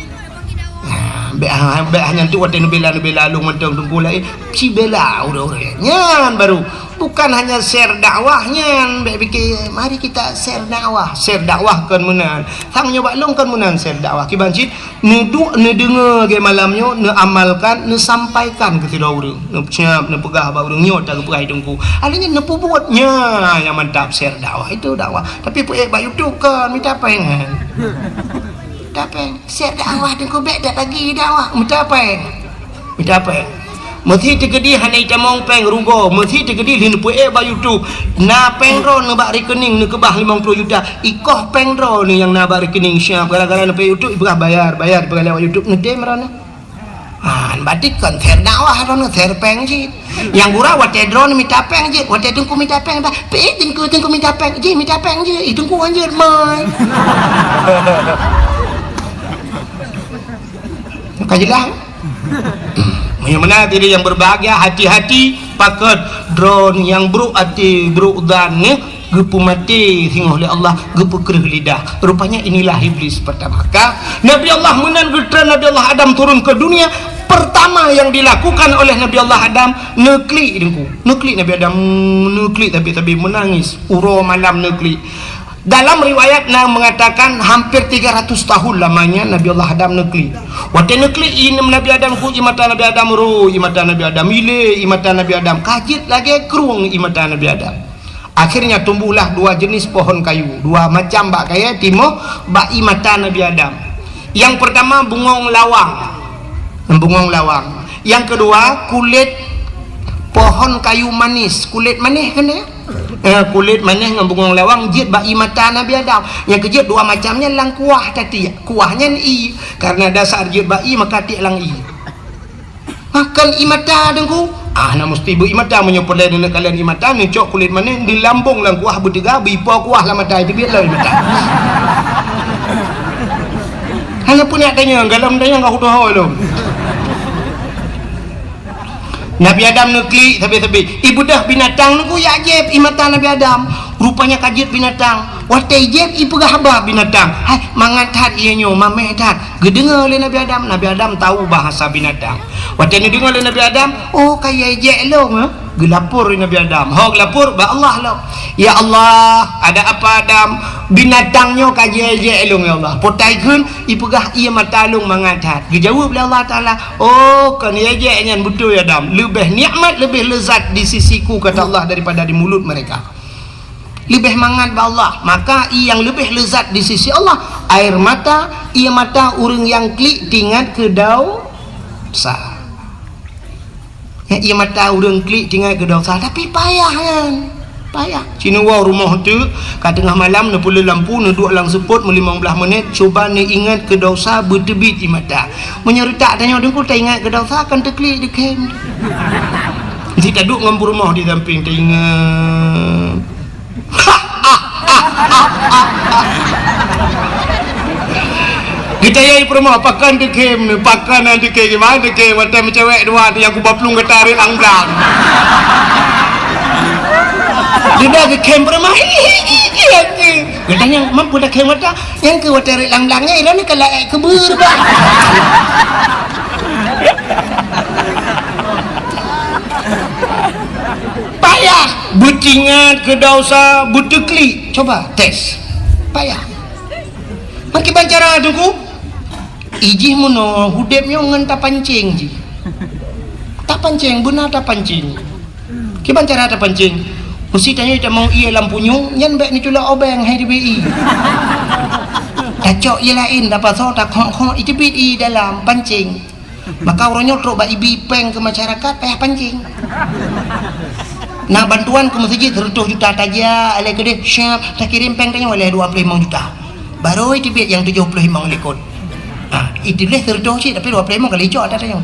Nah, bék ha-, bék hana tu watée neubela, neubela lôn mantong teungku laén, sibela ureuëng-ureuëng nyan baru. Bukan hanya share dakwah nyan, bék pike, mari kita share dakwah. Share dakwah kon meunan. Sang nyoe bak lôn kon meunan share dakwah. Kiban cit, neuduek, neudeungoe lagée malam nyoe, neuamalkan, neusampaikan keu sidroe ureuëng. Neusiab, neupeugah bak ureuëng nyoe ta geupeugah teungku. Akhirnya neupeubuet nyan nyang mantap share dakwah. Itu dakwah. Tapi peuék bak YouTube kon, mita péng. Mita péng. Share dakwah teungku bék dak lagi dakwah. Mita péng. Mita péng. Meusi teukeudi hana itamong péng rugoe, meusi teukeudi lheueh neupeuék bak YouTube. Na péng droeneuh bak rekening neukeubah limong ploh juta. Ikoh péng droeneuh nyang na bak rekening siab gara-gara neupeuék YouTube ipeugah bayar, bayar ipeugah lewat YouTube neutem droeneuh. Ah, berarti kon share dakwah droeneuh, share péng cit. Nyang gura watée droeneuh mita péng cit, watée teungku mita péng, bah, peuék teungku, teungku mita péng, jih mita péng cit, ih teungku hanjeuet mai. Ka jeulaih? Meunyoe meunan hadirin yang berbahagia, hati-hati pakon droeneuh nyang brok até, brok zan nyoe geupeumaté singoh lé Allah, geupeukreueh lidah. Rupanya inilah iblis pertama. Ka Nabi Allah meunan geutreun Nabi Allah Adam turun ke dunia, pertama yang dilakukan oleh Nabi Allah Adam, neuklik teungku. Neuklik Nabi Adam, neuklik tapi-tapi menangis. Uroe malam neuklik. Dalam riwayat na mengatakan hampir tiga ratus tahun lamanya Nabi Allah Adam neuklik. Watée neuklik ié Nabi Adam ku ié mata Nabi Adam ro, ié mata Nabi Adam ilé, ié mata Nabi Adam kajit lagée krueng ié mata Nabi Adam. Akhirnya tumbuhlah dua jenis pohon kayu, dua macam bak kayée timoh bak ié mata Nabi Adam. Yang pertama bungong lawang. Bungong lawang. Yang kedua kulit pohon kayu manis, kulit manis kan ya? Eh, kulit manis ngon bungong lawang jeuet bak ié mata Nabi Adam. Nyang keujeuet dua macam nyan lam kuah tatiek. Kuah nyan ié. Karena dasar jeuet bak ié maka tiek lam ié. Makan ié mata teungku. Ah, na musti beu ié mata meunyoe peureulée neuneuk kalon ié mata, neucok kulit manis, dilambong lam kuah beuteuga, beuipo kuah lam mata itu biet lom ié mata. Hana peunak tanyong, galom tanyong ka kutoho lom. Nabi Adam neuklik sabe-sabe. Ibeudôh binatang nunggu jak jép ié mata Nabi Adam. Rupanya ka jép binatang. Watée jép ipeugah haba binatang. Hai, mangat that ié nyoe, mameh that. Geudeungoe lé Nabi Adam. Nabi Adam tahu bahasa binatang. Watée neudeungoe lé Nabi Adam, oh ka ié jép lom, eh? Geulapor lé Nabi Adam. Ho geulapor bak Allah lom. Ya Allah, ada apa Adam? Binatang nyoe ka ié jép lom ya Allah. Potai kheun ipeugah ié mata lôn mangat that. Geujaweueb lé Allah Taala, "Oh, kon ié jép nyan beutôi Adam. Leubeh nikmat, leubeh lezat di sisiku," kata Allah, "daripada di mulut mereka." Leubeh mangat bak Allah. Maka ié nyang leubeh lezat di sisi Allah, air mata, ié mata ureuëng nyang klik tingat keu dosa. Ya, ié mata ureuëng klik tingat keu dosa, tapi payah nyan. Payah. Sineuk woe rumoh teuk, ka teungoh malam neupeuleueh lampu, neuduek lam seupôt meulimong blaih menit, cuba neuingat keu desya beuteubiet ie mata. Meunyoe reutak tanyoe Teungku taingat keu desya, kan teuklik dikhem. Cit taduek ngon peurumoh di sampéng taingat. Geutanyong peurumoh, pakon dikhem, pakon dikhem, gimana dikhem, watèe meucewek dua tu nyang kuba plueng gata rot lam blang. Dida geukhem peurumoh, geutanyong, mampu dikhem gata, nyang keu watèe rot lam blang nyan, ilôn ka laék keubeur, bah. Payah, beutingat keu desya, beuteuklik. Coba tes. Payah. Meukiban cara Teungku, ijih meunoe udeb nyoe ngon tapancéng jih. Tapancéng, beuna tapancéng. Kiban cara tapancéng? Meusti tanyoe tamong ié lam punyueng, nyan bèk neuculok obeng hai teubiet ié. Tacok ié laén, tapasoe, takhok-khok, iteubiet ié dalam pancéng. Maka uroe nyoe trok bak ibi péng keu masyarakat payah pancéng. Na bantuan keu meuseujid seratus juta tajak, lé keudeh siap takirém péng tanyoe lé dua ploh limong juta. Barô iteubiet nyang tujoh ploh limong likot. Ha, iteubiet seratus cit tapi dua ploh limong kali cok ata tanyoe.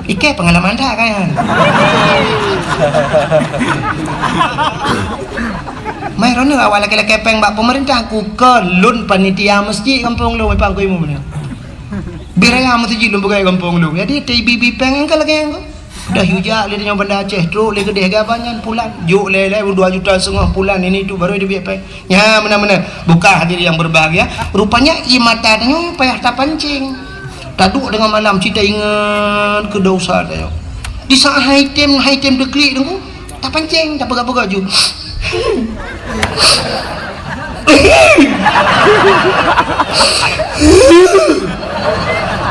Ikei pengalaman that kan. Mai rono awak lakèe-lakèe péng bak pemerintah, ku keu lôn panitia meuseujid gampông lôn, Pak Guru Imum nyoe. Bih raya meuseujid lôn peugah gampông lôn. Jadi, taibi-bi péng nyang ka lagèe nyan. Dah yue jak lé nyoe Banda Aceh, trok lé keudeh gaba nyan pulan. Jok lé-lé dua juta setengah pulan, ini tu baru dia biak péng. Nya, meunan-meunan. Bukan hadirin yang berbahagia. Rupanya, ié mata tanyoe payah tapancéng. Taduek deungon malam, cit taingat keu desya tanyoe. Di saat hai tem, hai tem teuklik Teungku, tapancéng, tapeugah-peugah ju.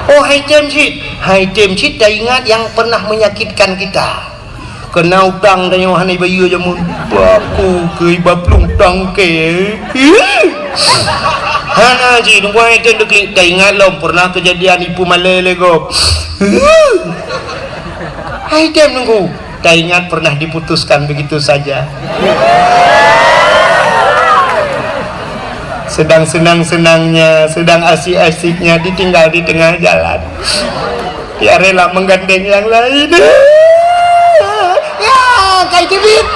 Oh, hai tem cit. Hai tem cit taingat yang pernah menyakitkan kita. Keuna utang tanyoe hana ibayeue jameun. Baku keu iba plueng tangke. Hana cit, Teungku, hai tem teuklik, taingat lom pernah kejadian ipeumalèe lé gob. Hai tem Teungku. Taingat pernah diputuskan begitu saja. Sedang senang-senangnya, sedang asik-asiknya ditinggal di tengah jalan. Tidak rela menggandeng yang lain. Ya, kai teubiet.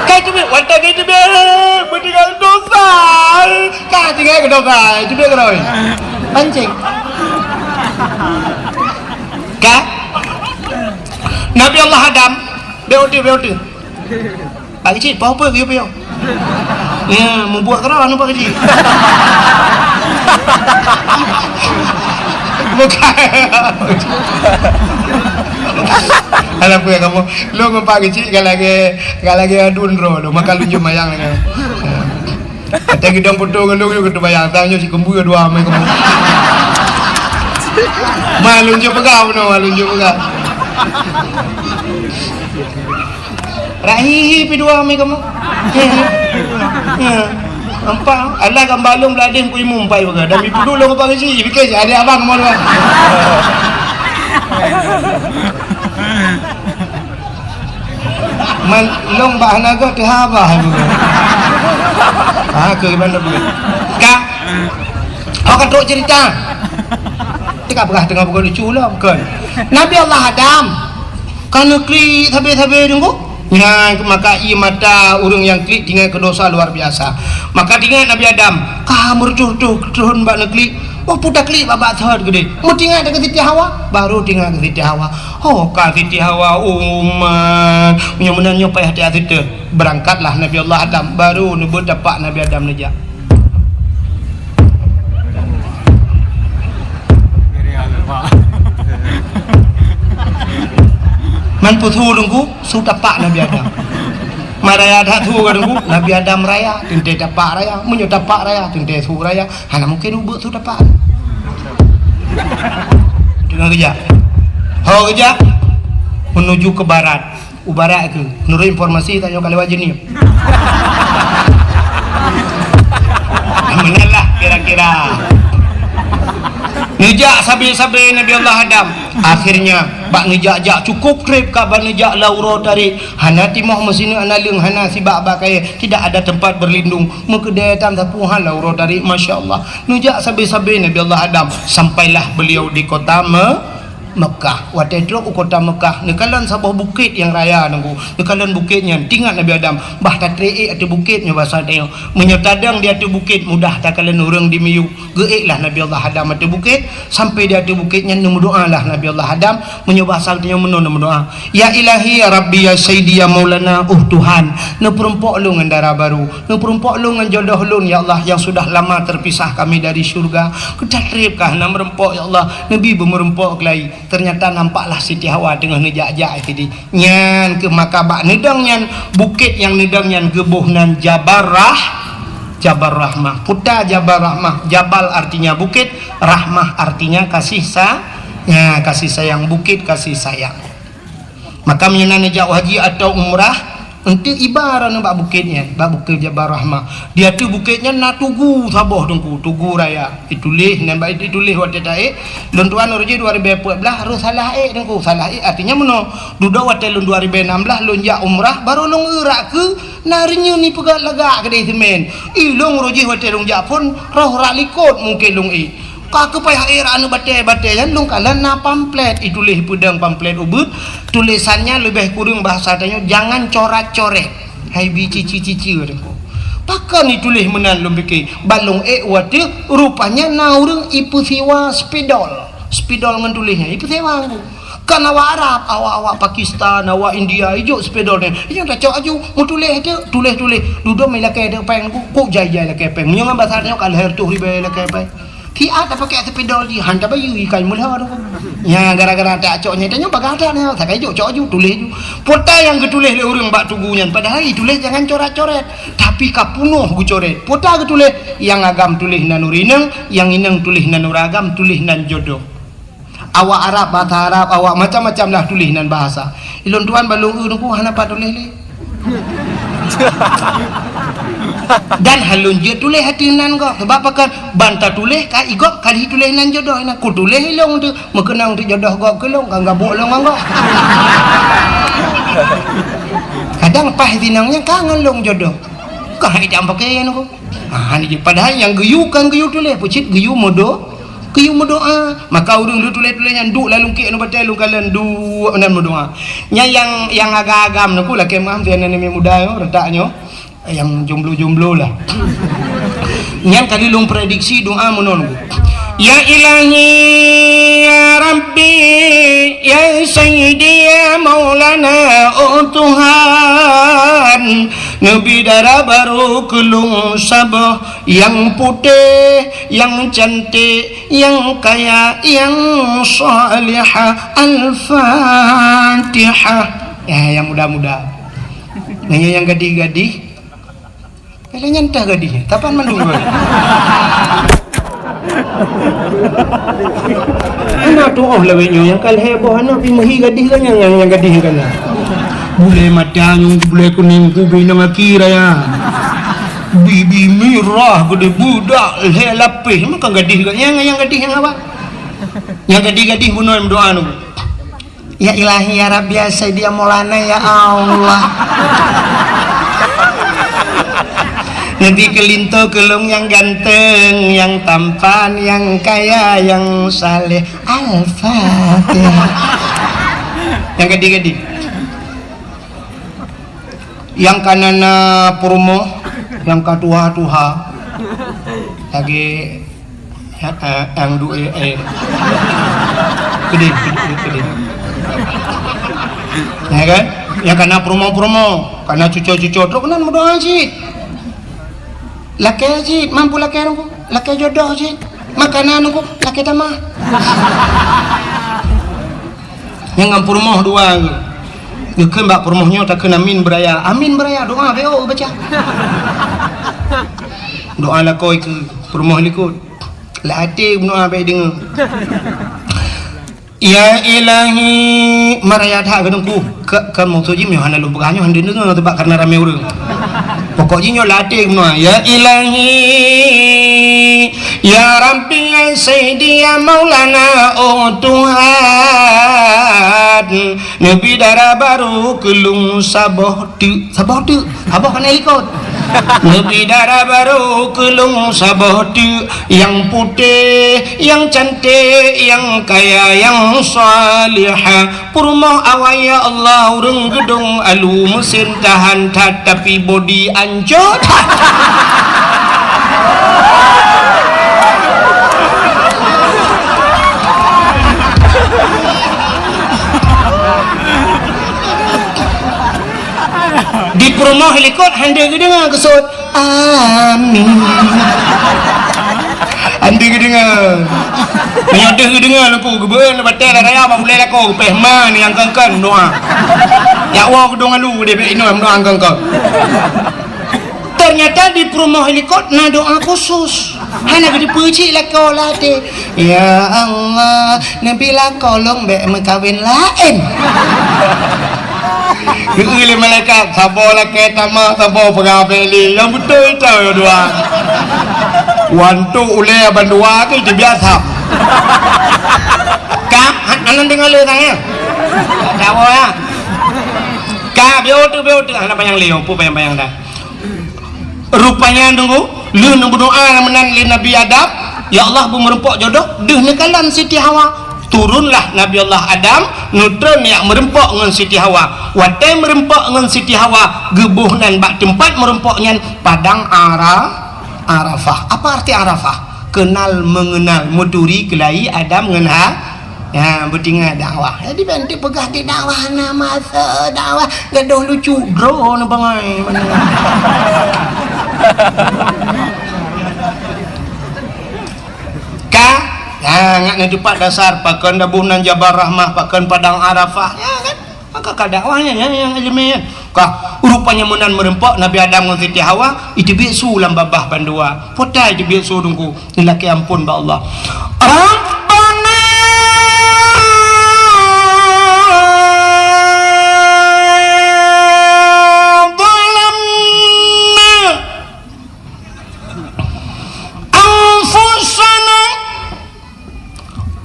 Kai teubiet. Watèe kai teubiet, beutinggai desya. Ka tinggai keu desya, teubiet keudroe. Pancéng. Ka? Nabi Allah Adam, beuti, beuti. Pak Keuchik, pahu peue geuyue piôh? Ya, mubuet keudroe anu Pak Keuchik. Bukan. Alah, peue kamoe? Lôn ngon Pak Keuchik ka lagèe, ka lagèe aduen droe lôn, maka lôn jeuet mayang lagèe. Watèe geudong putôh ngon lôn, lôn keuneuk bayang, tanyoe sikeumbeue dua mé kamoe. Ma lôn jeuet peugah bunoe, ma lôn jeuet peugah. Rahihi pi dua mi kamoe. Ya. Nampak? Alah gambar lôn beuladeh ku imum pai beuga. Dan mi puduk lôn apa keuchik, pikir si adik abang kamoe dua. Man lôn bak hana goe teuhaba hai beuga. Ha, keu bandum beuga. Ka. Ho ka trok cerita. Teuka peugah teungoh beuga lucu lom, kon. Nabi Allah Adam. Ka neuklik sabe-sabe Teungku. Nyan maka ié mata ureueng nyang klik tingat keu desya luar biasa. Maka tingat Nabi Adam, ka meureutoh-reutoh thon bak neuklik, oh, peue taklik bak-bak thon keudeh. Meutingat keu Siti Hawa, baru tingat keu Siti Hawa. Oh, ka Siti Hawa, umat. Meunyoe meunan nyoe payah tiat siteue. Beurangkatlah Nabi Allah Adam, baru neubeuet tapak Nabi Adam neujak. Man peue su Teungku, su tapak Nabi Adam. Man raya that su ka Teungku, Nabi Adam raya, teuntèe tapak raya. Meunyoe tapak raya, teuntèe su raya. Hana mungken ubeuek su tapak. Teungoh geujak. Ho geujak, menuju ke barat. U barat keuh, menurut informasi tanyoe ka lewat Jeunieb. Meunan lah kira-kira. Neujak sabe-sabe Nabi Allah Adam. Akhirnya, Bak neujak-jak cukôp trép ka bak neujak lam uroe tarék. Hana timoh meusineuk naleueng, hana sibak bak kayèe, tidak ada tempat berlindung. Meukeudèe tam sapeue han lam uroe tarék, masya Allah. Neujak sabe-sabe Nabi Allah Adam, sampailah beliau di kota Me-, Mekah. Watèe trôk u kota Mekah, neukalon saboh bukét nyang raya, Teungku. Neukalon bukét nyan, teuingat Nabi Adam, bah tatrép ék ateueh bukét nyoe basa tanyoe. Meunyoe tadong di ateueh bukét, mudah takalon ureueng di miyueb. Geuék lah Nabi Allah Adam ateueh bukét, sampai di ateueh bukét nyan neumeudoa lah Nabi Allah Adam, meunyoe basa tanyoe meunoe neumeudoa, "Ya Ilahi, ya Rabbi, ya Sayyidi, ya Maulana, oh Tuhan, neupeureumpok lôn ngon dara barô, neupeureumpok lôn ngon jodoh lôn, ya Allah, yang sudah lama terpisah kami dari syurga." Keu tatrép ka hana meureumpok, ya Allah, neubi beumeureumpok keulayi. Teunyata nampaklah Siti Hawa teungoh neujak-jak sideh. Nyan keuh maka bak neudong nyan, bukét nyang neudong nyan geuboh nan Jabal Rah-, Jabal Rahmah. Peue ta Jabal Rahmah, Jabal artinya bukit, Rahmah artinya kasih sa-, ya, kasih sayang, bukit kasih sayang. Maka meunyoe na neujak haji atau umrah, eunteuk iba droeneuh bak bukét nyan, bak bukét Jabal Rahmah. Di ateueh bukét nyan na tugu saboh, Teungku, tugu raya. Ituléh, nyan bak ituléh watèe taék, lôn tuan uroe jih dua ribèe peuet blah, roh salah ék, Teungku. Salah ék artinya meunoe. Dudoe watèe lôn dua ribèe nam blah, lôn jak umrah, barô lôn eurak keu na reunyeun ipeugah lagak keudéh simen. Ilôn uroe jih watèe lôn jak phôn, roh rak likôt mungken lôn ék. Ka keuh payah ék rak aneuk batèe-batèe nyan, lôn kalon na pamflet, ituléh peudong pamflet ubit, tulésan nyan leubeh kureueng bahasa tanyoe, jangan corat-coret. Hai bi cici-cici, Teungku. Pakon ituléh meunan lôn pike, ban lôn ék watèe, rupanya na ureueng ipeusiwa spidol. Spidol ngon tuléh nyan ipeusiwa, Teungku. Kan awak Arab, awak-awak Pakistan, awak India, ijok spidol nyan. Ijok tacok aju, meutuléh teuk, tuléh-tuléh. Dudoe mé lakèe teuk péng, Teungku. Kok jai-jai lakèe péng. Meunyoe ngon basa tanyoe ka lhèe reutôh ribèe lakèe péng. Siat tapakék spidol jih, han tabayeue ikai meulhô tu. Nya gara-gara tak cok nyan, tanyoe bagah that nyan, sagai jok cok aju, tuléh aju. Peue ta nyang geutuléh lé ureueng bak tugu nyan, padahai ituléh jangan coret-coret, tapi ka peunoh geucoret. Peue ta geutuléh, nyang agam tuléh nan ureueng inong, nyang inong tuléh nan ureueng agam, tuléh nan jodoh. Awak Arab, bahasa Arab, awak macam-macam lah tuléh nan bahasa. Ilôn tuan bak lôn eu, Teungku, hana pat tuléh lé. Dan han lôn jeuet tuléh ateueh nan gob. Sabab pakon? Ban tatuléh ka i gob ka lheueh tuléh nan jodoh. Inan kutuléh ilôn teuk, meukeunong teuk jodoh gob keu lôn, ka gabuk lôn ngon gob. Kadang paih sinong nyan ka ngon lôn jodoh. Ka hai jam pakai nyan, Teungku. Ah, ni je. Padahai nyang geuyue kan geuyue tuléh, peucit geuyue meudo-, geuyue meudoa. Maka ureueng lôn tuléh-tuléh nyan duek lam lungkek nyoe batèe lôn kalon duek nan meudoa. Nyan nyang, nyang agam-agam nyoe, Teungku, lakèe meu'ah, sinan aneuk muda nyoe, reutak nyoe. Nyang jomblo-jomblo lah. Nyan kali lôn prediksi doa meunoe, Teungku. Ya Ilahi, ya Rabbi, ya Sayyidi, ya Maulana, oh Tuhan, neubi dara barô keu lôn saboh, nyang putéh, nyang cantik, nyang kaya, nyang salihah. Al-Fatihah. Ya, nyang muda-muda. Nanya nyang gadih-gadih. Kalian nyan tah gadih, tapan mandum gadih. Aneuk tu'oh lawét nyoe nyang ka lhèe boh aneuk pih meuhi gadih ka nyang, nyang, nyang gadih ka na. Bulèe mata nyang bulèe kuning kubi nyang aki raya. Bibi mirah geude budak lhèe lapéh, meuka gadih ka nyang, nyang gadih nyang awak. Nyang gadih-gadih bunoe meudoa nyoe. Ya Ilahi, ya Rabbi, ya Sayyidi, ya Maulana, ya Allah. Neubi keu linto keu lôn nyang ganteng, nyang tampan, nyang kaya, nyang saleh. Al-Fatihah. Nyang gadih-gadih. Nyang ka na-na peurumoh, nyang ka tuha-tuha. Lagèe Ya, eh, nyang duek, eh, eh. Keudéh, keudéh, keudéh. Ya kan? Nyang ka na peurumoh-peurumoh, ka na cuco-cuco, trok keunan meudoa cit. Lakèe cit, mampu lakèe nungku, lakèe jodoh cit. Makanan nungku, lakèe tamah. Nyang ngon peurumoh dua. Geukheun bak peurumoh nyoe takheun amin beuraya. Amin beuraya, doa bèk baca. Doa lakoe keu peurumoh likot. Lam até meudoa bèk deungö. Ya Ilahi, maraya that keu teungku. Ka, ka maksud jih meunyoe hana lôn peugah nyoe hana deungö, sebab karena ramé ureueng. Pokok jih nyoe latih keunoe, "Ya Ilahi, ya Rabbi, ya Sayyidi, ya Maulana, oh Tuhan, neubi dara barô keu lôn saboh teuk." Saboh teuk, saboh keuneuk likot. "Neubi dara barô keu lôn saboh teuk, nyang putéh, nyang canték, nyang kaya, nyang salihah." Peurumoh awai, ya Allah, ureuëng geudong alu, meusen tahan that, tapi bodi ancô that. Di peurumoh likot hana geudeungoe geusut. Amin. Hana geudeungoe. Meunyoe deuh geudeungoe, Teungku, geubeuet batée raya bak ulée lakoe, geupéh ma nyang kongkong doa. Jak woe geudong alu deh, bék inoe doa kongkong. Ternyata di peurumoh likot na doa khusus. Hana geuteupeue cit lakoe latih. Ya Allah, neubi lakoe lôn bék meukawen laén. Geukheun lé malaikat, saboh lakée tamah, saboh peugah bék lé. Nyang beutôi teuh dua. Wantok ulée bandua keu jibiasa. Ka, hana deungoe lé sang, ya. Ka, biôh teuh, biôh teuh. Hana panyang lé, peue panyang-panyang dah. Rupanya, Teungku, lheueh neubeudoa meunan lé Nabi Adam, "Ya Allah, beu meurumpok jodoh," deuh neukalon Siti Hawa. Turunlah Nabi Allah Adam, neutron jak meurumpok ngon Siti Hawa. Watée meurumpok ngon Siti Hawa, geuboh nan bak teumpat meurumpok nyan Padang Ara-, Arafah. Apa arti Arafah? Kenal mengenal, meuturi keulayi Adam ngon Ha-, Ya, beutingat dakwah. Jadi, ban teupeugah di dakwah, na masa dakwah, gadoh lucu, droe na bangai. Ka, ya, ngat na teupat dasar, pakon daboh nan Jabal Rahmah, pakon Padang Arafah, ya kan? Maka ka dakwah nyan, nyan, nyang ileumèe nyan. Ka, rupanya meunan meurumpok Nabi Adam ngon Siti Hawa, iteubiet su lam babah bandua. Potai iteubiet su Teungku, ilakèe ampôn bak Allah. Rabbana zalamna anfusana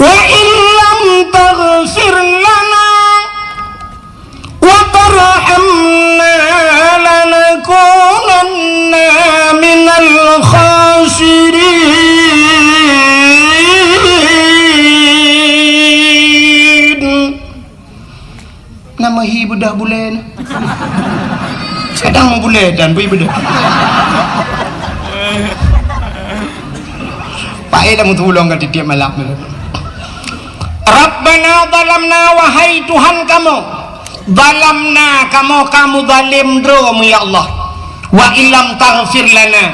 wa illam taghfir lana wa tarhamna lanakunanna minal khasirin. Na meuhi beudoh bulèe na. Kadang meubulèe dan bui beudoh. Pakai dah meutulông ka tiep-tiep malam. Rabbana zalamna, wahai Tuhan kamoe, zalamna, kamoe ka meuzalem droe mu, ya Allah. Wa illam taghfir lana,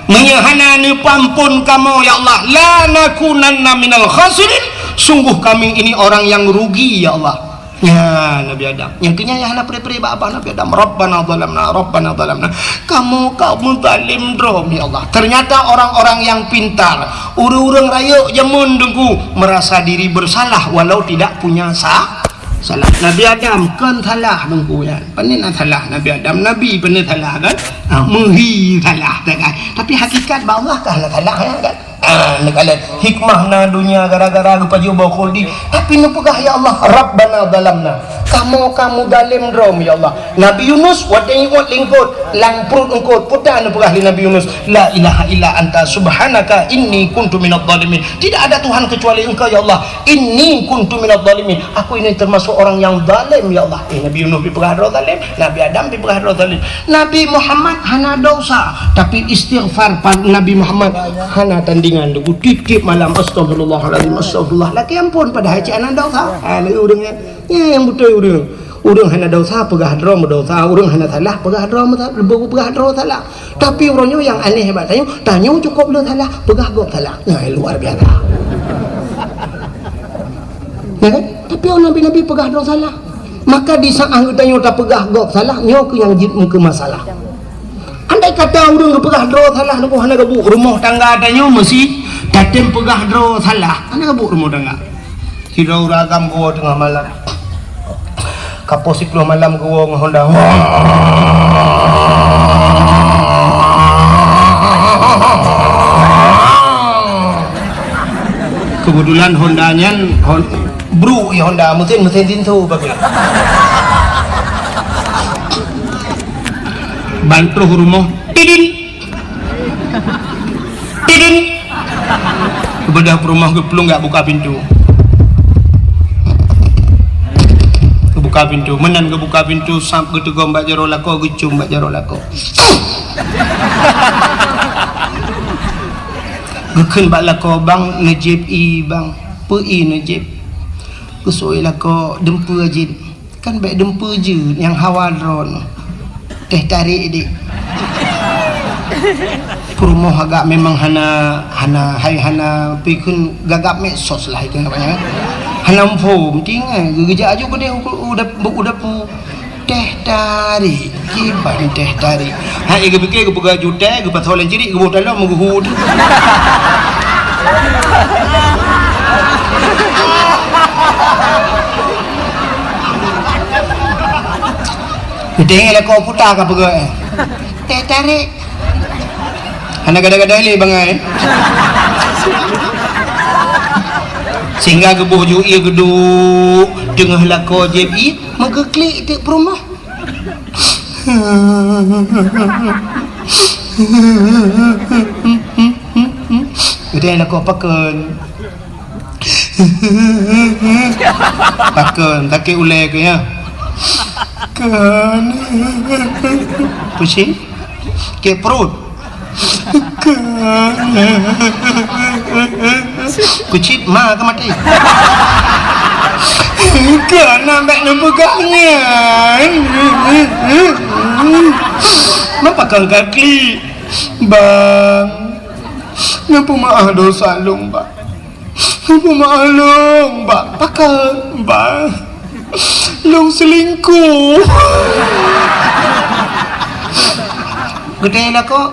meunyoe hana neupeuampôn kamoe, ya Allah, lanakunanna minal khasirin, sungguh kami ini orang yang rugi, ya Allah. Ya, Nabi Adam. Nyang keunyan nyang hana pre-pre bak babah Nabi Adam. Rabbana zalamna, Rabbana zalamna. Kamoe ka meuzalem droe mu, ya Allah. Ternyata orang-orang yang pintar, ureuëng-ureuëng rayeuk jameun Teungku, merasa diri bersalah walau tidak punya sa-, salah. Nabi Adam kon salah Teungku, ya. Pane na salah Nabi Adam, Nabi pane salah kan? Ha, meuhi salah, kan? Tapi hakikat bak Allah ka hana salah, ya, kan? Ah, neukalon hikmah na donya gara-gara geupajoh boh khuldi. Tapi neupeugah, "Ya Allah, Rabbana zalamna." Kamoe ka meuzalem droe mu, ya Allah. Nabi Yunus watèe iôt lé eungkôt, lam pruet eungkôt, peue ta neupeugah lé Nabi Yunus, "La ilaha illa anta subhanaka inni kuntu minadh dhalimin." Tidak ada Tuhan kecuali Engkau, ya Allah. Inni kuntu minadh dhalimin. Aku ini termasuk orang yang zalim, ya Allah. Eh, Nabi Yunus dipeugah droe zalim, Nabi Adam dipeugah droe zalim. Nabi Muhammad hana dosa, tapi istighfar pa-, Nabi Muhammad hana tandingan. Teungku, tiep-tiep malam, "Astagfirullahalazim, astagfirullah." Lakèe ampôn, padahai cit hana dosa. Ha, lagèe ureuëng nyan. Nyan nyang beutôi ureuëng. Ureuëng hana dosa, peugah droe meudosa. Ureuëng hana salah, peugah droe meusa-, peugah droe salah. Tapi uroe nyoe nyang aneh bak tanyoe, tanyoe cukôp le salah, peugah gob salah. Nyan luar biasa. Ya kan? Tapi nabi-nabi peugah droe salah. Maka di saat geutanyoe tapeugah gob salah, nyoe keuh nyang jeuet keu masalah. Andai kata ureuëng geupeugah droe salah, Teungku, hana geubuet, rumoh tangga tanyoe meusi tatem peugah droe salah. Hana geubuet rumoh tangga. Sidroe ureuëng agam geuwoe teungoh malam. Ka poh siplôh malam geuwoe ngon honda. Keubeutulan Honda nyan, Hon-, bruk, ya, Honda, mesin, mesin tintu, bagus. Ban troh rumoh, tidin. Tidin. Geubeudôh peurumoh geuplueng geujak buka pintu. Geubuka pintu. Meunan geubuka pintu, sab geuteugom bak jaroe lakoe, geucôm bak jaroe lakoe. Geukheun bak lakoe, "Bang, neujieb ie, Bang." "Peue ie neujieb?" Geuseuôt lakoe, "Dumpeue jih." "Kan bèk dumpeue jeuet, nyang hawa droeneuh. Teh tarék, Dik." Peurumoh agak memang hana, hana, hai, hana, peue kheun, gagap medsos lah itu namanya. Hana muphom, tinggai, geujak aju keudeh u, u dap-, u dapu. "Teh tarék, kiban teh tarék." Hai, geupike, geupeugah aju teh, geupasoe lam cirik, geuboh dalam, geuhue. Geutanyoe lakoe puta ka peugah, eh. Teh tarék. Hana gadai-gadai lé bangai. Sehingga geuboh ju ie geuduek teungoh lakoe jieb ie, meugeuklik teuk peurumoh. Geutanyoe lakoe pakon. Pakon, sakét ulèe keuh, ya? Kon. Pusing? Sakét pruet? Kon. Kucit ma ka maté. Kon, bèk neupeugah nyan. Meupakat ka klik, Bang. Neupeumeu'ah dosa lôn, Bang. Peumeu'ah lôn, Bang. Pakon, Bang? Lôn seulingkuh. Geutanyoe lakoe,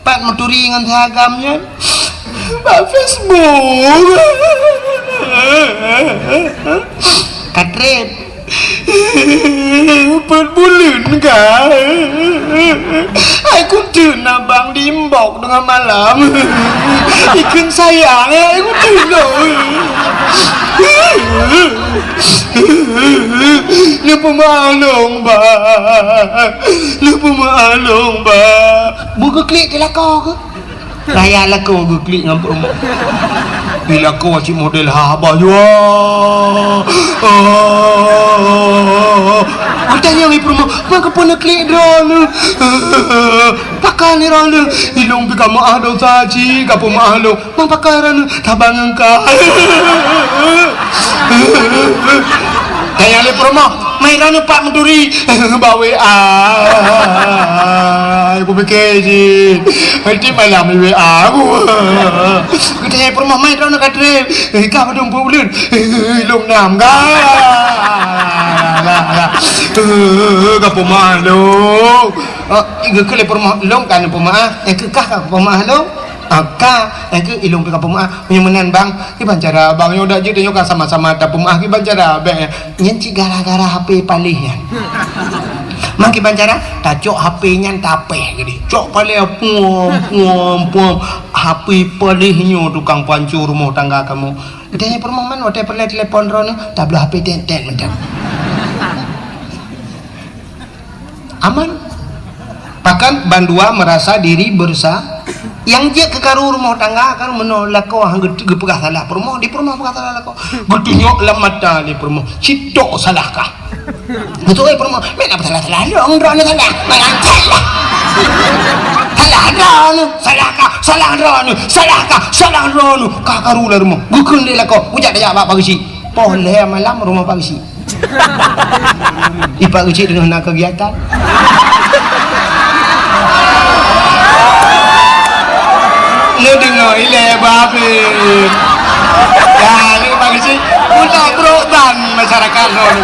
pat meuturi ngon si agam nyan? Bak Facebook. Ka treb. Peuet buleuen ka. Hai kuteun abang di inbox teungoh malam. Ikheun sayang, hai kuteun lôn. Neupeumeu'ah lôn, Bang. Neupeumeu'ah lôn, Bang. Beu geuklik di lakoe keuh. Raya lakoe geuklik ngon peurumoh. Di lakoe cit model haba jua. Geutanyong lé peurumoh, "Pakon keupeue neuklik droeneuh?" "Pakon droeneuh?" "Ilôn pih ka meu'ah dosa cit, ka peumeu'ah lôn." "Pakon droeneuh?" "Saban ngon kah." Tanyong lé peurumoh, "Meu'ah droeneuh pat meuturi?" "Bak W A." Kupike cit. Tiep malam di W A. Geutanyong peurumoh, "Meu'ah droeneuh ka treb?" "Ka padum peuet buleuen?" "Lôn nam ka." Ka peumeu'ah lôn. Oh, geukheun lé peurumoh, "Lôn ka neupeumeu'ah, eh, keu kah ka peumeu'ah lôn?" "Ah, ka, eh, keu ilôn pih ka peumeu'ah." "Meunyoe meunan, Bang, kiban cara, Bang, nyoe dak jeuet nyoe ka sama-sama tapeumeu'ah, kiban cara, bèk nyan?" "Nyan cit gara-gara H P paléh nyan." "Man kiban cara?" "Tacok H P nyan tapéh keudéh. Cok paléh puom, puom, puom. H P paléh nyoe tukang pancô rumoh tangga kamoe." Geutanyong peurumoh, "Man watèe peureulèe telepon droeneuh?" "Tabloe H P tét-tét mantong." Aman. Pakon bandua merasa diri bersa-, nyang jeuet keu karu rumoh tangga kan meunoe lakoe han geu-, geupeugah salah peurumoh, di peurumoh peugah salah lakoe. Geutunyok lam mata lé peurumoh, "Cit tok salah kah?" Beutôi peurumoh, "Meunan salah-salah lôn, droeneuh salah. Meunan salah. Salah droeneuh, salah kah, salah droeneuh, salah kah, salah droeneuh." Ka karu lam rumoh. Geukheun lé lakoe, "Ujak tajak bak Pak Geuchik." Poh lhèe malam rumoh Pak Geuchik. Di Pak Geuchik teungoh na kegiatan. Neudeungoe ilèe babeh. Ya, ni Pak Geuchik, utak brok ban masyarakat lôn.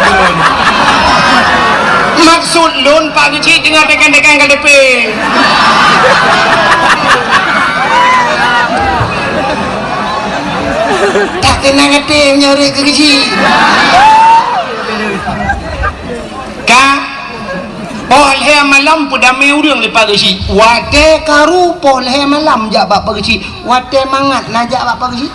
Maksud lôn Pak Geuchik teungoh tekan-tekan K T P. Tak keunong até meunyoe rhot keu Geuchik. Ka, poh lhèe malam peudamé ureueng lé Pak Geuchik. Watèe karu poh lhèe malam jak bak Pak Geuchik. Watèe mangat na jak bak Pak Geuchik.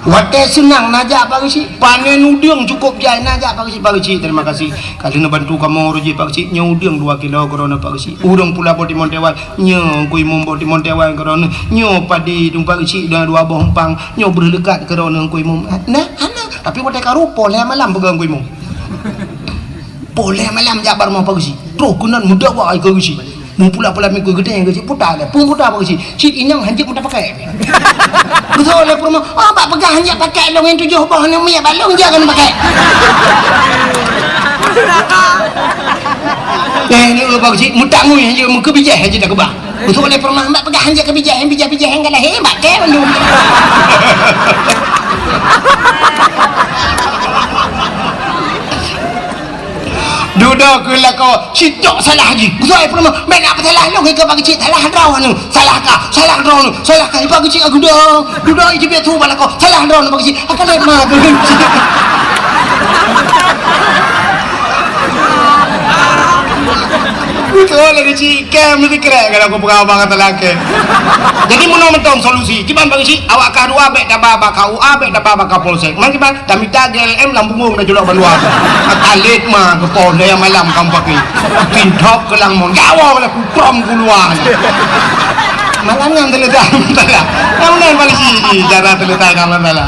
Watée seunang na jak Pak Geuchik, panen udeueng cukôp jai na jak Pak Geuchik, Pak Geuchik, terima kasih. Ka lheueh neubantu kamoe reuji Pak Geuchik, nyoe udeueng dua kilo keudroe Pak Geuchik. Ureueng pula boh timon teuwai, nyoe Teungku Imum boh timon teuwai keudroe, nyoe padi dum Pak Geuchik dua, dua boh umpang, nyoe breuh leukat keudroe Teungku Imum. Nah, hana, tapi watée ka rupoh lhée malam peugah Teungku Imum. Poh lhée malam jak bak rumoh Pak Geuchik. Troh keunan meudawa keu Geuchik. Meupula-pula mikui geutanyoe Geuchik, puta lé. Peue puta Pak Geuchik? Cit inong hanjeuet meuta pakai. Beutôi lé peurumoh, "Oh, bak peugah hanjeuet pakai lôn nyang tujoh boh nyoe miet bak lôn jak keuneuk pakai." Eh, ni Pak Geuchik, meutangui hanjeuet, meukeu bijéh hanjeuet takeubah. Beutôi lé peurumoh, bak peugah hanjeuet keu bijéh, bijéh-bijéh nyang galak, hé, bak kée bandum. Dudoe keu lakoe, sitok salah jih. Beutôi peurumoh, bèk na peusalah lôn, keu Pak Geuchik salah droeneuh. Salah kah, salah droeneuh, salah kah. Pak Geuchik, "Aku dah, dudoe ijeubiet su bak lakoe, salah droeneuh Pak Geuchik." Akan lé ma Pak Geuchik. Beutôi lé Geuchik, kém meusikrek kalau kupeugah bang kata lagèe. Jadi meunoe mantong solusi. Kiban Pak Geuchik, awak kah dua bèk taba bak K U A, bèk taba bak Kapolsek. Man kiban? Tamita G L M lam bungong dah culok bandua. Akan lé ma keu poh lhée malam kamoe pakai. Pintok keu lam mon. Gawa lah kutrom keuluwa. Malam nyan teuleudai masalah. Nyang meunan polisi jih, cara teuleudai masalah.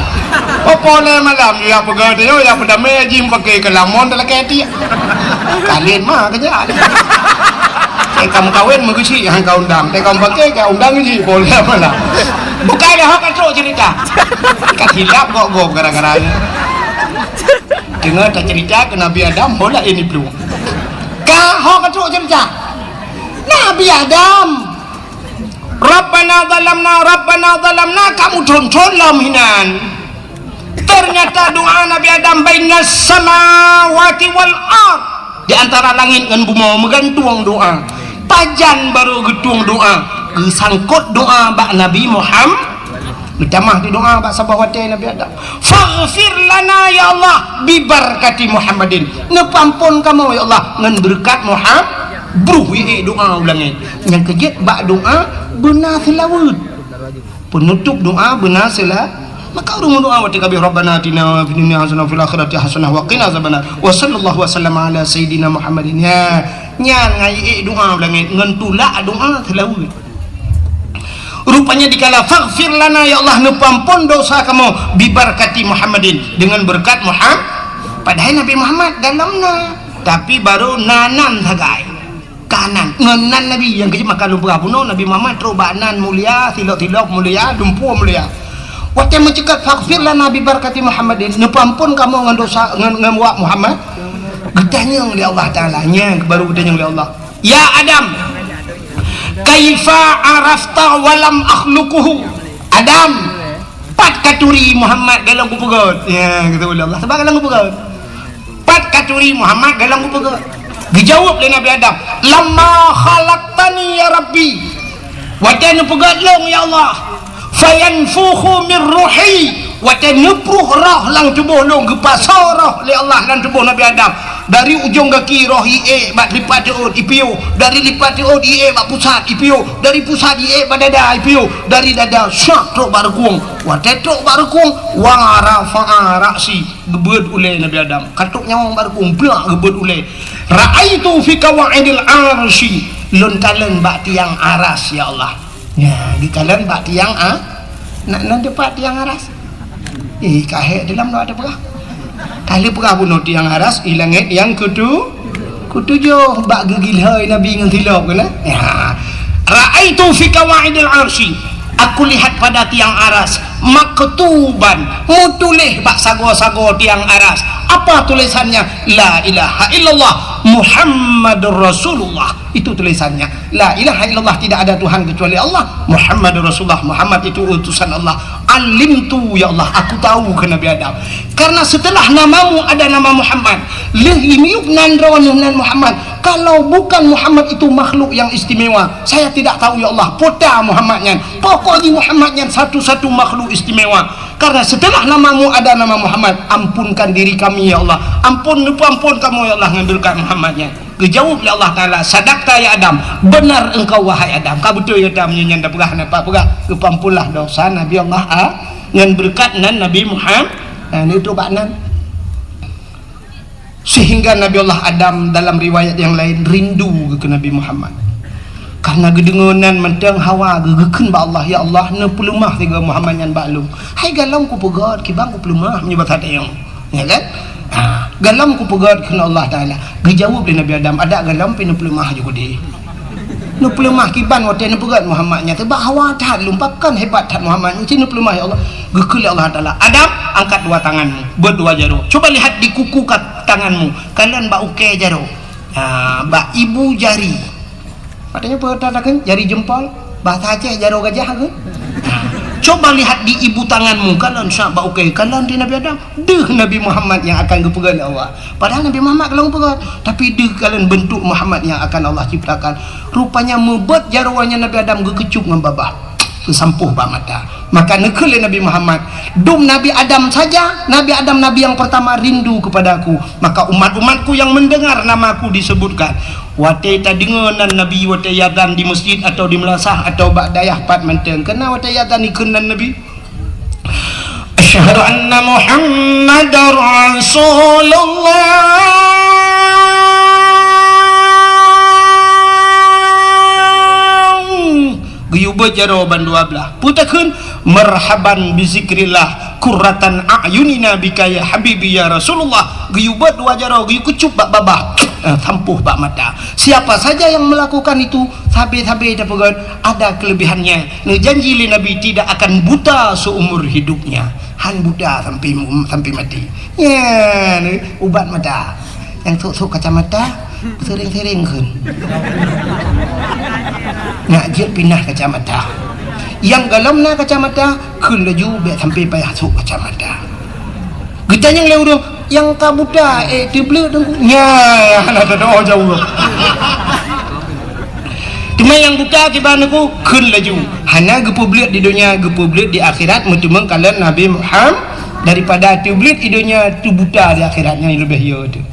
Oh, poh lhée malam, ya peugah dia, ya peudamé jih pakai keu lam mon talakée tiek. Kalin ma keujak. Teuka meukawen meukeusik han ka undang. Teuka meupaké ka undang jih, poh lhée malam. Bukai dah ho ka trok cerita. Ka silap gob-gob gara-gara nyan. Deungoe taceurita keu Nabi Adam, ho laén iplueng. Ka ho ka trok cerita. Nabi Adam. Rabbana zalamna, Rabbana zalamna, kamu thon-thon lom hinan. Ternyata doa Nabi Adam bainas samawati wal ard. Di antara langét ngon bumoe meugantung doa. Pajan barô geutueng doa, geusangkot doa bak Nabi Muhammad. Geutamah di doa bak saboh watée Nabi Adam. "Faghfir lana ya Allah bibarakati Muhammadin." Neupeuampon kamoe ya Allah ngon beureukat Muhammad. Bruh ié doa u langét. Nyang keujeuet bak doa beuna seulaweuet. Peunutôp doa beuna seula-, maka ureuëng meudoa watée ka habéh, "Rabbana atina fid dunya hasanah wa fil akhirati hasanah wa qina azabannar." Wa sallallahu wa sallama ala sayyidina Muhammadin. Nya, nyan ngai ék doa u langét ngon tulak doa seulaweuet. Rupanya dikala, "Faghfir lana, ya Allah, neupeuampon dosa kamoe, bibarakati Muhammadin, dengan berkat Muhammad." Padahai Nabi Muhammad dalam na, tapi baru na nan sagai. Ka nan, ngon nan Nabi nyang keujeuet maka lôn peugah bunoe, Nabi Muhammad trok bak nan mulia, silop-silop mulia, dumpeue mulia. Watée meuceukat, "Faghfir lana bi barakati Muhammadin," neupeuampon kamoe ngon dosa, ngon, ngon wak Muhammad. Geutanyong lé Allah Taala, nyan baru geutanyong lé Allah, "Ya Adam, kaifa arafta wa lam akhluquhu?" Adam, pat katuri Muhammad golom kupeugét? Ya, geutanyong lé Allah, sabab golom kupeugét. Pat katuri Muhammad golom kupeugét? Geujaweueb lé Nabi Adam, "Lamma khalaqtani ya Rabbi." Watée neupeugét lôn, ya Allah, "fayanfukhu min ruhi." Watée neupruh roh lam tuboh lôn, geupasoe roh lé Allah lam tuboh Nabi Adam. Dari ujong gaki roh ié bak lipat teuôt ipiôh, dari lipat teuôt ié bak pusat ipiôh, dari pusat ié bak dada ipiôh, dari dada syak trok bak reukung. Watée trok bak reukung, wa rafa'a ra'si. Geubeuet ulée Nabi Adam. Ka trok nyawöng bak reukung, plak geubeuet ulée. Ra'aitu fi qawaidil arsy. Lôn kalon bak tiang aras, ya Allah. Nya, geukalon bak tiang a-, na, na teupat tiang aras. Eh, ka hék dalam doa teupeugah. Ka lheueh peugah bunoe tiang aras, i langét nyang keutu-, keutujoh bak geugilhôi Nabi ngon silop keunan. Ya. Ra'aitu fi qawaidil arsy. Aku lihat pada tiang aras, maktuban, meutuléh bak sagoe-sagoe tiang aras. Apa tulisannya? La ilaha illallah Muhammadur Rasulullah. Itu tulisannya. La ilaha illallah, tidak ada Tuhan kecuali Allah. Muhammadur Rasulullah, Muhammad itu utusan Allah. Alimtu, ya Allah, aku tahu, kheun Nabi Adam. Karena setelah namamu ada nama Muhammad, lheueh miyueb nan droeneuh nan Muhammad. Kalau bukan Muhammad itu makhluk yang istimewa, saya tidak tahu, ya Allah, peue ta Muhammad nyan. Pokok jih Muhammad nyan satu-satu makhluk istimewa. Karena setelah namamu ada nama Muhammad, ampunkan diri kami, ya Allah. Ampun, neupeuampon kamoe, ya Allah, ngon beureukat Muhammad nyan. Geujaweueb lé Allah Taala, "Sadaqta ya Adam, benar engkau wahai Adam." Ka beutôi gata meunyoe nyan tapeugah, na pat peugah, geupeuamponlah dosa Nabi Allah A-, Ngon beureukat nan Nabi Muhammad, nah, neutrok bak nan. Sehingga Nabi Allah Adam dalam riwayat yang lain rindu keu Nabi Muhammad. Karena geudeungoe nan mantong Hawa geu-, geukheun bak Allah, "Ya Allah, neupeuleumah sigoe Muhammad nyan bak lôn." "Hai galom kupeugét, kiban kupeuleumah," meunyoe basa teuh nyoe. Ya kan? Ha, "Galom kupeugét," kheun Allah Taala. Geujaweueb lé Nabi Adam, "Adak galom pih neupeuleumah ju keudeh." Neupeuleumah kiban watée neupeugét Muhammad nyan, teubak Hawa that lôn, pakon hebat that Muhammad nyan, ci neupeuleumah, ya Allah. Geukheun lé Allah Taala, "Adam, angkat dua tanganmu, beuet dua jaroe. Coba lihat di kuku ka-, tanganmu, kalon bak ukée jaroe. Ha, bak ibu jari." Katanya peue takheun, jari jempol, bahasa Aceh jaroe gajah ke? Ha. "Coba lihat di ibu tanganmu, kalon sa bak ukée, kalon di Nabi Adam." Deuh Nabi Muhammad nyang akan geupeugét lé Allah. Padahai Nabi Muhammad ka lheueh geupeugét, tapi deuh kalon beuntuk Muhammad nyang akan Allah ciptakan. Rupanya meubeuet jaroe nyan Nabi Adam geukeucup ngon babah, geusampôh bak mata. Maka neukheun lé Nabi Muhammad, "Dum Nabi Adam saja, Nabi Adam nabi yang pertama rindu kepada aku. Maka umat-umatku yang mendengar nama aku disebutkan." Watée tadeungoe nan Nabi, watée azan di masjid atau di meulasah atau bak dayah pat mantong, keunan watée azan ikheun nan Nabi, "Asyhadu anna Muhammadar Rasulullah." Geuyue beuet jaroe ban dua blaih. Peue takheun? "Marhaban bi zikrillah, qurratan a'yunina bika ya habibi ya Rasulullah." Geuyue beuet dua jaroe, geuyue keucup bak babah, eh, sampôh bak mata. Siapa saja yang melakukan itu, sabe-sabe tapeugét, ada kelebihannya. Neujanji lé Nabi tidak akan buta seumur hidupnya. Han buta sampai mu-, sampai mati. Nyan, ubat mata. Nyang sôk-sôk kacamata, sering-sering kheun. Nak jeuet pinah kacamata. Nyang galom na kacamata, kheun laju bèk sampai payah sôk kacamata. Geutanyong lé ureueng, "Nyang ka buta, eh, teubleuet Teungku?" Nyan, hana teudoa jaweueb. Teuma nyang buta kiban Teungku, kheun laju. Hana geupeubleuet di donya, geupeubleuet di akhirat, meuteumèe kalon Nabi Muhammad, daripada teubleuet di donya, teubuta di akhirat, nyan leubeh yo teuh.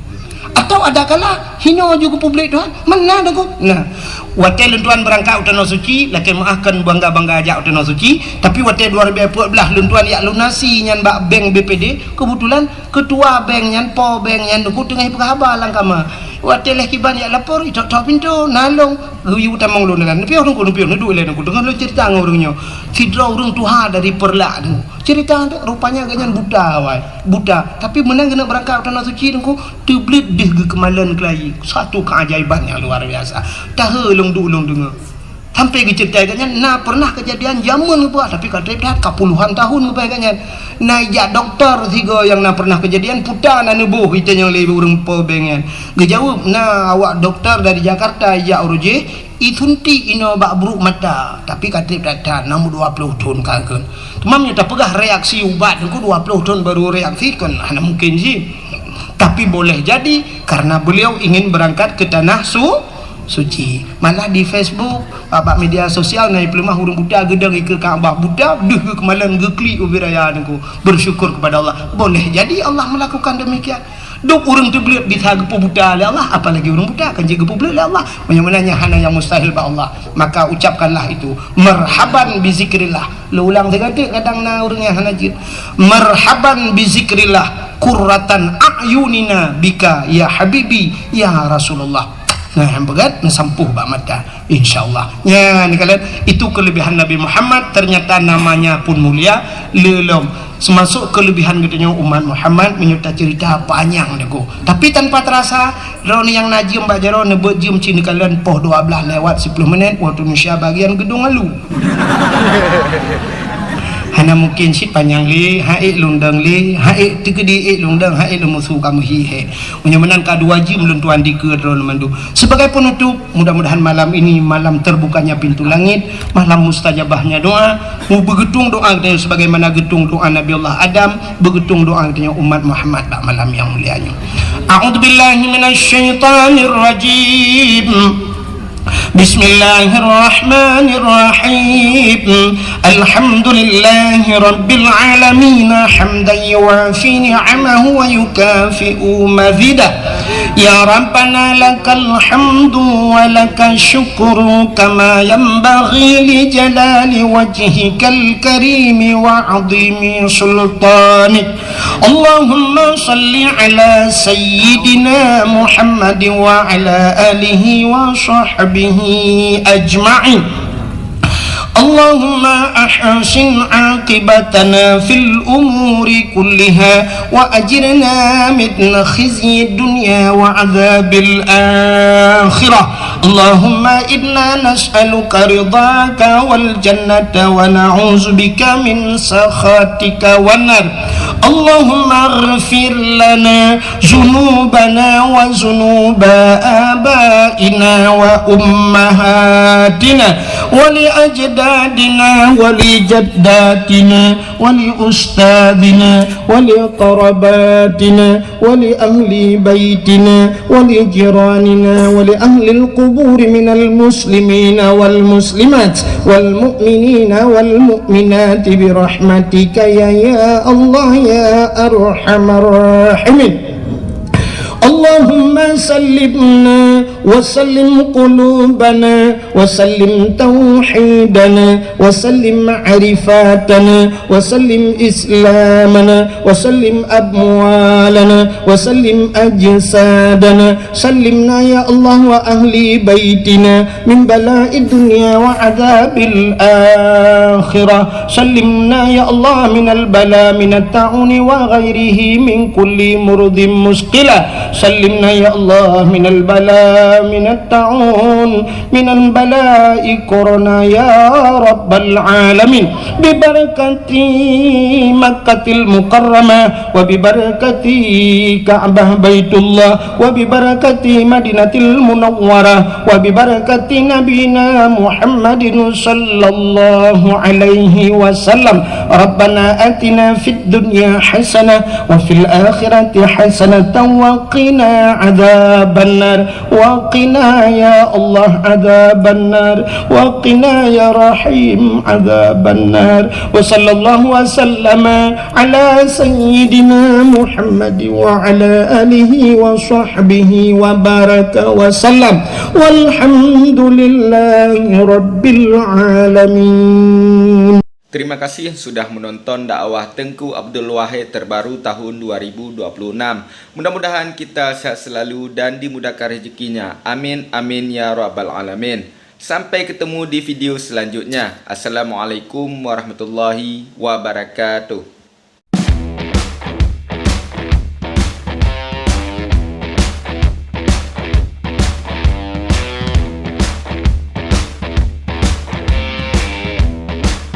Atau ada kala, hino ju geupeubleuet Tuhan, mana Teungku? Nah, watèe lôn tuan beurangkat u Tanoh Suci, lakèe meu'ah kon bangga-bangga jak u Tanoh Suci, tapi watèe dua ribèe peuet blah lôn tuan jak lunasi nyan bak bank B P D, keubeutulan keutua bank nyan, po bank nyan, Teungku teungoh peugah haba lam kama. Watèe lheuh kiban jak lapor, itôp-top pintoe, na lôn, geuyue tamong lôn nyan. Neupiôh Teungku, neupiôh, neuduek ilèe Teungku. Teungoh lôn ceurita ngon ureueng nyoe. Sidroe ureueng tuha dari Peureulak Teungku. Ceurita Teungku, rupanya gobnyan buta awai. Buta. Tapi meunan geuneuk beurangkat u Tanoh Suci Teungku, teubleuet deuh geukeumalon keulayi. Satu keajaiban nyang luar biasa. Tahe lôn duek lôn deungö. Sampai geuceurita gobnyan na pernah keujadian jameun geupeugah, tapi ka trép that ka puluhan tahun geupeugah gobnyan. Na ijak dokto sigoe nyang na pernah keujadian, peue na neuboh itanyong lé ureueng po bank nyan. Geujaweueb, na awak dokto dari Jakarta ijak uroe jih, isuntik inoe bak brôk mata, tapi ka trép that-that, na meu dua ploh thon ka kheun. Teuma meunyoe tapeugah reaksi ubat Teungku dua ploh thon baru reaksi, kon hana mungkin jih. Tapi boleh jadi karena beliau ingin berangkat ke tanah su-, suci. Malah di Facebook, bak media sosial na ipeuleumah ureueng buta geudong ikeue Ka'bah buta, deuh geukeumalon geuklik ubé raya Teungku. Bersyukur kepada Allah. Boleh jadi Allah melakukan demikian. Dum ureueng teubleuet bisa geupeubuta lé Allah, apalagi ureueng buta kan jeuet geupeubleuet lé Allah. Meunyoe meunan nyan hana nyang mustahil bak Allah, maka ucapkanlah itu, "Marhaban bi zikrillah." Lôn ulang sigoe teuk, kadang na ureueng nyang hana jeuet. "Marhaban bi zikrillah, qurratan a'yunina bika ya habibi ya Rasulullah." Nah, nyang peugah neusampôh bak mata. Insya Allah. Nyan, kalian, itu kelebihan Nabi Muhammad, ternyata namanya pun mulia, lé lom. Seumasok kelebihan geutanyoe umat Muhammad, meunyoe taceurita panyang Teungku. Tapi tanpa terasa, droeneuh nyang na jeuem bak jaroe neubeuet jeuem cit neukalon poh dua blah lewat siploh menit, waktu Indonesia bagian geudong alu. Hana mungkin cit panyang lé, ha ék lôn dong lé, ha ék teukeudi ék lôn dong, ha ék lôn musu kamoe hi hék. Meunyoe meunan ka dua jeuem lôn tuan dikeue droeneuh mandum. Sebagai penutup, mudah-mudahan malam ini malam terbukanya pintu langit, malam mustajabahnya doa. Mubeugeutueng doa geutanyoe sebagaimana geutueng doa Nabi Allah Adam, beugeutueng doa geutanyoe umat Muhammad bak malam nyang mulia nyoe. A'udzubillahi minasyaitonirrajim. بسم الله الرحمن الرحيم. الحمد لله رب العالمين، حمدا يوافي نعمه ويكافئ مزيده. يا ربنا لك الحمد ولك الشكر، كما ينبغي لجلال وجهك الكريم وعظيم سلطانك. اللهم صل على سيدنا محمد وعلى آله وصحبه أجمعين. اللهم أحسن عاقبتنا في الأمور كلها، وأجرنا من خزي الدنيا وعذاب الآخرة. اللهم إنا نسألك رضاك والجنة، ونعوذ بك من سخطك والنار. اللهم اغفر لنا ذنوبنا وذنوب آبائنا وأمهاتنا ولأجدادنا ولجداتنا ولأستاذنا ولأقرباتنا ولأهل بيتنا ولجيراننا ولأهل القبور من المسلمين والمسلمات والمؤمنين والمؤمنات برحمتك يا، يا الله يا أرحم الراحمين. اللهم سلمنا وسلم قلوبنا وسلم توحيدنا وسلم معرفتنا وسلم إسلامنا وسلم أموالنا وسلم أجسادنا. سلمنا يا الله وأهل بيتنا من بلاء الدنيا وعذاب الآخرة. سلمنا يا الله من البلاء من الطاعون وغيره من كل مرض مثقلة. سلمنا يا الله من البلاء من الطاعون من البلاء كورونا يا رب العالمين. ببركة مكة المكرمة وببركة كعبة بيت الله وببركة مدينة المنورة وببركة نبينا محمد صلى الله عليه وسلم. ربنا آتنا في الدنيا حسنة وفي الآخرة حسنة وقنا عذاب النار. وقنا يا الله عذاب النار. وقنا يا رحيم عذاب النار. وصلى الله وسلم على سيدنا محمد وعلى آله وصحبه وبارك وسلم. والحمد لله رب العالمين. Terima kasih sudah menonton dakwah Teungku Abdul Wahid terbaru tahun dua ribu dua puluh enam. Mudah-mudahan kita sehat selalu dan dimudahkan rezekinya. Amin, amin, ya rabbal alamin. Sampai ketemu di video selanjutnya. Assalamualaikum warahmatullahi wabarakatuh.